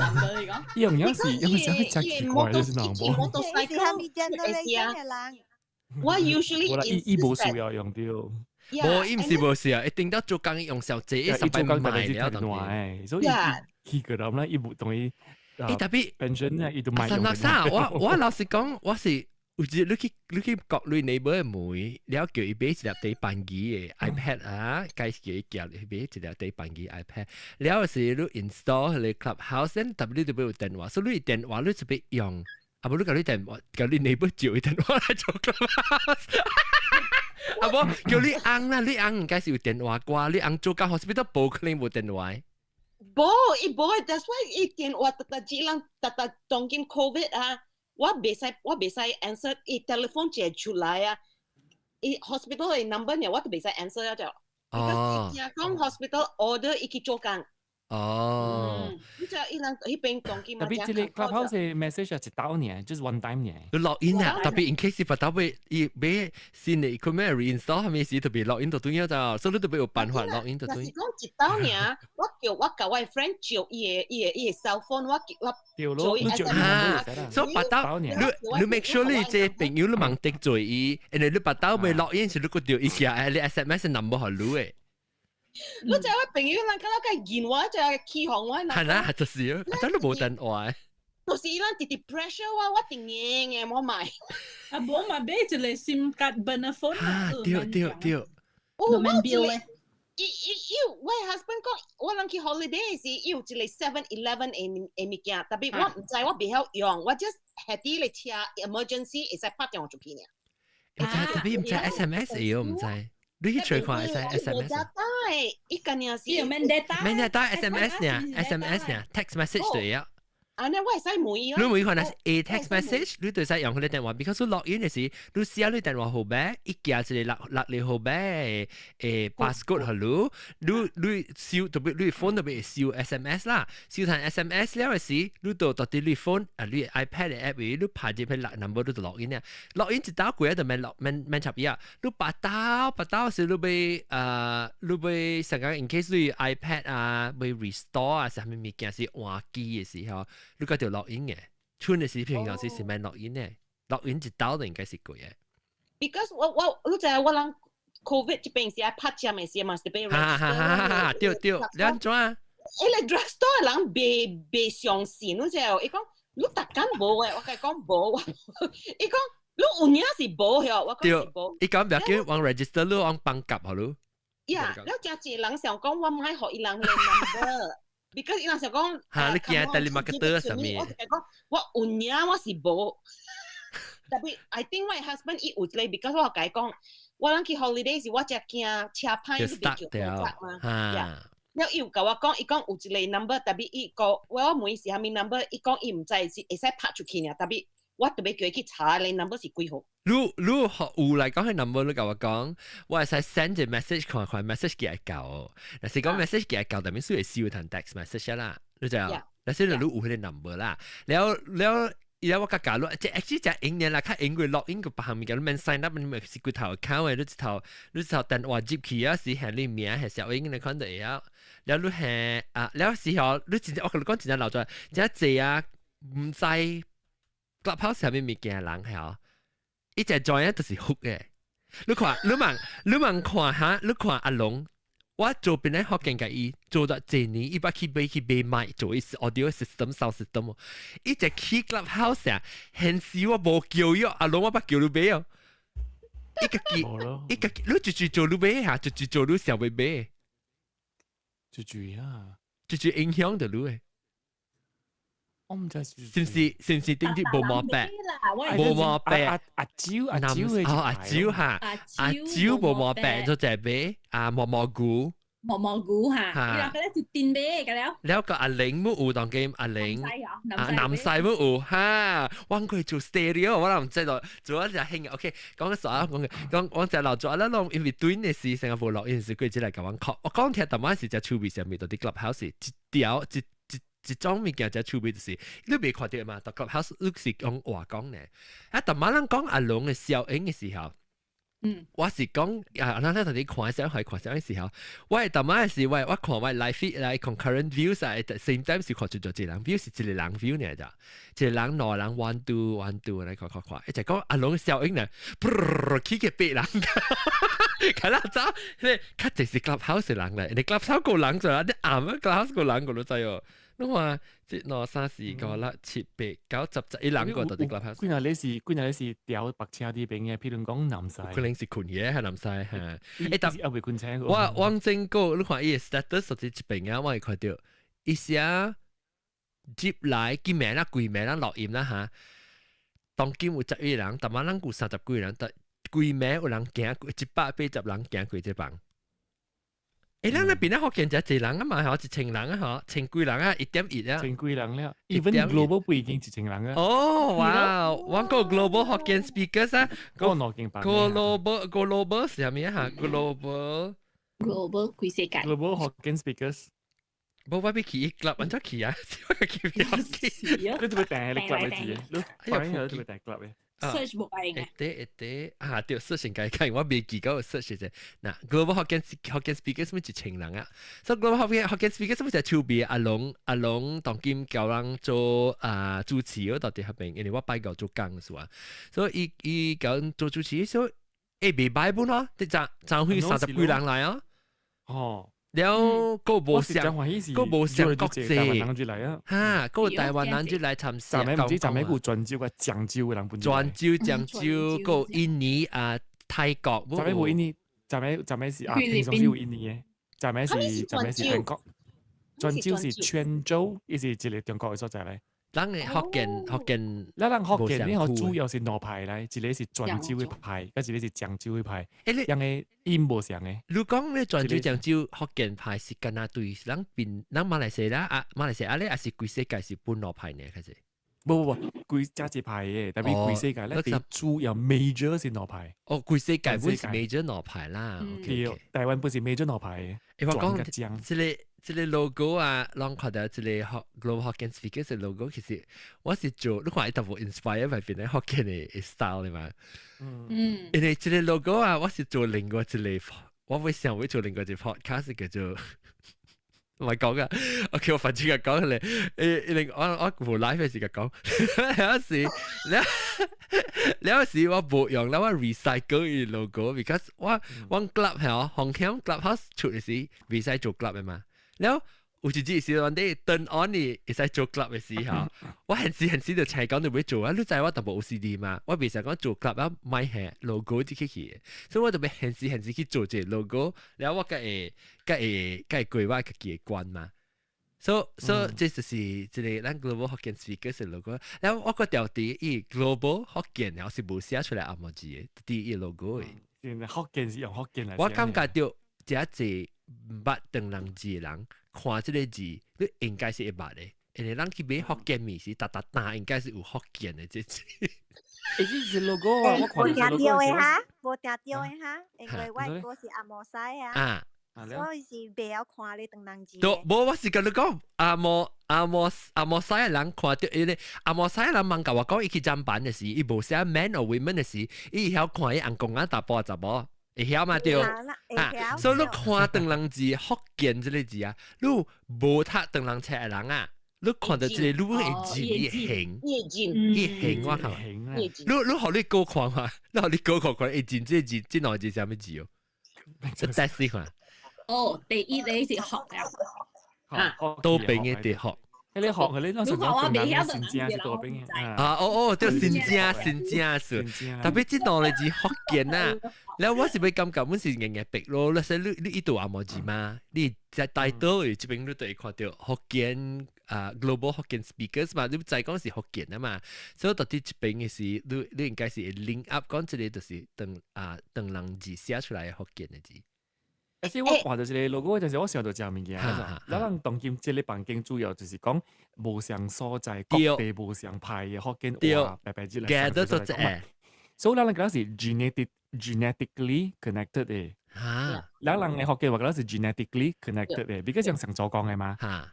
啊？伊用有時有時真奇怪，就是人無。是蝦米 generation 的人？我 usually 伊伊無需要用到。無，伊毋是無需要，一定到做工用小濟，伊十擺買了當然。所以伊個人啦，伊無同伊。欸，特別 pension 咧，伊都買。三六三，我老實講，我是有時你去國內 neighbor 的門，了叫伊買一粒底板機的 iPad 啊，介叫伊寄買一粒底板機 iPad，了是你 install 彼個 Clubhouse，特別你就欲有電話，所以你電話你就欲用，啊無你共你電話，共你 neighbor 借伊電話來做 Clubhouse。啊無叫你翁啦，你翁應該是有電話掛，你翁做工 hospital 無可能無電話。無，伊無，that's why 伊電話逐逐只人，逐逐當今 COVID 啊，我袂使 answer，伊 telephone 接出來啊，伊 hospital 的 number 呢，我都袂使 answer 啊就。哦。伊講 hospital order 伊去做工。哦。你就伊人彼邊當今特別這個 Clubhouse 嘅 message 係一刀爾，就是 one time 爾。你 log in 啊，特別 in case 別兜被伊買新的 equipment reinstall 係咪時特別 log in 就對咗就，所以你特別有辦法 log in 就對。若是講一刀爾，我叫我共我 friend 借伊的 cell phone，我叫我對咯，你借啊，所以別兜你 make sure 你這朋友你忙得罪伊，因為你別兜未 log in 時你個掉伊寄你 SMS number 予你的。你知我朋友人較了個見我就起哄我。係啦，就是啊，真都無電話。就是伊人直直 pressure 我，我定硬嘅我買。啊，無嘛買一個 SIM 卡 burner phone 啊，對對對。我有一個，伊伊伊，我 husband 講，我人去 holiday 時，伊有一個 7-Eleven 的物件，特別我毋知，我袂曉用，我 just 係佇咧車 emergency 會使拍電話出去爾。毋知特別毋知 SMS 會毋知。你去隨看會使 SMS。伊個爾是。伊有免 data。免 data SMS 爾，SMS 爾，text message 對啊。啊，那我會使問伊。你問看若是 A text message，你就使用彼个電話，because 你 log in 的時，你寫你電話號碼，伊寄一個六六個號碼passcode 予你，你收特別你 phone 特別會收 SMS 啦，收成 SMS 了的時，你就到佇你 phone 啊，你 iPad 的 app 你拍入彼六 number 你就 log in 啊，log in 一道過就免 log 免免插伊啊，你別兜別兜時你欲你欲成個 in case 你 iPad 啊，欲 restore 啊，啥物物件是換機的時候。你個條 log in 嘅，春的時平常時是免 log in 嘅，log in 一道就應該是過嘅。 Because 我你知我人 COVID 這邊時愛拍針的時嘛是被哈哈哈哈！對對，你按怎？彼个 drugstore 人袂相信，你知無？伊講你逐工無的，我共伊講無，伊講你有影是無曉，我講是無。伊講不要緊，往 register 你往放夾好咯。呀，了誠濟人想講我毋愛予伊人彼个 number。because 伊人想講，嚇你驚 telemarketer 啥物？我就講我有影我是無，特別 I think 我 husband 伊有一個，because 我共伊講，我人去 holiday 時我才驚車歹你袂叫警察嘛。了伊有共我講，伊講有一個 number，特別伊個我問是啥物 number，伊講伊毋知是會使拍出去爾，特別我特別叫伊去查彼個 number 是幾號。你你學有來講彼 number，你共我講，我會使 send 一個 message 看看 message 寄會到，若是講 message 寄會到，代表需會收一 text message 啦，你知影？若是你有彼個 number 啦，了了。伊我較教你，這 actually 真用的啦，較用過 log in 個別項物件，你免 sign up，你咪是規頭 account 的，你一頭電話入去啊，是係你名係小英，你看就會曉。了你係啊，了時候你真正我共你講真正老早，真濟啊，毋知 Clubhouse 啥物物件的人係伊一 join 就是 hook 的。你看，你問你問看哈，你看阿龍。我做邊咧學見佮伊做咗一年，伊捌去買去買麥做伊 audio system sound system。伊一去 Clubhouse 啊，現時我無叫伊，阿龍我捌叫你買哦。伊家己，伊家己，你就就做你買哈，就就做你想欲買。就就啊，就就影響著你的。我毋知是毋是是毋是頂啲無毛病？無毛病。阿阿蕉阿蕉哦阿蕉哈，阿蕉無毛病就就買啊毛毛菇。毛毛菇哈，伊人嗰是電買嘅了。了個阿玲冇有當今阿玲，啊南西冇有哈，我過做 stereo，我都毋知道做一隻興。OK，講個啥講嘅，講我就留咗啦，攏因為對呢時新加坡錄音時，佢只來共我講，我講聽淡仔是隻趣味上面到啲 clubhouse 一條一。一種物件真趣味就是，你未看著嘛？到 clubhouse 你是講話講呢？啊，逐擺人講阿龍的效應的時候，我是講啊，咱咧同你看小孩看小的時候，我係逐擺是我我看我 live feed 來 concurrent views 啊，at the same time 是看出咗一個人 view 是一個人 view 呢咋，一個人兩個人 one two one two 來看看看，一直講阿龍效應呢，起個八人，看啦走，彼較濟是 clubhouse 人來，你 clubhouse 個人就啊，你暗啊 clubhouse 個人個都知哦。你看，這兩三四五六七八九十十一人個到佇 clubhouse。幾若你是幾若你是調白車佇邊嘅，譬如講南西。可能是困嘅，係南西嚇。欸，但係未困醒。我王正哥，你看伊的 status 實際這邊啊，我會看著，伊寫接來見名啦、規名啦、錄音啦嚇。當今有十一人，逐擺咱有三十幾人，但規暝有人行過180人行過這房。欸，咱那邊咧福建就一人啊嘛，嗬，1000人啊，嗬，千幾人啊，1.1啊，千幾人了，even global 不已經1000人啊。哦，哇，我個 global 福建 speakers 啊，個兩間房。 global global 是啥物啊？global global 規世界。 global 福建 speakers。無我欲去 club，按怎去啊？我去袂去。你做咩訂你 club 嘅字？你反應係做咩訂 club 嘅？search 無愛嘅。會得會得啊！對，search 應該看，我未記到 search 者。嗱，Global Hokkien Speakers 什麼1000人啊？所以 Global Hokkien Speakers 什麼就手邊阿龍阿龍當今教人做啊主持嗰度佇彼邊，因為我拜舊做工是嘛，所以伊伊教人做主持，所以會袂歹本咯，啲爭爭去30幾人來啊。哦。了，閣無相，閣無相國際，哈，閣台灣人就來參賽。咱們唔知咱們有泉州個漳州的人本。泉州、漳州，閣印尼啊，泰國。咱們無印尼，咱們是啊，平常是有印尼的，咱們是韓國。泉州是泉州，伊是一個中國的所在來。咱的福建福建，咱人福建你好主要是兩派來，一個是泉州的派，佮一個是漳州的派。欸，你，因為音無相的。你講咧泉州、漳州福建派是敢若對咱邊，咱馬來西亞啊，馬來西亞咧，還是規世界是分兩派呢？開始？無無無，規這一派的，特別規世界咧，主要 major 是兩派。哦，規世界本是 major 兩派啦。對，台灣本是 major 兩派的。欸，我講這個。這個 logo 啊，攏看到這個 Global Hokkien Speakers 的 logo，其實我是做，你看伊淡薄 inspire by 變福建的 style 的嘛。嗯。因為這個 logo 啊，我是做另外一個，我會想會做另外一個 podcast 叫做，唔係講啊，OK，我反正就講咧，誒，另我我無 live 嘅時間講，有時，有時我無用，我 recycle 伊 logo，because 我我 club 係哦，紅險 clubhouse 出嘅時，袂使做 club 嘅嘛。了有一日時陣你 turn on 你會使做 club 嘅時候，我很時很時就齊講你欲做啊！你知我淡薄 OCD 嘛？我袂使講做 club 啊，買下 logo 這去去，所以我就欲很時很時去做這個 logo，了我才會才會才會過我家己的關嘛。所以所以這就是這個咱 Global Hokkien Speakers 的 logo。了我閣調佇伊 Global Hokkien 了是無寫出來紅毛字的，佇伊 logo 的。福建是用福建來。我感覺著遮濟毋捌唐人字的人看這個字，你應該是會捌的，因為咱去買福建麵時，逐逐單應該是有福建的這字。欸，這是 logo 啊！我看到無聽著的哈，無聽著的哈，因為我哥是紅毛師啊，所以是袂曉看咧唐人字。都無，我是共你講，紅毛紅毛紅毛師的人看著，因為紅毛師的人問共我講，伊去砧板的時，伊無寫 man or women 的時，伊會曉看伊翁公仔查埔查某。會曉嘛對？啊，所以你看唐人字福建這個字啊，你無讀唐人冊的人啊，你看著這個你會認伊形，伊形我看。你你予你估看嘛？你予你估看看，會認這個字，這兩個字啥物字哦？你再試看。哦，第一個是學了，倒邊的佇學。你學嘅你嗰時講唐人新正是倒邊嘅。啊哦哦，對，新正新正是，特別這兩個字福建啊。了我是欲感覺，阮是硬硬逼咯。你說你你伊都紅毛字嘛？你在大島的這邊你都會看著福建啊，Global Hokkien Speakers 嘛，你知講是福建啊嘛。所以到佇這邊的時，你你應該是會 link up 講這個就是唐啊唐人字寫出來的福建的字。而且我看著這個 logo，就是我想著這物件。咱人當今這個房間主要就是講無相所在，各地無相派的福建話，白白之來。 gather 做這。所以咱人講是 genetically connected 的。哈。咱人的福建話講是 genetically connected 的，比較像上祖講的嘛。哈。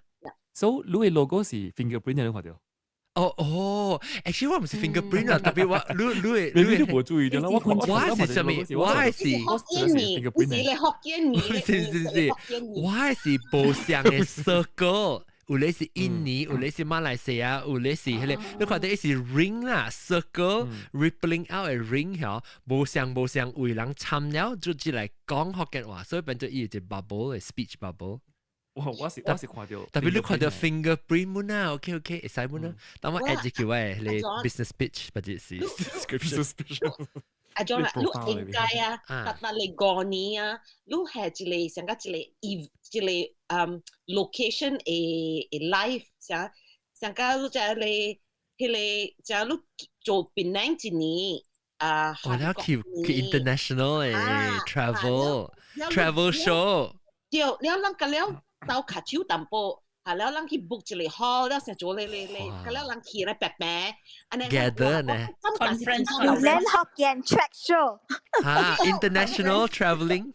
所以你的 logo 是 fingerprint 你看著。哦哦，actually 我毋是 fingerprint 啊，特別我你你你你無注意著啦，我我是啥物？我是福建語，不是咧福建語，是是是，我是無相的 circle，有咧是印尼，有咧是馬來西亞，有咧是彼個，你看著是 ring 啦，circle rippling out 的 ring 嗬，無相無相為人參了就只來講福建話，所以變做伊一個 bubble 的 speech bubble。我是看著，特別你看著 fingerprint 滿啊，OK OK，會使滿啊。等我 add 入去我的彼個 business pitch 或者是 description。阿 John 啊，你應該啊，逐逐嚟5年啊，你係一個像個一個一一個location 的的 life，像像個你這個彼個，像你做檳城一年啊，我要去去 international 的 travel travel show。對，了咱個了。鬥跤手淡薄，下了咱去 book 一個 hall，了成做咧咧咧，個了人去咧白白，按呢 gather 呢，conference，連福建 track show，哈，international travelling，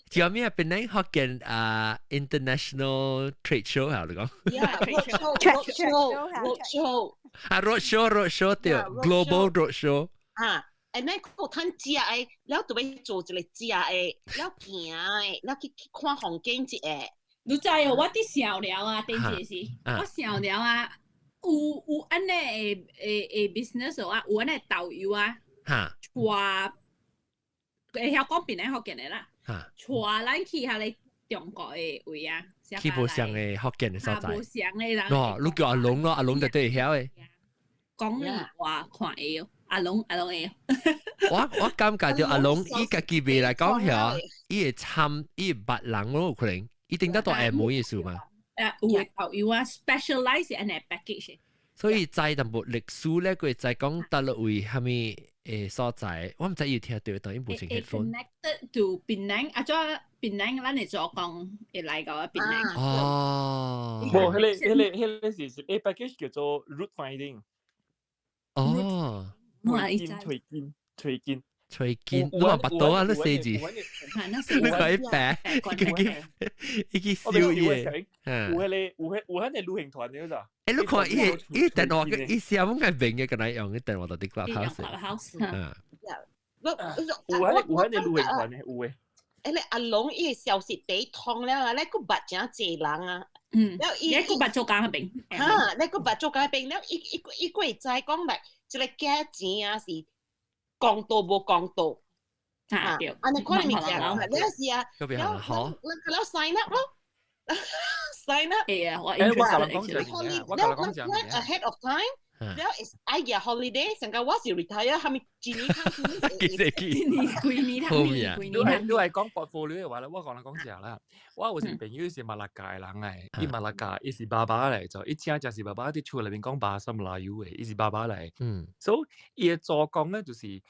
叫咩？檳城福建啊，International Trade Show 啊，你講？ Yeah, road show, road show, road show。啊，road show, road show 對，Global road show。啊，and then 個趁食的，了就欲做一個食的，了行的，了去去看風景一個。你知哦，我佇想了啊，頂一個是，我想了啊，有有按呢的的的 business 啊，有按呢導遊啊，帶會曉講檳城福建的啦，帶咱去遐個中國的位啊，去無相的福建的所在。無相的人。哦，你叫阿龍咯，阿龍就對會曉的。講你話看會哦，阿龍阿龍會。我感覺著阿龍伊家己未來講曉，伊會參伊會捌人咯，有可能。一定得到下門意思嘛？有導遊啊，specialize in 嘅 package。所以知淡薄歷史咧，佢會知講佗落位蝦米所在，我毋知伊有聽著，當然無穿 headphone。 Connected to 檳城，啊，怎檳城咱會做工會來到檳城。哦。無，彼個是 package 叫做 route finding。哦。推薦推薦推薦。吹筋，你話捌到啊？你寫字，你可以白，伊去燒嘢。有彼個有彼有彼個旅行團的咋？你看伊伊電話，伊寫阮個明嘅，敢若用電話到佇 Clubhouse。嗯。有彼有彼個旅行團的有的。誒，阿龍伊個消息第一通了啊，你閣捌誠濟人啊。了伊，你閣捌做工彼爿。哈，你閣捌做工彼爿，了伊伊伊閣會知講來，這個價錢啊是公道無公道。啊對。按呢款物件，了是啊，了了了 sign up 咯，sign up。會啊，我我我甲你講 ahead of time。了是愛日 holiday，成個我是 retire，係咪一年通幾時幾年幾年通幾年？你係講 portfolio 嘅話咧，我講嚟講啥啦？我有一朋友是馬六甲的人嚟，伊馬六甲，伊是爸爸嚟，就伊請就是爸爸佇厝內面講 Bahasa Melayu 的，伊是爸爸嚟。所以伊的祖公咧就是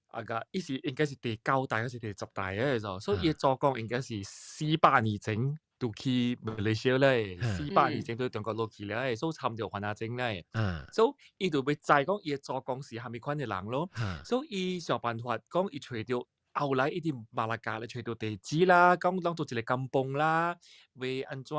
啊個，伊是應該是第九代還是第10代嘅就，所以伊的祖公應該是400年前就去馬來西亞咧，400年前對中國落去咧，所以參著番仔種咧。所以伊就欲知講伊的祖公是蝦米款的人咯。所以伊想辦法講伊揣著後來伊佇馬六甲咧揣著地址啦，講當做一個甘榜啦，為按怎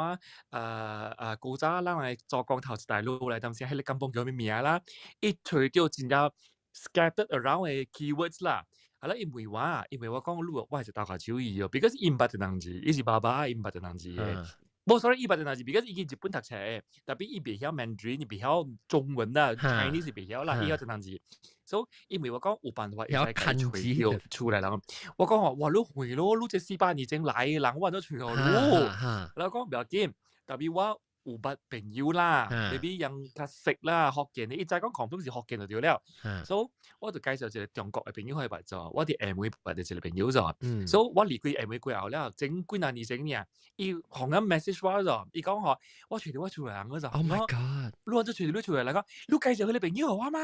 古早咱的祖公頭一代落來，當時彼個甘榜叫啥物名啦？伊揣著真正 scattered around 的 keywords 啦。啊啦，伊問我，伊問我講，你我是投跤手伊哦，because 伊毋捌這人字，伊是爸爸，伊毋捌這人字的。無，sorry，伊捌這人字，because 伊去日本讀冊，tapi 伊袂曉 Mandarin，伊袂曉中文啦，Chinese 是袂曉啦，伊曉這人字。所以伊問我講有辦法會使共伊揣著出來人。我講話，哇，你會咯，你這400年前來的人，我都揣予你。然後講不要緊，tapi 我有捌朋友啦，maybe 人較識啦，福建的，伊知講 confirm 是福建就對了。所以我就介紹一個中國的朋友予伊捌做，我佇廈門捌著一個朋友做。所以我離開廈門過後了，前幾若年前爾，伊予阮 message 我做，伊講吼，我揣著我厝的人嗰 Oh my god！你按怎揣著你厝的人講，你介紹彼個朋友予我嗎？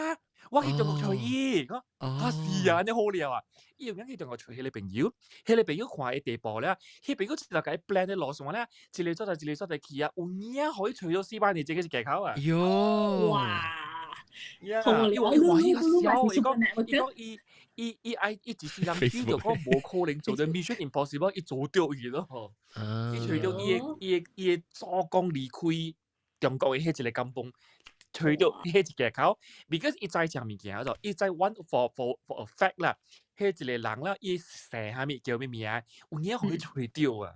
我去中國揣伊，講啊是啊，按呢好了啊。伊有影去中國揣彼個朋友，彼個朋友看伊地步了，彼個朋友就共伊 plan 的路線了，一個所在一個所在去啊，有影予伊揣著400年前個是家口啊。喲！哇！伊話伊伊較痟，伊講伊講伊伊伊愛伊一世人記著講無可能做到 Mission Impossible，伊做著伊咯。伊揣著伊的伊的伊的祖公離開中國的彼一個甘榜。揣著彼一個口，because 伊知啥物件就，伊知 one for a fact 啦，彼一個人啦，伊姓啥物叫啥物名，有影予伊揣著啊。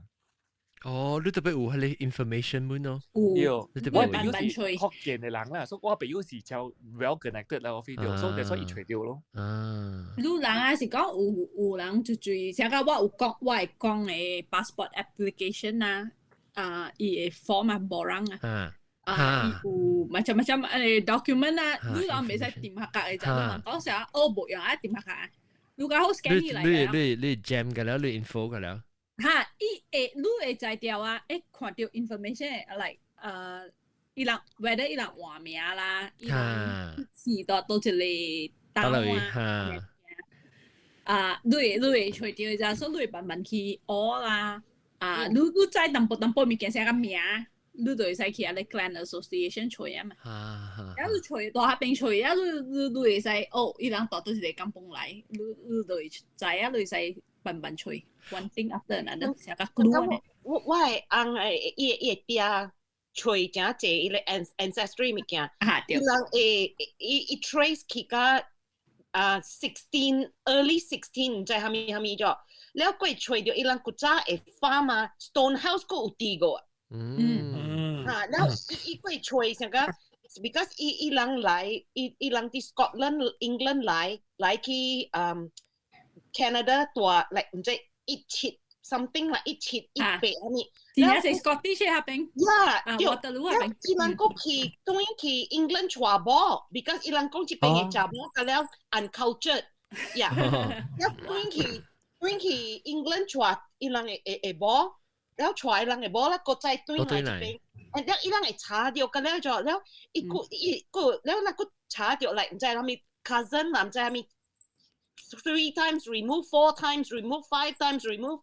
哦，你特別有彼個 information 滿咯。對，我朋友是福建的人啦，所以我朋友是超 well connected 啦，我 feel 著，所以所以伊揣著咯。你人啊是講有人就注意，像講我有講我會講的 passport application 啊，啊，伊的 form 啊，borang 啊。啊，伊有macam-macam document 啊，你人袂使點下格的，就你問講啥，哦，無用啊，點下格，你較好 scan 起來。你你你 jam 個了，你 info 個了。哈，伊會你會知著啊，會看著 information like 伊人 whether 伊人換名啦，伊人是到佗一個單啊，啊，你會揣著咋，所以你會慢慢去學啦，啊，你知淡薄淡薄物件寫個名。你就會使去啊，你 clan association 揣啊嘛。啊你揣大彼爿揣啊，你你會使哦，伊人蹛佗一個甘榜來，你你就會知啊，你會使慢慢揣，one thing after another，成個 clue 呢。我的翁的伊的爹揣誠濟伊個 ancestry 物件，伊人會伊 trace 去到啊 16 early 16 毋知蝦米蝦米咗，了過揣著伊人古早的 farm 啊，stone house 閣有佇過。嚇，了伊過揣成個，because 伊人來，伊人佇 Scotland England 來去Canada 住，來毋知17 something 啦，1718蝦米。真正是 Scottish 那邊。呀，對， Waterloo 那邊。伊人閣去，轉去 England 娶某，because 伊人講這邊的查某較了 uncultured，呀，了轉去 England 娶伊人的某，了娶伊人的某啦，閣再轉來這邊，了伊人會查著，較了就了，伊閣伊閣了那閣查著來，毋知啥物 cousin 啦，毋知啥物 three times remove, four times remove, five times remove。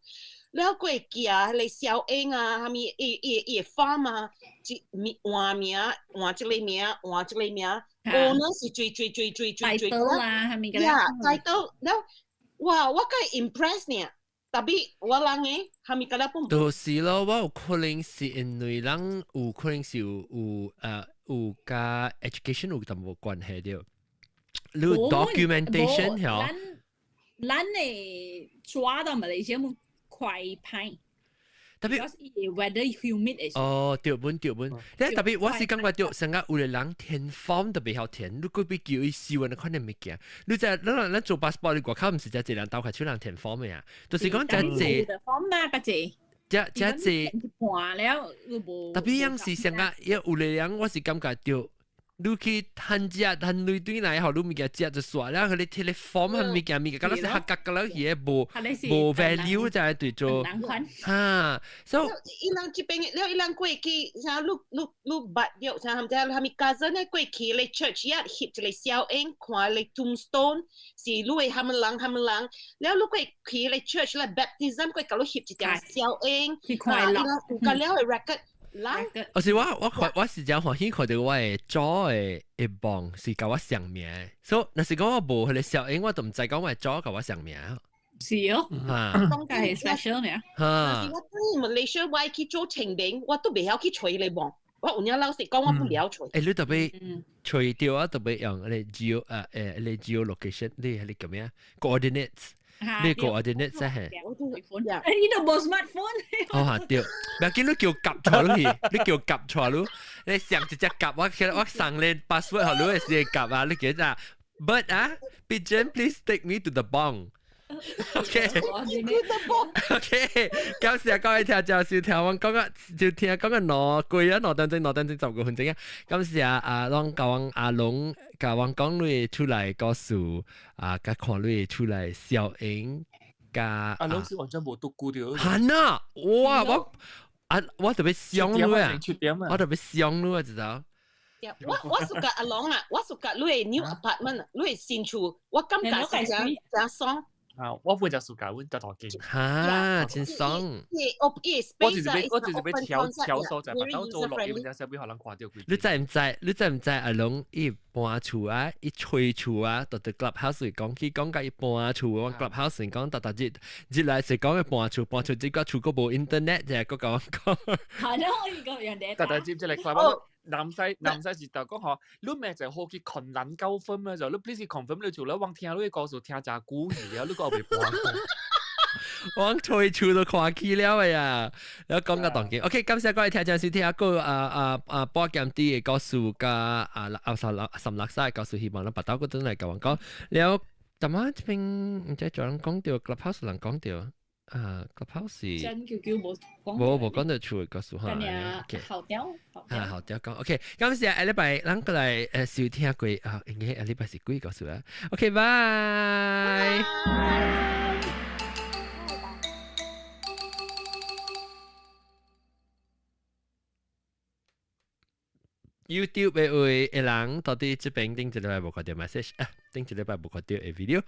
了閣會寄彼个小英啊，啥物伊的 farm 啊，一名換名，換這个名，換這个名，owner 是追追追追追追。啦，啥物個？呀，title 了，哇，我較 impress 呢，tapi 我人的啥物個了本。就是咯，我有可能是因為人有可能是有佮 education 有淡薄關係著。你 documentation 曉？咱的抓到馬來西亞快歹， tapi weather humid 哦，對本對本，但 tapi 我是感覺著，成個有的人填 form 特別曉填，你閣欲叫伊收的款的物件，你知咱做 passport 你外口毋是誠濟人鬥開手人填 form 的啊，就是講誠濟 form 啦，較濟，誠誠濟換了又無。 tapi 樣是成個有的人我是感覺著。你去趁食趁鐳轉來，予你物件食就煞了，予你提咧 form 和物件物件，敢若是合格個了，伊個無 value 就係對做。哈，所以伊人這邊了，伊人過去，啥你你你捌著，啥毋知啥物 cousin 咧過去咧 church 一翕一個小影，看咧 tombstone 是你的啥物人啥物人，了你過去咧 church 咧 baptism 過共你翕一張小影，去看了，有個了的 record。我是我是真歡喜看著我的祖的的墓是共我相名，所以若是講我無彼个小影，我都毋知講我的祖共我相名。是哦，哈，係 special 呢。哈，我對馬來西亞我去做清明，我都袂曉去揣咧墓。我有影老實講，我不了揣。欸，你特別揣著啊，特別用彼個 geo 啊誒，彼個 geo location，你彼個叫咩啊？coordinates。你 coordinate 啫係。你都無 smartphone。哦哈對，不要緊，你叫夾錯你去，你叫夾錯你，你上一隻夾我我送你 password 予你會夾啊，你記得啊？Bird 啊，pigeon please take me to the bong。OK。 OK，感謝各位聽眾收聽，我講個就聽講個兩幾啊，2點鐘，2點鐘10個分鐘啊。感謝啊，攏共阮阿龍，共阮講你厝內故事啊，佮看你厝內小影，佮阿龍是完全無讀過著。哈啊！哇，我啊，我特別想你啊，我特別想你啊，知道？我 suka 阿龍啊，我 suka 你的 new apartment，你的新厝，我感覺是誠誠爽。啊！我本就 suka 阮大大間。哈，真爽。我就是欲調調所在，把到做錄音，才欲予人看著幾。你知毋知？你知毋知阿龍伊搬厝啊，伊揣厝啊，就佇 clubhouse 講起講共伊搬厝，我 clubhouse 講逐逐日，日來是講伊搬厝，搬厝這個厝閣無 internet，就閣共我講。係咯，我個人哋。逐逐日這個 clubhouse 南西南西是就講吼，你咪就好去困難糾紛咩就，你 please confirm 你做，你往聽你的故事聽誠久去了，你閣未搬。我揣厝都看起了的呀，然後講到當今，OK，感謝各位聽眾收聽，個啊啊啊寶劍啲的故事佮啊阿三三六三的故事，希望咱別兜閣轉來共阮講。了，淡仔這邊毋知做人講著，Clubhouse 人講著。啊，Clubhouse 真叫叫無講，無講著厝的故事哈。OK，後調，啊後調講，OK，感謝下禮拜咱閣來收聽過啊，應該下禮拜是幾故事啊？OK，拜。YouTube 的位的人到底這邊頂一禮拜無看著 message 啊，頂一禮拜無看著的 video，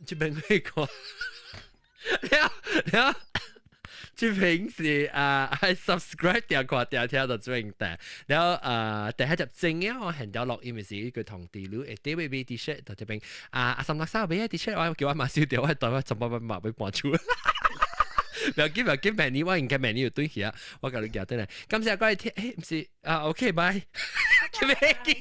這邊會看，了了，這邊是啊，愛 subscribe 訂看訂聽到最大。然後啊，第一集正嘅我現條錄音是一個同地路會啲買 T-shirt 到這邊啊，阿三六三買 T-shirt，我叫我媽燒掉，我袋我全部買買搬出。不要緊，不要緊，明年我應該明年有對起啊，我共你寄轉來。感謝各位聽，毋是啊，OK，拜，叫咩記？